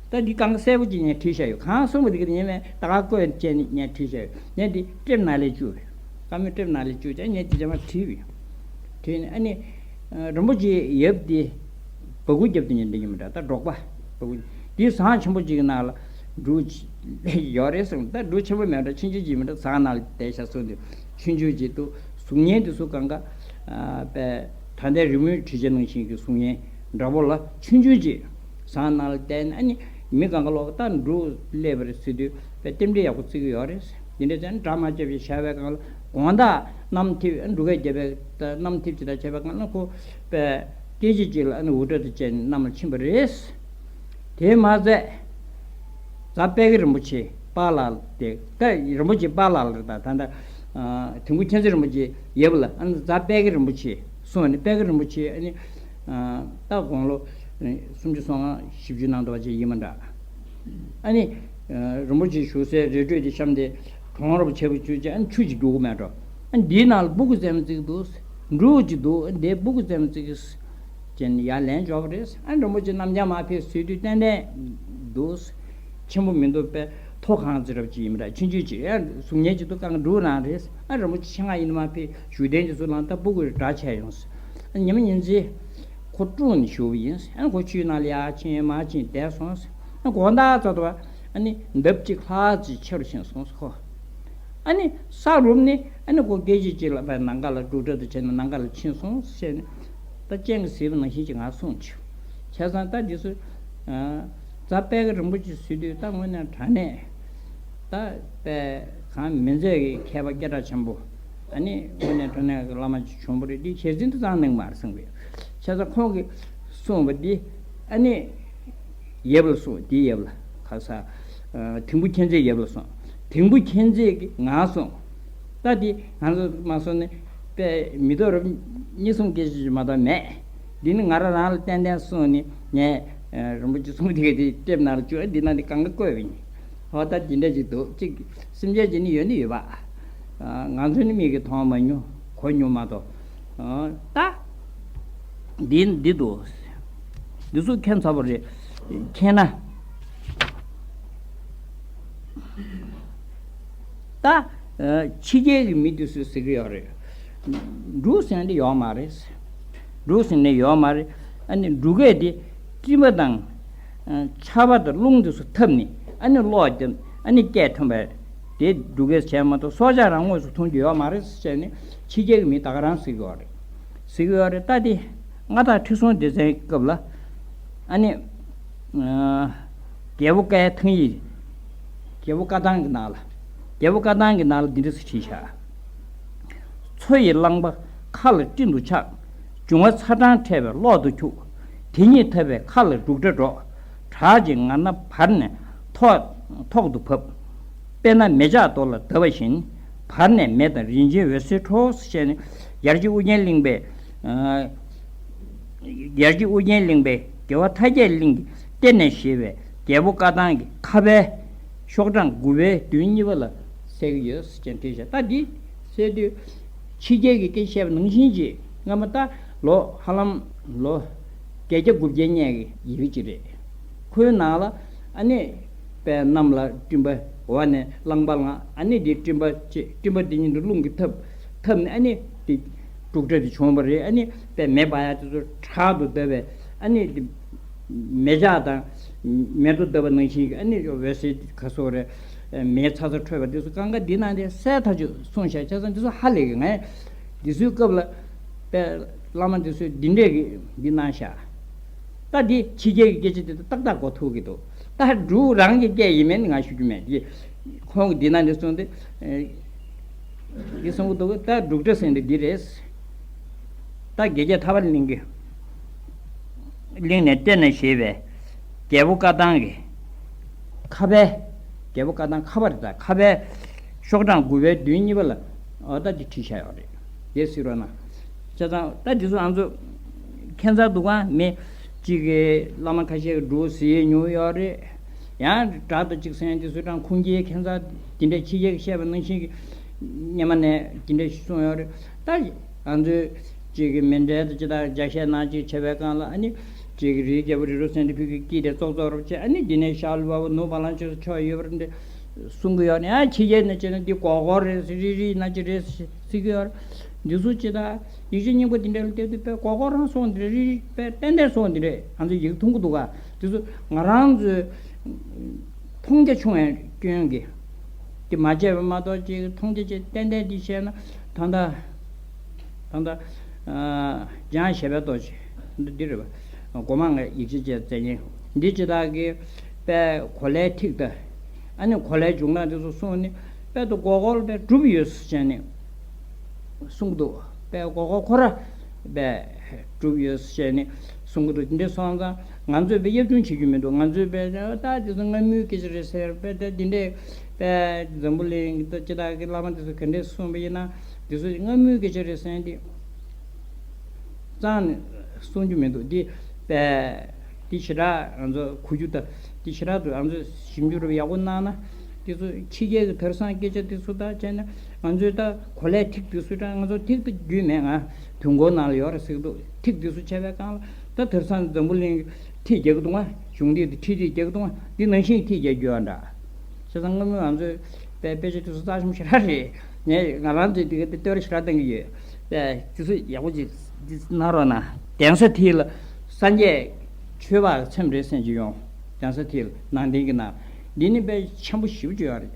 ད་འདི་གང་ག་གསལ་པོ་ཅིག་ངས་བྲིས་བཞག་ཡོད། གང་གསུངས་པ་དེ་ག་ངས་མེད་ད་ག་བཀོད་བྱས་ནས་ངས་བྲིས་བཞག་ཡོད། ངས་འདི་ཊེབ་ནང་ལ་བཅུག་རེད། བཀའ་མོལ་ཊེབ་ནང་ལ་བཅུག་བྱས་ངས་འདི་རྗེས་མ་བྲིས་པ་ཡིན། བྲིས་ནས་ཨ་ནི། ཨ། རིན་པོ་ཆེའི་ཡབ་དེ་སྦ་ཁུག་རྒྱབ་དེ་ཉན་འདྲ་ཡིན་མི་འདྲ། ད་འབྲོག་པ་སྦ་ཁུག་འདི་ཟངས་ཆེན་པོ་ཅིག་གི་ནང་ལ་འབྲུག་ཡོད་རེད་གསུངས། ད་འབྲུག་ཆེན་པོ་མེད་འདྲ། ཆུང་ཆུང་ཅིག་མི་འདྲ། ཟངས་ནང་ལ་བསྡད་ཤག་གསུངས་དུས་ཆུང་ཆུང་ཅིག་འདུག་གཟུགས་བརྙན་དེ་ཚོ་གང་ག་ཨ། པའི་ད་ལྟའི་རི་མོའི་བྲིས་ཆས་ནང་བཞིན་གྱི་གཟུགས་བརྙན་འདྲ་པོ་ལ་ཆུང་ཆུང་ཅིག་ཟངས་ནང་ལ་བསྡད་ནས་ཨ་ནི་མི་གང་ག་ལོག་ད་འབྲུག་སླེབས་པ་རེད་ཟེར་དུས་པའི་རྟེན་འབྲེལ་ཡག་པོ་བརྩི་གི་ཡོད་རེད། དེ་འདྲ་བྱས་ནས་སྒྲ་མ་བརྒྱབ་ཅིག་བྱས་པའི་སྒང་ལ་དགོང་དག་གནམ་འཐིབས། འབྲུག་སྐད་རྒྱབ་པའི་གནམ་འཐིབས་ཅིག་ད་བྱས་པའི་སྒང་ལ་ཁོ་པའི་སྐད་ཅིག་ཅིག་ལ་ཨ་ནི་འུར་སྒྲ་དེ་བྱས་ནས་གནམ་ལ་ཕྱིན་པ་རེད། དེ་མ་ཟད། རྫ་དཔལ་གྱི་རིན་པོ་ཆེ་པཱ་ལགས་དེ་ད་རིན་པོ་ཆེ་པཱ་ལགས་ལ་ད་ད་ད་དུང་གུ་མཁྱེན་བརྩེ་རིན་པོ་ཆེ་ཡབ་ལ། ཨ་ནི་རྫ་དཔལ་གྱི་རིན་པོ་ཆེ་གསུངས་ནས། དཔལ་གྱི་རིན་པོ་ཆེ་ཨ་ནི་ད་དགུང་ལོ་སུམ་ཅུ་སོ་ལྔ་བཞི་བཅུ་ནང་དུ་བ་ཅིག་ཡིན་མི་འདྲ། ཨ་ནི་རིན་པོ་ཆེ་བཞུགས་སའི་རི་ཁྲོད་དེ་གཤམ་དེ་གྲོང་རོབ་ཆེ་པོ་ཅིག་བྱས། ཨ་ནི་ཆུ་ཅིག་རྒྱུག་གི་མེད་འགྲོ། ཨ་ནི་འདིའི་ནང་ལ་སྦུ་གུ་རྩེད་མོ་རྩེ་གི་འདུག་འབྲུག་ཅིག་འདུག་འདིར་སྦུ་གུ་རྩེད་མོ་རྩེ་གི་ཟེར་ནས་ཡར་ལན་འབྱོར་བ་རེད། ཨ། རིན་པོ་ཆེ་གནམ་རྒྱང་མར་ཕེབས་ཟེར་དུས་ཏན་ཏན་འདུག་ཆེན་པོ་མི་འདུག་པས། མཐོ་སྒང་ཙི་རབ་ཅིག་ཡིན་པ་འདྲ། ཆུང་ཆུང་ཅིག་ཡང་གཟུགས་བརྙན་ཅིག་འདུག་གང་འབྲུག་རང་རེད། ཨ། རིན་པོ་ཆེ་ཆེད་མངགས་ཡིན་མར་ཕེབས། བཞུགས་གདན་ཅིག་ཚུར་ལངས། ད་སྦུ་གུ་འདྲ་བྱས་ཡོང་ཟེར། ཨ། ཉི་མ་ཉིན་མཚན་ཁོ་དཀྲུགས་ནས་བཞུགས་པ་ཡིན། ཨ། ཁོ་ཆུའི་ནང་ལ་ཡར་ཕྱིན་མར་ཕྱིན་བསྡད་སོང་ཟེར། ཨ། དགོང་དག་ཚར་དུས་ཨ་ནི་ལྡབ་གཅིག་ལྷག་ཅིག་ཆེ་རུ་ཕྱིན་སོང་ཟེར་ཁོ། ཨ་ནི་ས་རུབ་ནས་ཨ་ནི་ཁོ་སྐད་ཅིག་ཅིག་ལ་བས་ནམ་མཁའ་ལ་འབྲུག་སྒྲ་དང་བཅས་ནས་ནམ་མཁའ་ལ་ཕྱིན་སོང་ཟེར་ནས། ད་སྤྱན་གྱིས་གཟིགས་པ་ནང་བཞིན་གྱི་ངག་གསུངས་བྱུང་། བྱས་ཙང་ད་འདི་ཚོ། ཨ། རྫ་དཔལ་གྱི་རིན་པོ་ཆེ་ཟེར་དུས་ད་དངོས་གནས་དྲང་གནས་ད་དཔེ་གང་མི་མཛད་ཀྱི་མཁས་པ་སྐད་གྲགས་ཆེན་པོ། ཨ་ནི་དངོས་གནས་དྲང་གནས་ཀྱི་བླ་མ་ཅིག་བྱུང་བ་རེད། འདི་ཞལ་འཛིན་དུ་ཙང་གནང་མ་རེད་གསུངས་པས། བྱས་ཙང་ཁོང་གིས་གསུངས་པ་འདི་ཨ་ནི། ཡབ་ལ་གསུངས། དེའི་ཡབ་ལ། ག་ས། ཨ། དིང་པོ་མཁྱེན་བརྩེའི་ཡབ་ལ་གསུངས། དིང་པོ་མཁྱེན་བརྩེས་ཀྱིས་ངར་གསུངས། ད་དེ་ང་ཚོ་མ་གསུངས་ནས་དཔེ་མི་རྟོགས་རབ་གཉིས་གསུམ་སྐད་ཆ་ཞིག་མ་གཏོགས་མེད། འདི་ནི་ང་རང་རང་ལ་ཏན་ཏན་གསུངས་ནས་ངས། ཨ། རིན་པོ་ཆེ་གསུངས་དེ་ག་དེ་ལྟེབ་ནང་ལ་བཅུག་འདི་ནང་དེ་གང་ག་བཀོད་པ་ཡིན། ཧོ། ད་འདི་འདྲ་ཅིག་འདུག་ཅིག་སེམས་ཅན་ཅིག་ནི་ཡོད་ནི་ཡོད་པ། ཨ། ང་ཚོ་ནི་མིག་གིས་མཐོང་མ་མྱོང་། གོ་མྱོང་མ་གཏོགས། ཨ། ད། འདི་འདི་འདུག་འདི་ཚོ་མཁྱེན་ཚར་བ་རེད། མཁྱེན་ན། ད། ཨ། ཕྱི་རྒྱལ་གྱི་མི་འདི་ཚོས་ཟེར་གྱི་ཡོད་རེད། འབྲུག་ཟེར་འདི་ཡོད་མ་རེད། འབྲུག་ཟེར་ནི་ཡོད་མ་རེད། ཨ་ནི་འབྲུག་སྐད་འདི་སྤྲིན་པ་དང་། ཨ། ཆར་པ་དང་རླུང་འདི་ཚོ་འཐབ་ནས་ཨ་ནི་གློག་ཀྱང་ཨ་ནི་སྐད་ཐོན་པ་དེ་འབྲུག་སྐད་བྱས་མ་གཏོགས་སྲོག་ཆགས་རང་དངོས་སུ་མཐོང་རྒྱུ་ཡོད་མ་རེད་ཟེར་ནས་ཕྱི་རྒྱལ་གྱི་མི་ད་ག་རང་ཟེར་གྱི་ཡོད་རེད། ཟེར་གྱི་ཡོད་རེད། ད་དེ་མངའ་བདག་ཁྲི་སྲོང་ལྡེ་བཙན་སྐབས་ལ་ཨ་ནི། ཨ། རྒྱལ་པོ་བཀའ་ཐང་ཡིག་རྒྱལ་པོ་བཀའ་ཐང་གི་ནང་ལ། རྒྱལ་པོ་བཀའ་ཐང་གི་ནང་ལ་འདི་འདྲ་ཟེར་བྲིས་ཤག་མཚོ་ཡི་རླངས་པ་མཁའ་ལ་སྤྲིན་དུ་ཆགས། འབྱུང་བ་ཚ་གྲང་འཕྲད་པའི་གློག་ཏུ་འཁྱུག་དེ་ཉིད་འཐབ་པའི་མཁའ་ལ་འབྲུག་སྒྲ་སྒྲོག་བྲག་གི་ངར་སྣ་བར་ནས་ཐོག་ཐོག་ཏུ་བབས། དཔེར་ན་མེ་ལྕགས་རྡོ་ལ་བརྡབས་པ་བཞིན། བར་ནས་མེ་དང་རིན་ཆེན་འོད་ཟེར་འཕྲོ། ཞེས་ནས་ཡར་གྱི་ཨུ་རྒྱན་གླིང་པས། ཨ། ཡར་གྱི་ཨུ་རྒྱན་གླིང་པས་རྒྱལ་བ་ཐར་རྒྱས་གླིང་གི་གཏེར་ནས་བཞེས་པའི་རྒྱལ་པོ་བཀའ་ཐང་གི་ཁ་དཔེ་ཤོག་གྲངས་དགུ་པའི་དོན་གཉིས་པ་ལ་གསལ་གྱི་ཡོད་ཟེར་བྲིས་བཞག་ད་འདི་གསལ་དུས་ཕྱི་རྒྱལ་གྱི་སྐད་བཤད་པ་ནང་བཞིན་གྱི་སྔ་མ་ད་ལོ་ཧ་ལམ་ལོ་བརྒྱད་བརྒྱ་དགུ་བརྒྱ་སྔོན་གྱི་ཡི་གེ་ཅིག་རེད། ཁོའི་ནང་ལ་ཨ་ནི་དཔེ་གནམ་ལ་སྤྲིན་པ། འོག་ནས་རླངས་པ་ལངས། ཨ་ནི་དེ་སྤྲིན་པ་ཅིག་སྤྲིན་པ་དེ་ཉིད་དུ་རླུང་གིས་འཐབ། འཐབ་ནས་ཨ་ནི་དེ་འབྲུག་སྒྲ་དེ་བྱུང་བ་རེད། ཨ་ནི་དཔེ་མེ་འབར་ཡག་དེ་ཚོ་དྲག་ཏུ་བརྡབས་པས། ཨ་ནི་དེ་མེ་ལྕགས་དང་མེ་རྡོ་བརྡབས་པ་ནང་བཞིན་གྱི་ཨ་ནི་འོད་ཟེར་ག་སོགས་རེད། མེ་ཚ་ཚ་འཕྲོས་པ་དེ་ཚོ་གང་ག་འདི་ནང་དེ་གསལ་ཐག་ཆོད་གསུངས་ཤག་བྱས་ཙང་འདི་ཚོ་ཧ་ལས་གི། ངས་འདི་ཚོའི་སྐབས་ལ་དཔེ་བླ་མ་འདི་ཚོས་འདི་འདྲས་ཀྱི་འདི་གནང་ཤག་ད་འདི་ཕྱི་རྒྱལ་གྱི་སྐད་ཆ་དེ་ཏག་ཏག་གོ་ཐུབ་ཀྱི་འདུག་ད་འབྲུག་རང་གི་སྐད་ཡིན་མིན་ང་ཞུ་རྒྱུ་མེད། འདི་ཁོང་གིས་འདི་ན་འདི་གསུངས་ཏེ། ཨེ། འདི་གསུང་གི་འདུག་ད་འབྲུག་སྒྲ་ཟེར་འདི་འདི་རེད། ད་དགེ་རྒྱས་ཐར་པ་གླིང་གི་གླིང་ནས་གཏེར་ནས་བཞེས་པའི་རྒྱལ་པོ་བཀའ་ཐང་གི་ཁ་དཔེ། རྒྱལ་པོ་བཀའ་ཐང་ཁ་པ་རེད། ད་ཁ་པའི་ཤོག་གྲངས་དགུ་པའི་མདུན་གཉིས་པ་ལ་ཨོ་ད་འདི་བྲིས་བཞག་ཡོད་རེད། དེ་གཟིགས་རོགས་གནང་། བྱས་ཙང་ད་འདི་ཚོ་ང་ཚོ་ཁྱད་མཚར་འདུག་ག་མི་གཅིག་གིས་བླ་མ་ཁ་ཤས་ཀྱིས་འབྲུ་བཞི་ཉོས་ཡོད་རེད། ཡང་སྒྲ་དང་གཅིག་གསན་འདི་ཚོ་གྲངས་ཁུངས་སྐྱེལ་ཁྱད་མཚར་འདི་འདྲའི་ཕྱི་རྒྱལ་གྱིས་བཤད་པ་ནང་བཞིན་གྱི་སྔོན་མ་ནས་འདི་འདྲ་ཞིག་གསུངས་ཡོད་རེད། ད་ང་ཚོས་གཅིག་གི་མཎྜལ་དང་ཅི་དང་ལྗགས་བཤད་ནང་གཅིག་བྱས་པའི་སྒང་ལ་ཨ་ནི་གཅིག་གི་རིའི་རྒྱལ་པོ་རི་རབ་སེང་ཁྲི་ཕུད་ཀྱི་སྐད་དེ་ཙོག་ཙོག་རབ་བྱས། ཨ་ནི་འདི་ནས་ཤར་ལུས་པ་བ་ནུབ་བ་ལང་ཕྱོགས་སུ་ཕྱོགས་ཡོད་པ་རེད་འདི་གསུང་གི་ཡོད་ནི། ཨ་ཕྱི་རྒྱལ་ནས་བྱས་ན་འདི་སྒོར་སྒོར་རེད་ཟེར། རི་རི་ནང་གཅིག་རེད་ཟེར་གྱི་ཡོད་རེད། འདི་ཚོ་ཅི་ད་ཡིག་ཆ་རྙིང་པ་འདི་འདྲ་ལ་བལྟས་དུས་དཔེ་སྒོར་སྒོར་རང་གསུང་འདི་རེད། རི་རི་དཔེ་ཏན་ཏན་གསུང་འདི་རེད། ང་ཚོ་ཡིག་མཐོང་གི་འདུག་ག་འདི་ཚོ་ང་རང་ཚོའི་མཐོང་རྒྱ་ཆུང་བའི་སྐྱོན་གྱིས་འདི་མ་བྱས་པ་མ་གཏོགས་ཅིག་མཐོང་རྒྱ་ཆེ་ཏན་ཏན་འདི་བཤད་ན་ད་ལྟ་ད་ལྟ་ཨ་སྦྱང་ཞེས་པའི་ཏོག་ཅིག་འདི་འདི་རེད་པ། སྒོ་མང་གི་ཡིག་ཆ་བཅས་མཛད་མཁན་འདི་ཅི་དག་གིས་དཔེ་གོ་ལའི་ཐིག་དང་ཨ་ནི་གོ་ལའི་འཇུག་སྟངས་འདི་ཚོ་གསུངས་ནས་དཔེ་ཏུ་མགོ་སྐོར་དཔེ་གྲུབ་ཡོད་ཟེར་ནས་གསུང་གི་འདུག་དཔེ་མགོ་སྐོར་ཁོ་ར་དཔེ་གྲུབ་ཡོད་ཟེར་ནས་གསུང་གི་འདུག་འདི་འདྲ་སོང་ཙང་ང་ཚོས་དཔེ་ཡབ་ཆུང་བྱེད་རྒྱུ་མི་འདུག་ང་ཚོས་དཔེ་ད་འདི་ཚོ་སྔ་མོའི་སྐད་ཆ་རེད་ཟེར། དཔེ་ད་འདི་འདྲས་དཔེ་འཛམ་བུ་གླིང་གི་ད་ཅི་དག་གི་བླ་མ་འདི་ཚོ་ག་འདྲས་གསུངས་པ་ཡིན་ན་འདི་ཚོ་སྔ་མོའི་སྐད་ཆ་རེད་ཟེར་ནས་འདི་རྩ་ནས་གསུང་རྒྱུ་མི་འདུག་འདི་དཔེ་འདི་ཞེ་དྲག་ང་ཚོ་གོ་རྒྱུ་དང་འདི་ཞེ་དྲག་ཏུ་ང་ཚོས་ཞིབ་འཇུག་རུ་ཡག་པོ་གནང་ན་འདི་ཚོ་ཕྱི་རྒྱལ་གྱི་དེང་སང་སྐད་ཆ་འདི་ཚོ་དང་བྱས་ན་ང་ཚོའི་ད་གོ་ལའི་ཐིག་འདི་ཚོ་ད་ང་ཚོ་ཐིག་ད་རྒྱུས་མེད། ང་དུས་འཁོར་ནང་ལ་ཡོད་རེད་ཟེར་གྱི་འདུག་ཐིག་འདི་ཚོ་བྱས་པའི་སྒང་ལ་ད་དེང་སང་འཛམ་བུ་གླིང་ཐིག་རྒྱག་གི་འདུག་ང་གཞུང་ཐིག་དང་ཁྲི་ཐིག་རྒྱག་གི་འདུག་ང་འདི་ནང་བཞིན་ཐིག་རྒྱག་རྒྱུ་ཡོད་འདྲ། བྱས་ཙང་སྔ་མོ་ང་ཚོའི་དཔེ་དཔེ་ཆ་དེ་ཚོ་རྩ་ཆེན་པོ་ཞེ་དྲག་རེད། ངས་ང་རང་ཚོའི་དེ་ག་དེ་ལྟོས་ར་ཞེ་དྲག་གཏོང་གི་ཡོད། དཔེ་དེ་ཚོ་ཡག་པོ་ཅིག་འདི་གནང་རོགས་གནང་། གདན་ས་དེ་ལ་སངས་རྒྱས་ཆོས་འཕགས་ཀྱི་ཚེམས་རེད་ཟེར་གྱི་ཡོང་། གདན་ས་དེ་ལ་ནང་རྟེན་གྱི་ནང་འདི་ནི་དཔེ་ཆེན་པོ་ཞེ་པོ་ཅིག་ཡོད་རེད།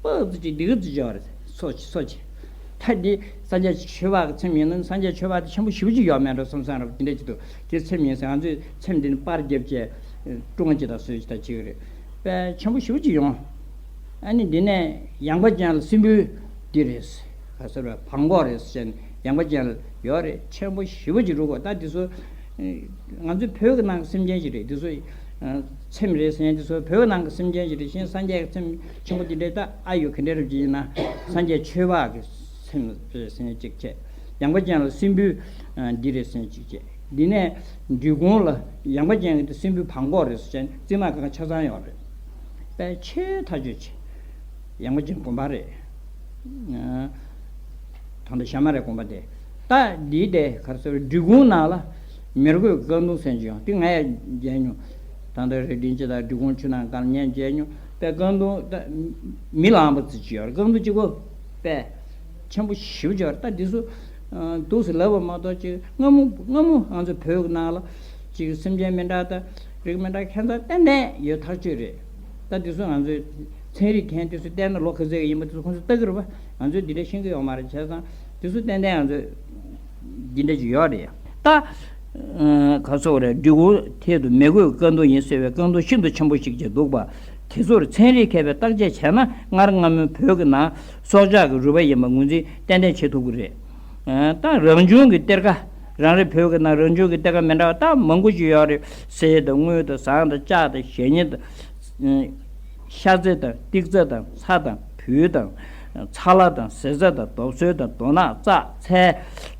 དཔེ་ཙི་ཅིག་འདི་ག་ཙི་ཅིག་ཡོད་རེད། སོ་ཅི་སོ་ཅི། ད་འདི་སངས་རྒྱས་ཆོས་འཕགས་ཀྱི་ཚེམས་ཡིན་ན་སངས་རྒྱས་ཆོས་འཕགས་དེ་ཆེན་པོ་ཞེ་པོ་ཅིག་ཡོད་མེད་འགྲོ་བསམ་བསམ་རབ་དེ་འདྲ་ཅིག་འདུག་དེ་ཚེམས་ཡིན་ཟེར། ང་ཚོས་ཚེམས་འདི་ནི་པར་བརྒྱབ་བྱས་ཀྲུང་ཅིག་དང་བཟོས་ཅིག་དང་བྱེད་ཀྱི་རེད། དཔེ་ཆེན་པོ་ཞེ་པོ་ཅིག་ཡོང་། ཨ་ནི་འདི་ནས་ཡངས་པ་ཅན་ལ་སྲིན་པོའི་འདི་རེད། ག་ཟེར་བ་བང་གོག་རེད་ཟེར་ནས་ཡངས་པ་ཅན་ལ་ཡོད་རེད། ཆེན་པོ་ཞེ་པོ་ཅིག་རུ་གོ་ད་འདི་ཚོ་ང་ཚོའི་བོད་ཀྱི་ནང་གི་སེམས་ཅན་ཞིག་རེད། འདི་ཚོ་ཚེམས་རེད་ཟེར་ནས་འདི་ཚོ་བོད་ཀྱི་ནང་གི་སེམས་ཅན་ཞིག་རེད། གཞན་སངས་རྒྱས་ཀྱི་ཚེམས་ཆེན་པོ་འདི་འདྲས་ད་ཨ་ཡོད་ག་འདྲས་རབ་ཅིག་ཡིན་ན་སངས་རྒྱས་ཆོས་འཕགས་ཀྱི་ཚེམས་རེད་ཟེར་ནས་གཅིག་བྱས། ཡངས་པ་ཅན་ལ་སྲིན་པོའི་འདི་རེད་ཟེར་ནས་གཅིག་བྱས། འདི་ནས་འབྲི་གུང་ལ་ཡངས་པ་ཅན་གྱི་སྲིན་པོའི་བང་གོག་རེད་ཟེར་བྱས་རྩིས་མ་གང་ཆ་ཚང་ཡོད་རེད། དཔེ་ཆེས་ཐག་ཆོད་ཆེ། ཡངས་པ་ཅན་དགོན་པ་རེད། ད་ལྟ་ཞྭ་དམར་རའི་དགོན་པ་དེ། ད་འདི་དེ་ག་རེ་ཟེར་བ་འབྲི་གུང་ནང་ལ་མི་རྒོད་ཀྱི་རྐང་དུང་ཟེར་གྱི་ཡོད། དེ་ང་ཡང་མཇལ་མྱོང་། ད་ལྟ་རེ་འདྲིན་ཅི་དང་འབྲི་གུང་ཆུ་ནང་སྒང་ལ་ངས་མཇལ་མྱོང་། དཔེ་རྐང་དུང་ད་མི་ལངས་པ་ཙི་ཅི་ཡོད་རེད། རྐང་དུང་གཅིག་པོ་དཔེ་ཆེན་པོ་ཞེ་པོ་ཅིག་ཡོད་རེད། ད་འདི་ཚོ་འདུག་སེ་ལབ་པ་མ་གཏོགས་ཅིག་སྔ་མོ་སྔ་མོ་ང་ཚོ་བོད་ཀྱི་ནང་ལ་ཅིག་སེམས་ཅན་མི་འདྲ་ད་རིགས་མི་འདྲ་ཁྱད་མཚར་ཏན་ཏན་ཡོད་ཐག་ཆོད་རེད། ད་འདི་ཚོ་ང་ཚོའི་ཚན་རིག་མཁན་དེ་ཚོས་བལྟས་ན་ལོ་ག་ཚོད་ཡིན་པ་དེ་ཚོ་ཁོང་ཚོས་ལྟ་གི་རེད་པ། ང་ཚོས་འདི་འདྲ་ཤེས་ཀྱི་ཡོད་མ་རེད། བྱས་ཙང་དེ་ཚོ་ཏན་ཏན་ང་ཚོས་འདི་འདྲ་ཅིག་ཡོད་རེད། ད་ག་ཚོད་རེད། འབྲི་གུང་ཐད་དུ་མི་རྒོད་རྐང་དུང་ཡིན་ཟེར་བའི་རྐང་དུང་ཤིན་ཏུ་ཆེན་པོ་ཞིག་ཅིག་འདུག་པ། དེ་ཚོར་ཚན་རིག་མཁས་པས་བརྟག་དཔྱད་བྱས་ན་སྔར་སྔ་མོའི་བོད་ཀྱི་ནང་སྲོག་ཆགས་ཀྱི་རུས་པ་ཡིན་པ་ངོས་འཛིན་ཏན་ཏན་བྱེད་ཐུབ་ཀྱི་རེད། ད་རང་བྱུང་གི་གཏེར་ཁ། རང་རེ་བོད་ཀྱི་ནང་རང་བྱུང་གི་གཏེར་ཁ་མི་འདྲ་བ་ད་མང་པོ་ཞིག་ཡོད་རེད། གསེར་དང་དངུལ་དང་ཟངས་དང་ལྕགས་དང་གཞལ་མེད་དང་། ཤ་རྩེ་དང་ཏིག་ཙ་དང་ཚྭ་དང་བོད་དང་། ཚ་ལ་དང་ཟེ་ཚྭ་དང་རྡོ་སོལ་དང་རྡོ་ནག་ཙག་ཚལ།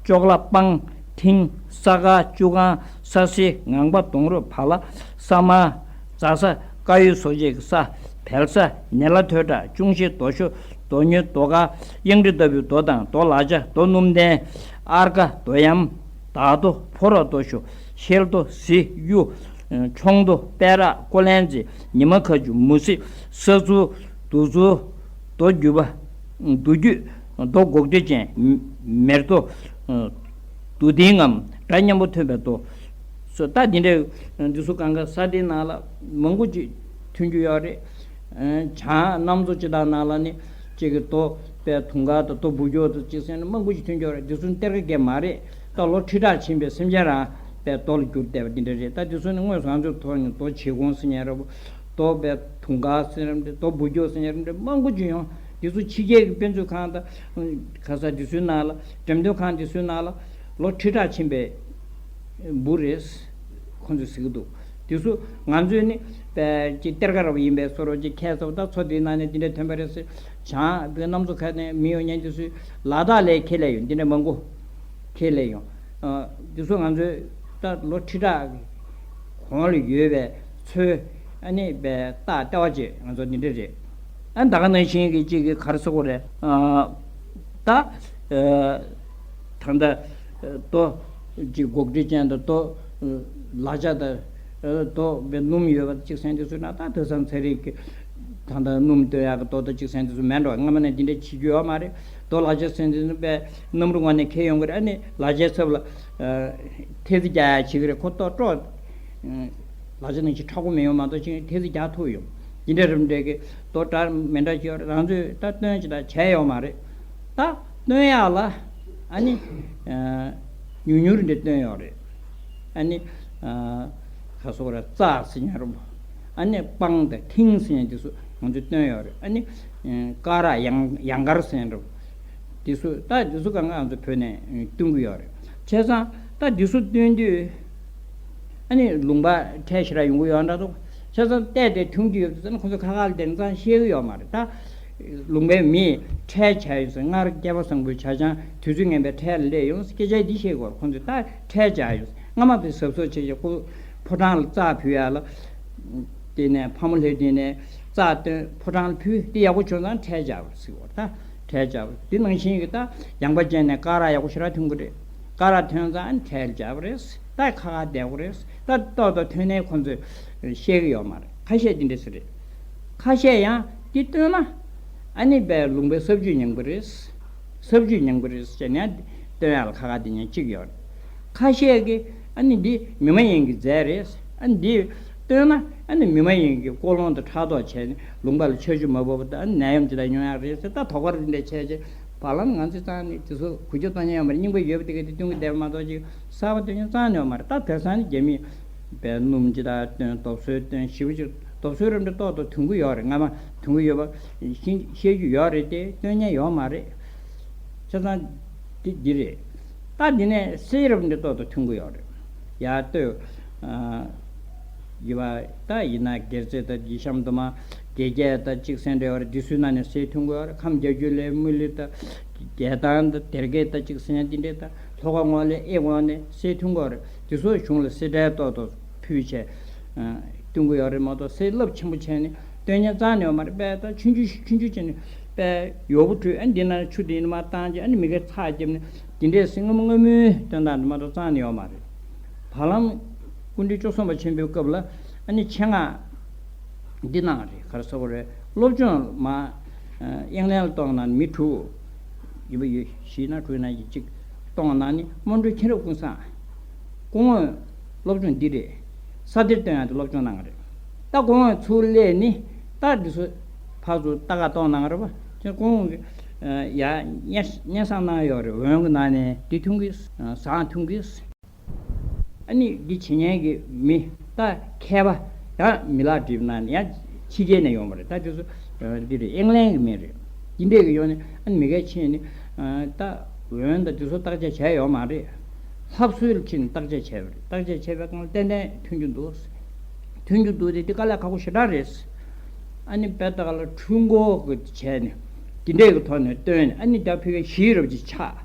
ཅོག་ལ་སྤང་། ཐིང་། ས་དཀར་བཅུ་གང་། ས་སེར་ངང་པ་སྡོང་རོས་བ་ལ་ས་དམར། རྫ་ས་དཀར་ཡོལ་བཟོ་བྱེད་ཀྱི་ས། བལ་ས་ནེ་ལ་ཐོད་ཁྲག་ཅུང་ཞན་རྡོ་ཞོ། རྡོ་ཉོས་རྡོ་དཀར། གཡང་ཁྲི་ལྟ་བུའི་རྡོ་དང་རྡོ་ལག་ཆ་རྡོ་སྣུམ་ལྡན། ཨར་ཀ་རྡོ་གཡམ། དར་རྡོ་ཕོ་རོག་རྡོ་ཞོ། ཤེལ་རྡོ་གཟི་གཡུ། མཆོང་རྡོ་པད་རག་ཀོ་ལན་ཛི། ཉི་མ་ཁ་ཆུ་མུ་ཟི། ས་ཚུར་དུག་ཚུར། རྡོ་རྒྱུས་པ། རྡོ་རྒྱུས། རྡོ་འགོག་འདྲེ་ཅན། མེར་རྡོ། དུ་ལྡིང་ངམ་སྒྲ་སྙན་པོ་ཐོན་པའི་རྡོ། སོ་ད་འདི་འདྲའི་འདི་ཚོ་གང་ག་ས་དེའི་ནང་ལ་མང་པོ་ཅིག་ཐོན་རྒྱུ་ཡོད་རེད། བྱང་གནམ་མཚོ་ཅི་དག་ནང་ལ་ནི་གཅིག་གི་རྡོ་དཔེ་དུང་དཀར་དང་རྡོ་སྦུབ་ཀྱོག་དང་གཅིག་ཟེར་ནས་མང་པོ་ཞིག་ཐོན་ཀྱི་ཡོད་རེད། འདི་ཚོ་གཏེར་ཁ་གས་མ་རེད། ད་ལོ་ཁྲི་ཕྲག་ཕྱིན་པའི་སེམས་ཅན་རང་དཔེ་རྡོ་ལ་གྱུར་བསྡད་པ་འདི་འདྲ་རེད། ད་འདི་ཚོ་ནི་དངོས་སུ་ང་ཚོའི་ཐོག་ནས་རྡོ་བྱེ་གོང་ཟེར་མཁན་རེད། རྡོ་དཔེ་དུང་དཀར་ཟེར་རམ་འདྲ། རྡོ་སྦུབ་ཀྱོག་ཟེར་མཁན་རེད། མང་པོ་ཅིག་ཡོང་། འདི་ཚོ་ཕྱི་རྒྱལ་གྱི་དཔེ་མཛོད་ཁང་དང་ག་ས་འདི་ཚོའི་ནང་ལ་འགྲེམས་སྟོན་ཁང་འདི་ཚོའི་ནང་ལ་ལོ་ཁྲི་ཕྲག་ཕྱིན་པའི་འབུ་རེད། ཁོང་ཚོས་ཟེར་གྱི་འདུག་དེ་ཚོ་ང་ཚོས་ནི་པའི་ཅིག་གཏེར་ཁ་ར་བ་ཡིན་པའི་བཟོ་འདྲ་ཅིག་ཁྱད་མཚར་པོ། ད་མཚོ་དེའི་ནང་ནས་འདི་འདྲ་ཐོན་པ་རེད་ཟེར། བྱང་བོད་གནམ་མཚོ་ཁ་ནས་མི་ཡོང་མཁན་དེ་ཚོས་ལ་དྭགས་ལ་ཁྱེར་སླེབས་ཡོང་། འདི་འདྲ་མང་པོ་ཁྱེར་སླེབས་ཡོང་། ཨ། འདི་ཚོ་ང་ཚོའི་ད་ལོ་ཁྲི་ཕྲག་གི་གོང་ལ་ཡོད་པའི་མཚོའི་ཨ་ནི་པའི་རྟགས་ལྟེ་བ་ཅིག་ང་ཚོ་འདི་འདྲ་རེད། ཨ། ད་ག་ནང་བཞིན་གྱི་གཅིག་གི་ག་རེ་ཟེར་དགོས་རེད། ཨ། ད་ཨ། ད་ལྟ་ཨ། རྡོ་གཅིག་སྒོག་དྲི་ཅན་དང་རྡོ་ཨ། ལག་ཆ་དང་ཨ། རྡོ་པའི་སྣུམ་ཡོད་པ་གཅིག་ཟེར་མཁན་དེ་ཚོ་ན། ད་དེང་སང་ཚན་རིག་གི་ད་ལྟ་སྣུམ་བཏོན་ཡག་གི་རྡོ་དང་གཅིག་ཟེར་མཁན་དེ་ཚོ་མེད་འགྲོ། སྔ་མ་ནས་འདི་འདྲ་བྱེད་རྒྱུ་ཡོད་མ་རེད། རྡོ་ལག་ཆ་ཟེར་མཁན་དེ་ཚོ་པའི་གནམ་གྲུ་ངོས་ནས་འཁྱེར་ཡོང་གི་རེད། ཨ་ནི་ལག་ཆའི་ཚབ་ལ་ཨ། ཐེལ་ཙེ་རྒྱག་ཡག་བྱེད་ཀྱི་རེད། ཁོ་ཏོག་ཏོག་ལག་ཆ་ནང་བཞིན་མཁྲེགས་པོ་མི་ཡོང་མ་གཏོགས་ཅིག་ཐེལ་ཙེ་རྒྱག་ཐུབ་ཡོང་། འདི་འདྲ་རིམ་འདྲ་གི་རྡོ་འདྲ་མི་འདྲ་ཅིག་ཡོད་རེད། རང་ཚོས་ད་བཏོན་ཅིག་ད་བྱས་ཡོད་མ་རེད། ད་བཏོན་ཡག་ལ་ཨ་ནི་ཨ། ཉུང་ཉུང་རེ་འདྲ་བཏོན་ཡོད་རེད། ཨ་ནི་ཨ། ག་རེ་ཟེར་དགོས་རེད། རྩྭ་ཟེར་མཁན་རེད་པ། ཨ་ནི་སྤང་དང་ཐིང་ཟེར་མཁན་དེ་ཚོ་ང་ཚོས་བཏོན་ཡོད་རེད། ཨ་ནི་ཨ། ཀ་ར་ཡང་ཡང་དཀར་ཟེར་མཁན་རེད་པ། དེ་ཚོ་ད་དེ་ཚོ་གང་ག་ང་ཚོ་བོད་ནས་བཏོན་གྱི་ཡོད་རེད། བྱས་ཙང་ད་དེ་ཚོ་བཏོན་དུས་ཨ་ནི་ལུང་པ་ཁྲལ་ཞེ་དྲག་ཡོང་གི་ཡོད་འདྲ་འདུག་བྱས་ཙང་བལྟས་ཏེ་མཐོང་རྒྱུ་ཡོད་ཙང་ཁོང་ཚོ་ཁ་ཁ་ལ་བསྡད་ནས་ཙང་ཤེས་ཀྱི་ཡོད་མ་རེད། ད་ལུང་པའི་མིས་ཁྲལ་བྱས་ཡོད་ཟེར། སྔར་སྐལ་བ་བཟང་པོའི་ཇ་ཆང་དུས་ཚོད་ངན་པའི་ཁྲལ་ལ་སླེབས་ཡོང་། སྐད་ཆ་འདི་བཤད་དགོས་རེད། ཁོང་ཚོས་ད་ཁྲལ་བྱས་ཡོད་ཟེར། སྔ་མ་དཔེ་གཟབ་གཟབ་བྱས་བྱས་ཁོ་ཕོ་བྲང་ལ་རྩྭ་ཕུལ་ཡག་ལ། དེ་ནས་ཕ་མ་སླེབས་དུས་ནས་རྩྭ་བཏོན་ཕོ་བྲང་ལ་ཕུལ་དེ་ཡག་པོ་བྱུང་ཙང་ཁྲལ་བྱས་པ་རེད་ཟེར་གྱི་ཡོད་རེད། ད་ཁྲལ་བྱས་པ་རེད། དེ་ནང་བཞིན་གྱི་ད་ཡངས་པ་ཅན་ནས་ཀ་ར་ཡག་པོ་ཞེ་དྲག་ཐོན་གྱི་རེད། ཀ་ར་ཐོན་ཙང་ཁྲལ་བྱས་པ་རེད། ད་ཁ་ཁ་བསྡད་དགོས་རེད། ད་ཏོག་ཏོག་ཐོན་ནས་ཁོང་ཚོས་བཤད་ཀྱི་ཡོད་མ་རེད། ཁ་ཤས་དེ་འདྲ་ཟེར་རེད། ཁ་ཤས་ཡང་དེ་བཏོན་ན་ཨ་ནི་པའི་ལུང་པའི་ས་བཅུད་ཉམས་ཀྱི་རེད། ས་བཅུད་ཉམས་ཀྱི་རེད་ཟེར་ནས་བཏོན་ཡག་ལ་ཁ་ཁ་དེ་ཉན་གཅིག་ཡོད་རེད། ཁ་ཤས་ཀྱིས་ཨ་ནི་འདི་མི་མ་ཡིན་གྱི་རྫས་རེད། ཨ་ནི་འདི་བཏོན་ན་ཨ་ནི་མི་མ་ཡིན་གྱི་ཀོ་ལོང་དང་ཕྲག་དོག་བྱས་ནས་ལུང་པ་ལ་ཆར་ཆུ་མ་ཕོག་པ་དང་ཨ་ནི་ནད་ཡམས་ཇི་ལྟར་ཡོང་ཡག་རེད་ཟེར། ད་དོགས་པ་རེ་འདྲ་བྱས་རྗེས་བར་ལམ་ང་ཚོས་ཙང་ནི་དེ་ཚོ་འགུལ་སྐྱོད་གཏོང་མཁན་ཡོད་མ་རེད། རྙིང་པ་ཡོད་པ་དེ་ག་དེ་བཏོན་གྱི་བསྡད་པ་མ་གཏོགས་ཅིག་གསར་པ་བཏོན་མཁན་ཙང་ནི་ཡོད་མ་རེད། ད་དེང་སང་ནི་རྒྱ་མིས་པའི་སྣུམ་ཇི་ལྟར་བཏོན། རྡོ་སོལ་བཏོན། ཞེ་པོ་ཅིག་རྡོ་སོལ་རབ་འདྲ་ཏོག་ཏོག་ཐོན་གྱི་ཡོད་རེད། སྔ་མ་ཐོན་གྱི་ཡོད་པ་ཤེས་ཤེས་རྒྱུ་ཡོད་རེད་དེ་བཏོན་མཁན་ཡོད་མ་རེད། བྱས་ཙང་འདི་འདི་རེད། ད་འདི་ནས་གསེར་རབ་འདི་ཏོག་ཏོག་ཐོན་གྱི་ཡོད་རེད། ཡར་ལྟོས། ཨ། ཡི་བ་ད་ཡིན་ན་སྒེར་རྩེ་དང་ཡི་ཤམ་དུ་མ་དགེ་རྒྱས་དང་གཅིག་ཟེར་འདྲ་བ་རེད། འདི་ཚོའི་ནང་ནས་གསེར་ཐོན་གྱི་ཡོད་རེད། ཁམས་བརྒྱད་ཅུ་ལའི་དམུ་ལི་དང་རྒྱལ་ཐང་དང་སྡེར་ཀའི་དང་གཅིག་ཟེར་འདི་འདྲས་དང་ལྷོ་ཁ་ངོས་ལའི་ཨེ་ངོས་ནས་གསེར་ཐོན་གྱི་ཡོད་རེད། འདི་ཚོ་གཞུང་ལ་གསེར་ཁྲལ་ཏོག་ཏོག་ཕུལ་བྱས་ཨ། བཏོན་གྱི་ཡོད་རེད་མ་གཏོགས་གསེར་རླབས་ཆེན་པོ་བྱས་ནས་བཏོན་མཁན་རྩ་ནས་ཡོད་མ་རེད། དཔེ་ད་ཆུང་ཆུང་ཆུང་ཆུང་བྱས་ནས་དཔེ་ཡོར་བུ་བྲུས། ཨ་ནི་འདི་ན་ཆུ་དེ་ནས་མར་བཏང་རྗེས་ཨ་ནི་མི་ཁའི་ཚྭ་བརྒྱབ་ནས་འདི་འདྲས་སེ་སྔོན་མོ་སྔོན་མོའི་བཏོན་སྟངས་དེ་མ་གཏོགས་རྩ་ནས་ཡོད་མ་རེད། བར་ལམ་སྐུ་ཕྲེང་བཅུ་གསུམ་པ་ཆེན་པོའི་སྐབས་ལ་ཨ་ནི་ཆེད་མངགས་འདི་གནང་རེད། ག་རེ་ཟེར་དགོས་རེད། སློབ་སྦྱོང་མར་དབྱིན་ལན་ལ་གཏོང་གནང་མི་དྲུག་ཡིན་པ་ཡོད། བཞི་ན་དྲུག་ན་ཡིན་གཅིག་གཏོང་གནང་ནི་སྨོན་གྲོལ་མཁྱེན་རབ་ཀུན་བཟང་། སྐུ་ངོ་སློབ་སྦྱོང་འདི་རེད། ས་སྡེར་བཏོན་ཡག་དེ་སློབ་སྦྱོང་གནང་གི་རེད། ད་སྐུ་ངོ་ཚུར་སླེབས་ནི་ད་འདི་ཚོ་ཕར་ཚུར་ལྟ་ག་གཏོང་གནང་གི་རེད་པ། ཁྱེད་སྐུ་ངོ་གི་ཡ་སྙན་སྙན་སེང་གནང་ཡོད་རེད། འོན་གི་ནང་ནས་འདི་ཐུང་གི་ཟངས་ཐུང་གི་ཨ་ནི་འདི་བྱེད་མཁན་གྱི་མི་ད་མཁས་པ་ཡང་མི་ལག་བསྒྲིགས་ན་ཡང་ཕྱི་རྒྱལ་ནས་ཡོང་བ་རེད། ད་དེ་ཚོ་འདི་རེད། ཨིང་ལན་གྱི་མི་རེད། འདི་འདྲས་ཀྱི་ཡོང་ནས་ཨ་ནི་མི་སྐད་ཆེན་ནི་ད་འོན་ད་དེ་ཚོ་བརྟག་དཔྱད་བྱས་ཡོད་མ་རེད། ལྷབ་སུལ་ཕྱིན་བརྟག་དཔྱད་བྱས་པ་རེད། བརྟག་དཔྱད་བྱས་པའི་སྒང་ཏན་ཏན་ཐོན་རྒྱུ་འདུག་ཐོན་རྒྱུ་འདུག་དེ་དེ་དཀའ་ལས་ཁག་པོ་ཞེ་དྲག་རེད། ཨ་ནི་དཔེ་ད་ག་ལ་འཕྲུལ་འཁོར་གྱི་བྱས་ནས་འདི་འདྲས་ཀྱི་ཐོག་ནས་བཏོན་ནས་ཨ་ནི་ད་ཕ་གི་གཞིས་རབས་ཀྱི་ཆགས།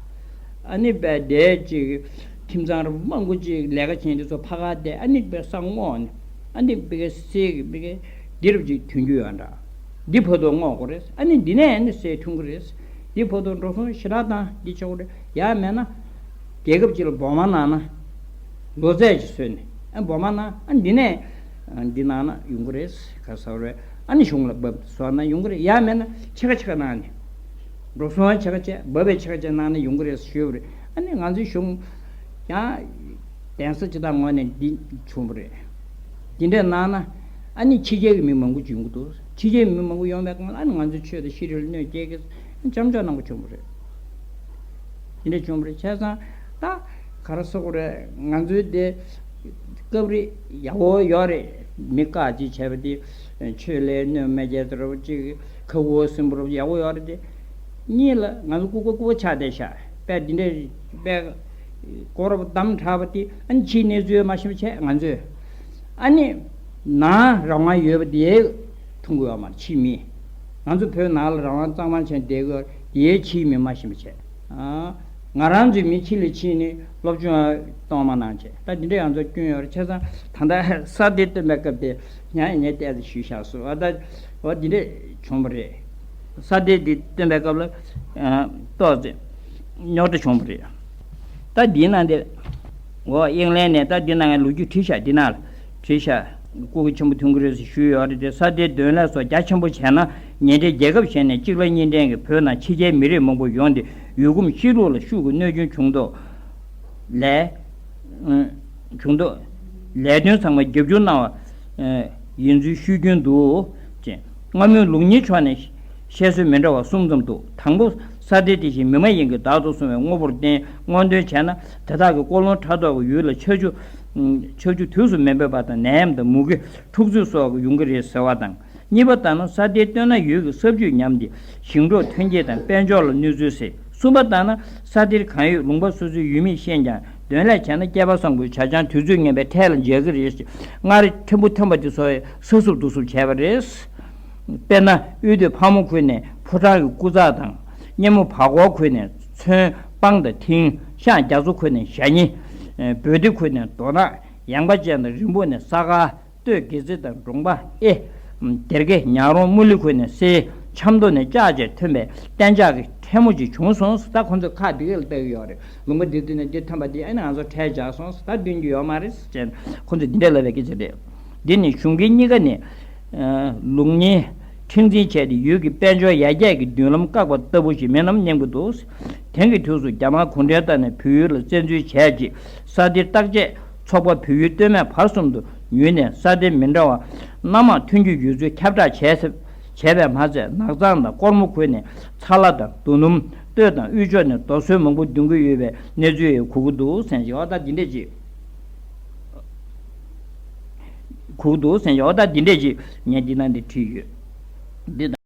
ཨ་ནི་དཔེ་དེ་ཅིག་ཁྱིམ་ཚང་རབས་མང་པོ་ཅིག་ལས་ཀ་བྱེད་འདི་ཚོ་ཕ་ག་བསྡད། ཨ་ནི་དཔེ་ས་སྔོག་ནས་ཨ་ནི་ཕ་གི་གསེར་གྱི་ཕ་གི་འདི་རབས་ཅིག་ཐོན་རྒྱུ་ཡོད་འདྲ། འདི་བར་དུ་སྔོག་དགོས་རེད། ཨ་ནི་འདི་ནས་ཨ་ནི་གསེར་ཐོན་གི་རེད། འདི་བར་དུ་འགྲོ་སོང་ཞེ་དྲག་བཏང་འདི་ཆོག་གི་རེད། ཡང་མེད་ན་རྒྱལ་ཁབ་ཅིག་ལ་སྦོ་མ་གནང་ན་ལོ་ཚད་ཅིག་བཟོས་ནས་ཨ་སྦོ་མ་གནང་ཨ་འདི་ནས་འདི་གནང་ན་ཡོང་གི་རེད། ག་ཟེར་རེད། ཨ་ནི་གཞུང་ལ་འབབ་བཟོ་ན་ཡོང་གི་རེད། ཡང་མེད་ན་ཕྱེད་ཀ་ཕྱེད་ཀ་གནང་ནས་འགྲོ་སོང་ཕྱེད་ཀ་བྱས་འབབ་པའི་ཕྱེད་ཀ་བྱས་གནང་ན་ཡོང་གི་རེད་ཞུས་པ་རེད། ཨ་ནི་ང་ཚོའི་གཞུང་ཡང་གདན་ས་སྤྱི་བཏང་ངོས་ནས་འདི་བྱུང་བ་རེད། འདི་འདྲས་གནང་ན་ཨ་ནི་ཕྱི་རྒྱལ་གྱི་མི་མང་པོ་ཅིག་ཡོང་གི་འདུག་ཕྱི་རྒྱལ་མི་མང་པོ་ཡོང་བའི་སྒང་ལ་ཨ་ནི་ང་ཚོའི་ཆོས་དང་ཤེས་རིག་ལ་གནོད་སྐྱེལ་གི་ཅམ་ཅོག་གནང་པོ་བྱུང་བ་རེད། འདི་འདྲས་བྱུང་བ་རེད། བྱས་ཙང་ད་ག་རེ་ཟེར་དགོས་རེད། ང་ཚོའི་དེ་སྐབས་རེ་ཡག་པོ་ཡོད་རེད། མི་བཀག་ཅིག་བྱས་པ་དེ་ཆོས་ལས་གནོད་མི་སྐྱེལ་ཟེར་བ་ཅིག་ཁ་ཁུ་སིམ་པོ་རུ་ཡག་པོ་ཡོད་རེད་དེ། གཉིས་ལ་ང་ཚོ་ལྐུགས་པ་ལྐུགས་པ་ཆགས་བསྡད་ཤག་དཔེ་འདི་འདྲས་དཔེ་སྐོར་རབ་བདམས་དྲགས་པ་དེ་ཨ་ནི་ཕྱིའི་གནས་ཚུལ་མ་ཤེས་པ་བྱས། ང་ཚོས་ ཨ་ནི་ནང་རང་དབང་ཡོད་པ་དེ་མཐོང་གི་ཡོད་མ་རེད། ཕྱིའི་མི། ང་ཚོ་བོད་ནང་ལ་རང་དབང་གཙང་མ་བྱས་བསྡད་ཀྱི་ཡོད་རེད། དེ་ཕྱིའི་མི་མ་ཤེས་པ་བྱས། ཨ། ང་རང་ཚོའི་མི་ཕྱི་ལ་ཕྱིན་ནས་སློབ་སྦྱོང་གཏོང་མ་གནང་བྱས། ད་འདི་འདྲ་ཡང་ཚོ་སྐྱོན་ཡོད་རེད། བྱས་ཙང་ད་ལྟ་ས་དེ་སྟོན་པའི་སྐབས་དེ་ཡང་ངས་བལྟས་ཚེ་ཞུས་བཞག་སོང་། ཨ། ད་འོ་འདི་འདྲ་བྱུང་བ་རེད། ས་དེ་འདི་སྟོན་པའི་སྐབས་ལ། ཨ། ཏོག་ཙམ་རྙོག་དྲ་བྱུང་བ་རེད། ད་འདི་ནང་དེ། འོ། དབྱིན་ལན་ནས་ད་འདི་ནང་ལོ་རྒྱུས་བྲིས་ཤག་འདི་ནང་ལ་བྲིས་ཤག་སྐུ་གི་ཆེན་པོ་མཐུན་གྱི་རེད་ཟེར་ཞུས་ཡོད་རེད་དེ། ས་དེའི་འདོན་ལས་སོགས་རྒྱ་ཆེན་པོ་བྱས་ན། ཉེ་འབྲེལ་རྒྱལ་ཁབ་གཞན་ནས་གཅིག་ལ་གཉིས་འདྲེན་གྱིས་བོད་ནང་ཕྱི་རྒྱལ་མི་རིགས་མང་པོ་ཡོང་སྟེ་ཡུལ་གོམས་གཤིས་ལུགས་ལ་ཤུགས་ཀྱིས་གནོད་སྐྱོན་བྱུང་དོགས་ལས། བྱུང་དོགས། ལས་དོན་ཚང་མ་རྒྱབ་སྐྱོར་གནང་བ་ཡིན་ཚུལ་ཞུ་རྒྱུན་འདུག་ཅེས། སྔ་མོའི་ལུགས་གཉིས་ཕྱོགས་ནས་བཤད་སྲོལ་མི་འདྲ་བ་གསུམ་ཙམ་འདུག་དང་པོ། ས་དེ་དེ་བཞིན་མི་མ་ཡིན་གྱི་བདག་ཏུ་བཟུང་བའི་དངོས་པོར་བརྟེན། དངོས་དོན་བྱས་ན་དེ་དག་གི་ཀོ་ལོང་ཕྲག་དོག་གི་ཡུལ་ལ་ཆར་ཆུ། ཆར་ཆུ་དུས་སུ་མི་འབབ་པ་དང་། ནད་ཡམས་དང་མུ་གེ། འཁྲུག་རྩོད་སོགས་ཡོང་གི་རེད་ཟེར་བ་དང་། གཉིས་པ་ལྟར་ན། ས་དེའི་སྟོད་ན་ཡུལ་གྱི་ས་བཅུད་ཉམས་ཏེ་ཞིང་འབྲོག་ཐོན་སྐྱེད་དང་དཔལ་འབྱོར་ལ་གནོད་ཚུལ་ཟེར། གསུམ་པ་ལྟར་ན། ས་དེར་གང་ཡོད་ལུང་པ་སོ་སོའི་ཡུལ་མིས་ཤེས་ཀྱང་། འདོན་ལས་བྱས་ན་སྐལ་པ་བཟང་པོའི་ཇ་ཆང་དུས་ཚོད་ངན་པའི་འཕྲལ་ལ་འཇལ་གྱི་རེད་ཟེར། སྔར་ཕྲན་བུ་ཐོན་པ་དེ་ཚོ་ས་སུབ་རྡོ་སུབ་བྱས་པ་རེད། དཔེར་ན། དབུས་སྟོད་ཕག་མོ་ཁུལ་ནས་ཕོ་བྲང་གི་སྐུ་ཚབ་དང་། སྙེ་མོ་བར་སྐོར་ཁུལ་ནས་ཚོན་སྤང་དང་ཐིང་། ཤངས་རྒྱ་མཚོ་ཁུལ་ནས་ཞྭ་ཉི། བོད་སྡེ་ཁུལ་ནས་རྡོ་ནག། ཡངས་པ་ཅན་དང་རིང་པོ་ནས་ས་དཀར། སྟོད་དགེ་རྩེ་དང་འབྲོང་པ་ཨེ། སྡེར་ཁའི་ཉག་རོང་སྨུ་ལི་ཁུལ་ནས་གསེར། ཆབ་མདོ་ནས་ལྕགས་བཅས་ཐོན་པའི་གཏན་འཇགས་ཀྱི་ཕྲན་མོ་ཅིག་བྱུང་སོང་། ད་ཁོ་ཚོས་ཁ་འདི་ག་ལ་བཏགས་ཡོད་རེད། ལུང་པ་འདི་དུས་ནས་འདི་ཐོན་པ་འདི་ཨ་ནི་ང་ཚོ་ཁྲལ་འཇགས་སོང་། ད་སྟོན་རྒྱུ་ཡོད་མ་རེད་ཟེར་ནས་ཁོ་ཚོས་འདི་འདྲ་ལབ་པའི་སྐད་ཆ་རེད། འདི་ནི་གཞུང་སྐད་གཉིས་ཀ་ནས། ལུགས་གཉིས་ཁྲིམས་འཛིན་བྱས་ཏེ་ཡུལ་གྱི་དཔལ་འབྱོར་ཡར་རྒྱས་ཀྱི་མདུན་ལམ་བཀག་པ་ལྟ་བུ་ཞིག་མིན་ནམ་སྙམ་གྱི་འདུག་དེང་གི་དུས་སུ་རྒྱ་དམར་གུང་ཁྲན་ཏང་ནས་བོད་ཡུལ་ལ་བཙན་འཛུལ་བྱས་རྗེས། ས་དེར་བརྟག་དཔྱད་ཚོགས་པ་བོད་ཡུལ་སྟོད་སྨད་བར་གསུམ་དུ་ཉུལ་ནས། ས་དེར་མི་འདྲ་བ་སྣ་མང་ཐོན་གྱི་ཡོད་ཚུལ་ཁྱབ་བསྒྲགས་བྱས། བྱས་པས་མ་ཚད། ནགས་ཚང་དང་ཀོར་མོ་ཁུལ་ནས་ཚ་ལ་དང་རྡོ་སྣུམ། སྟོད་དང་དབུས་ཕྱོགས་ནས་རྡོ་སོལ་མང་པོ་འདོན་གྱི་ཡོད་པའི་གནས་ཚུལ་ཡང་གོ་གི་འདུག་ཟེར་ཞིག་འོ་ད་འདི་འདྲས་ཅིག་གོ་གི་འདུག་ཟེར་ཞིག་འོ་ད་འདི་འདྲས་ཅིག་ངས་འདི་ནང་འདི་བྲིས་ཡོད། འདི་དང་།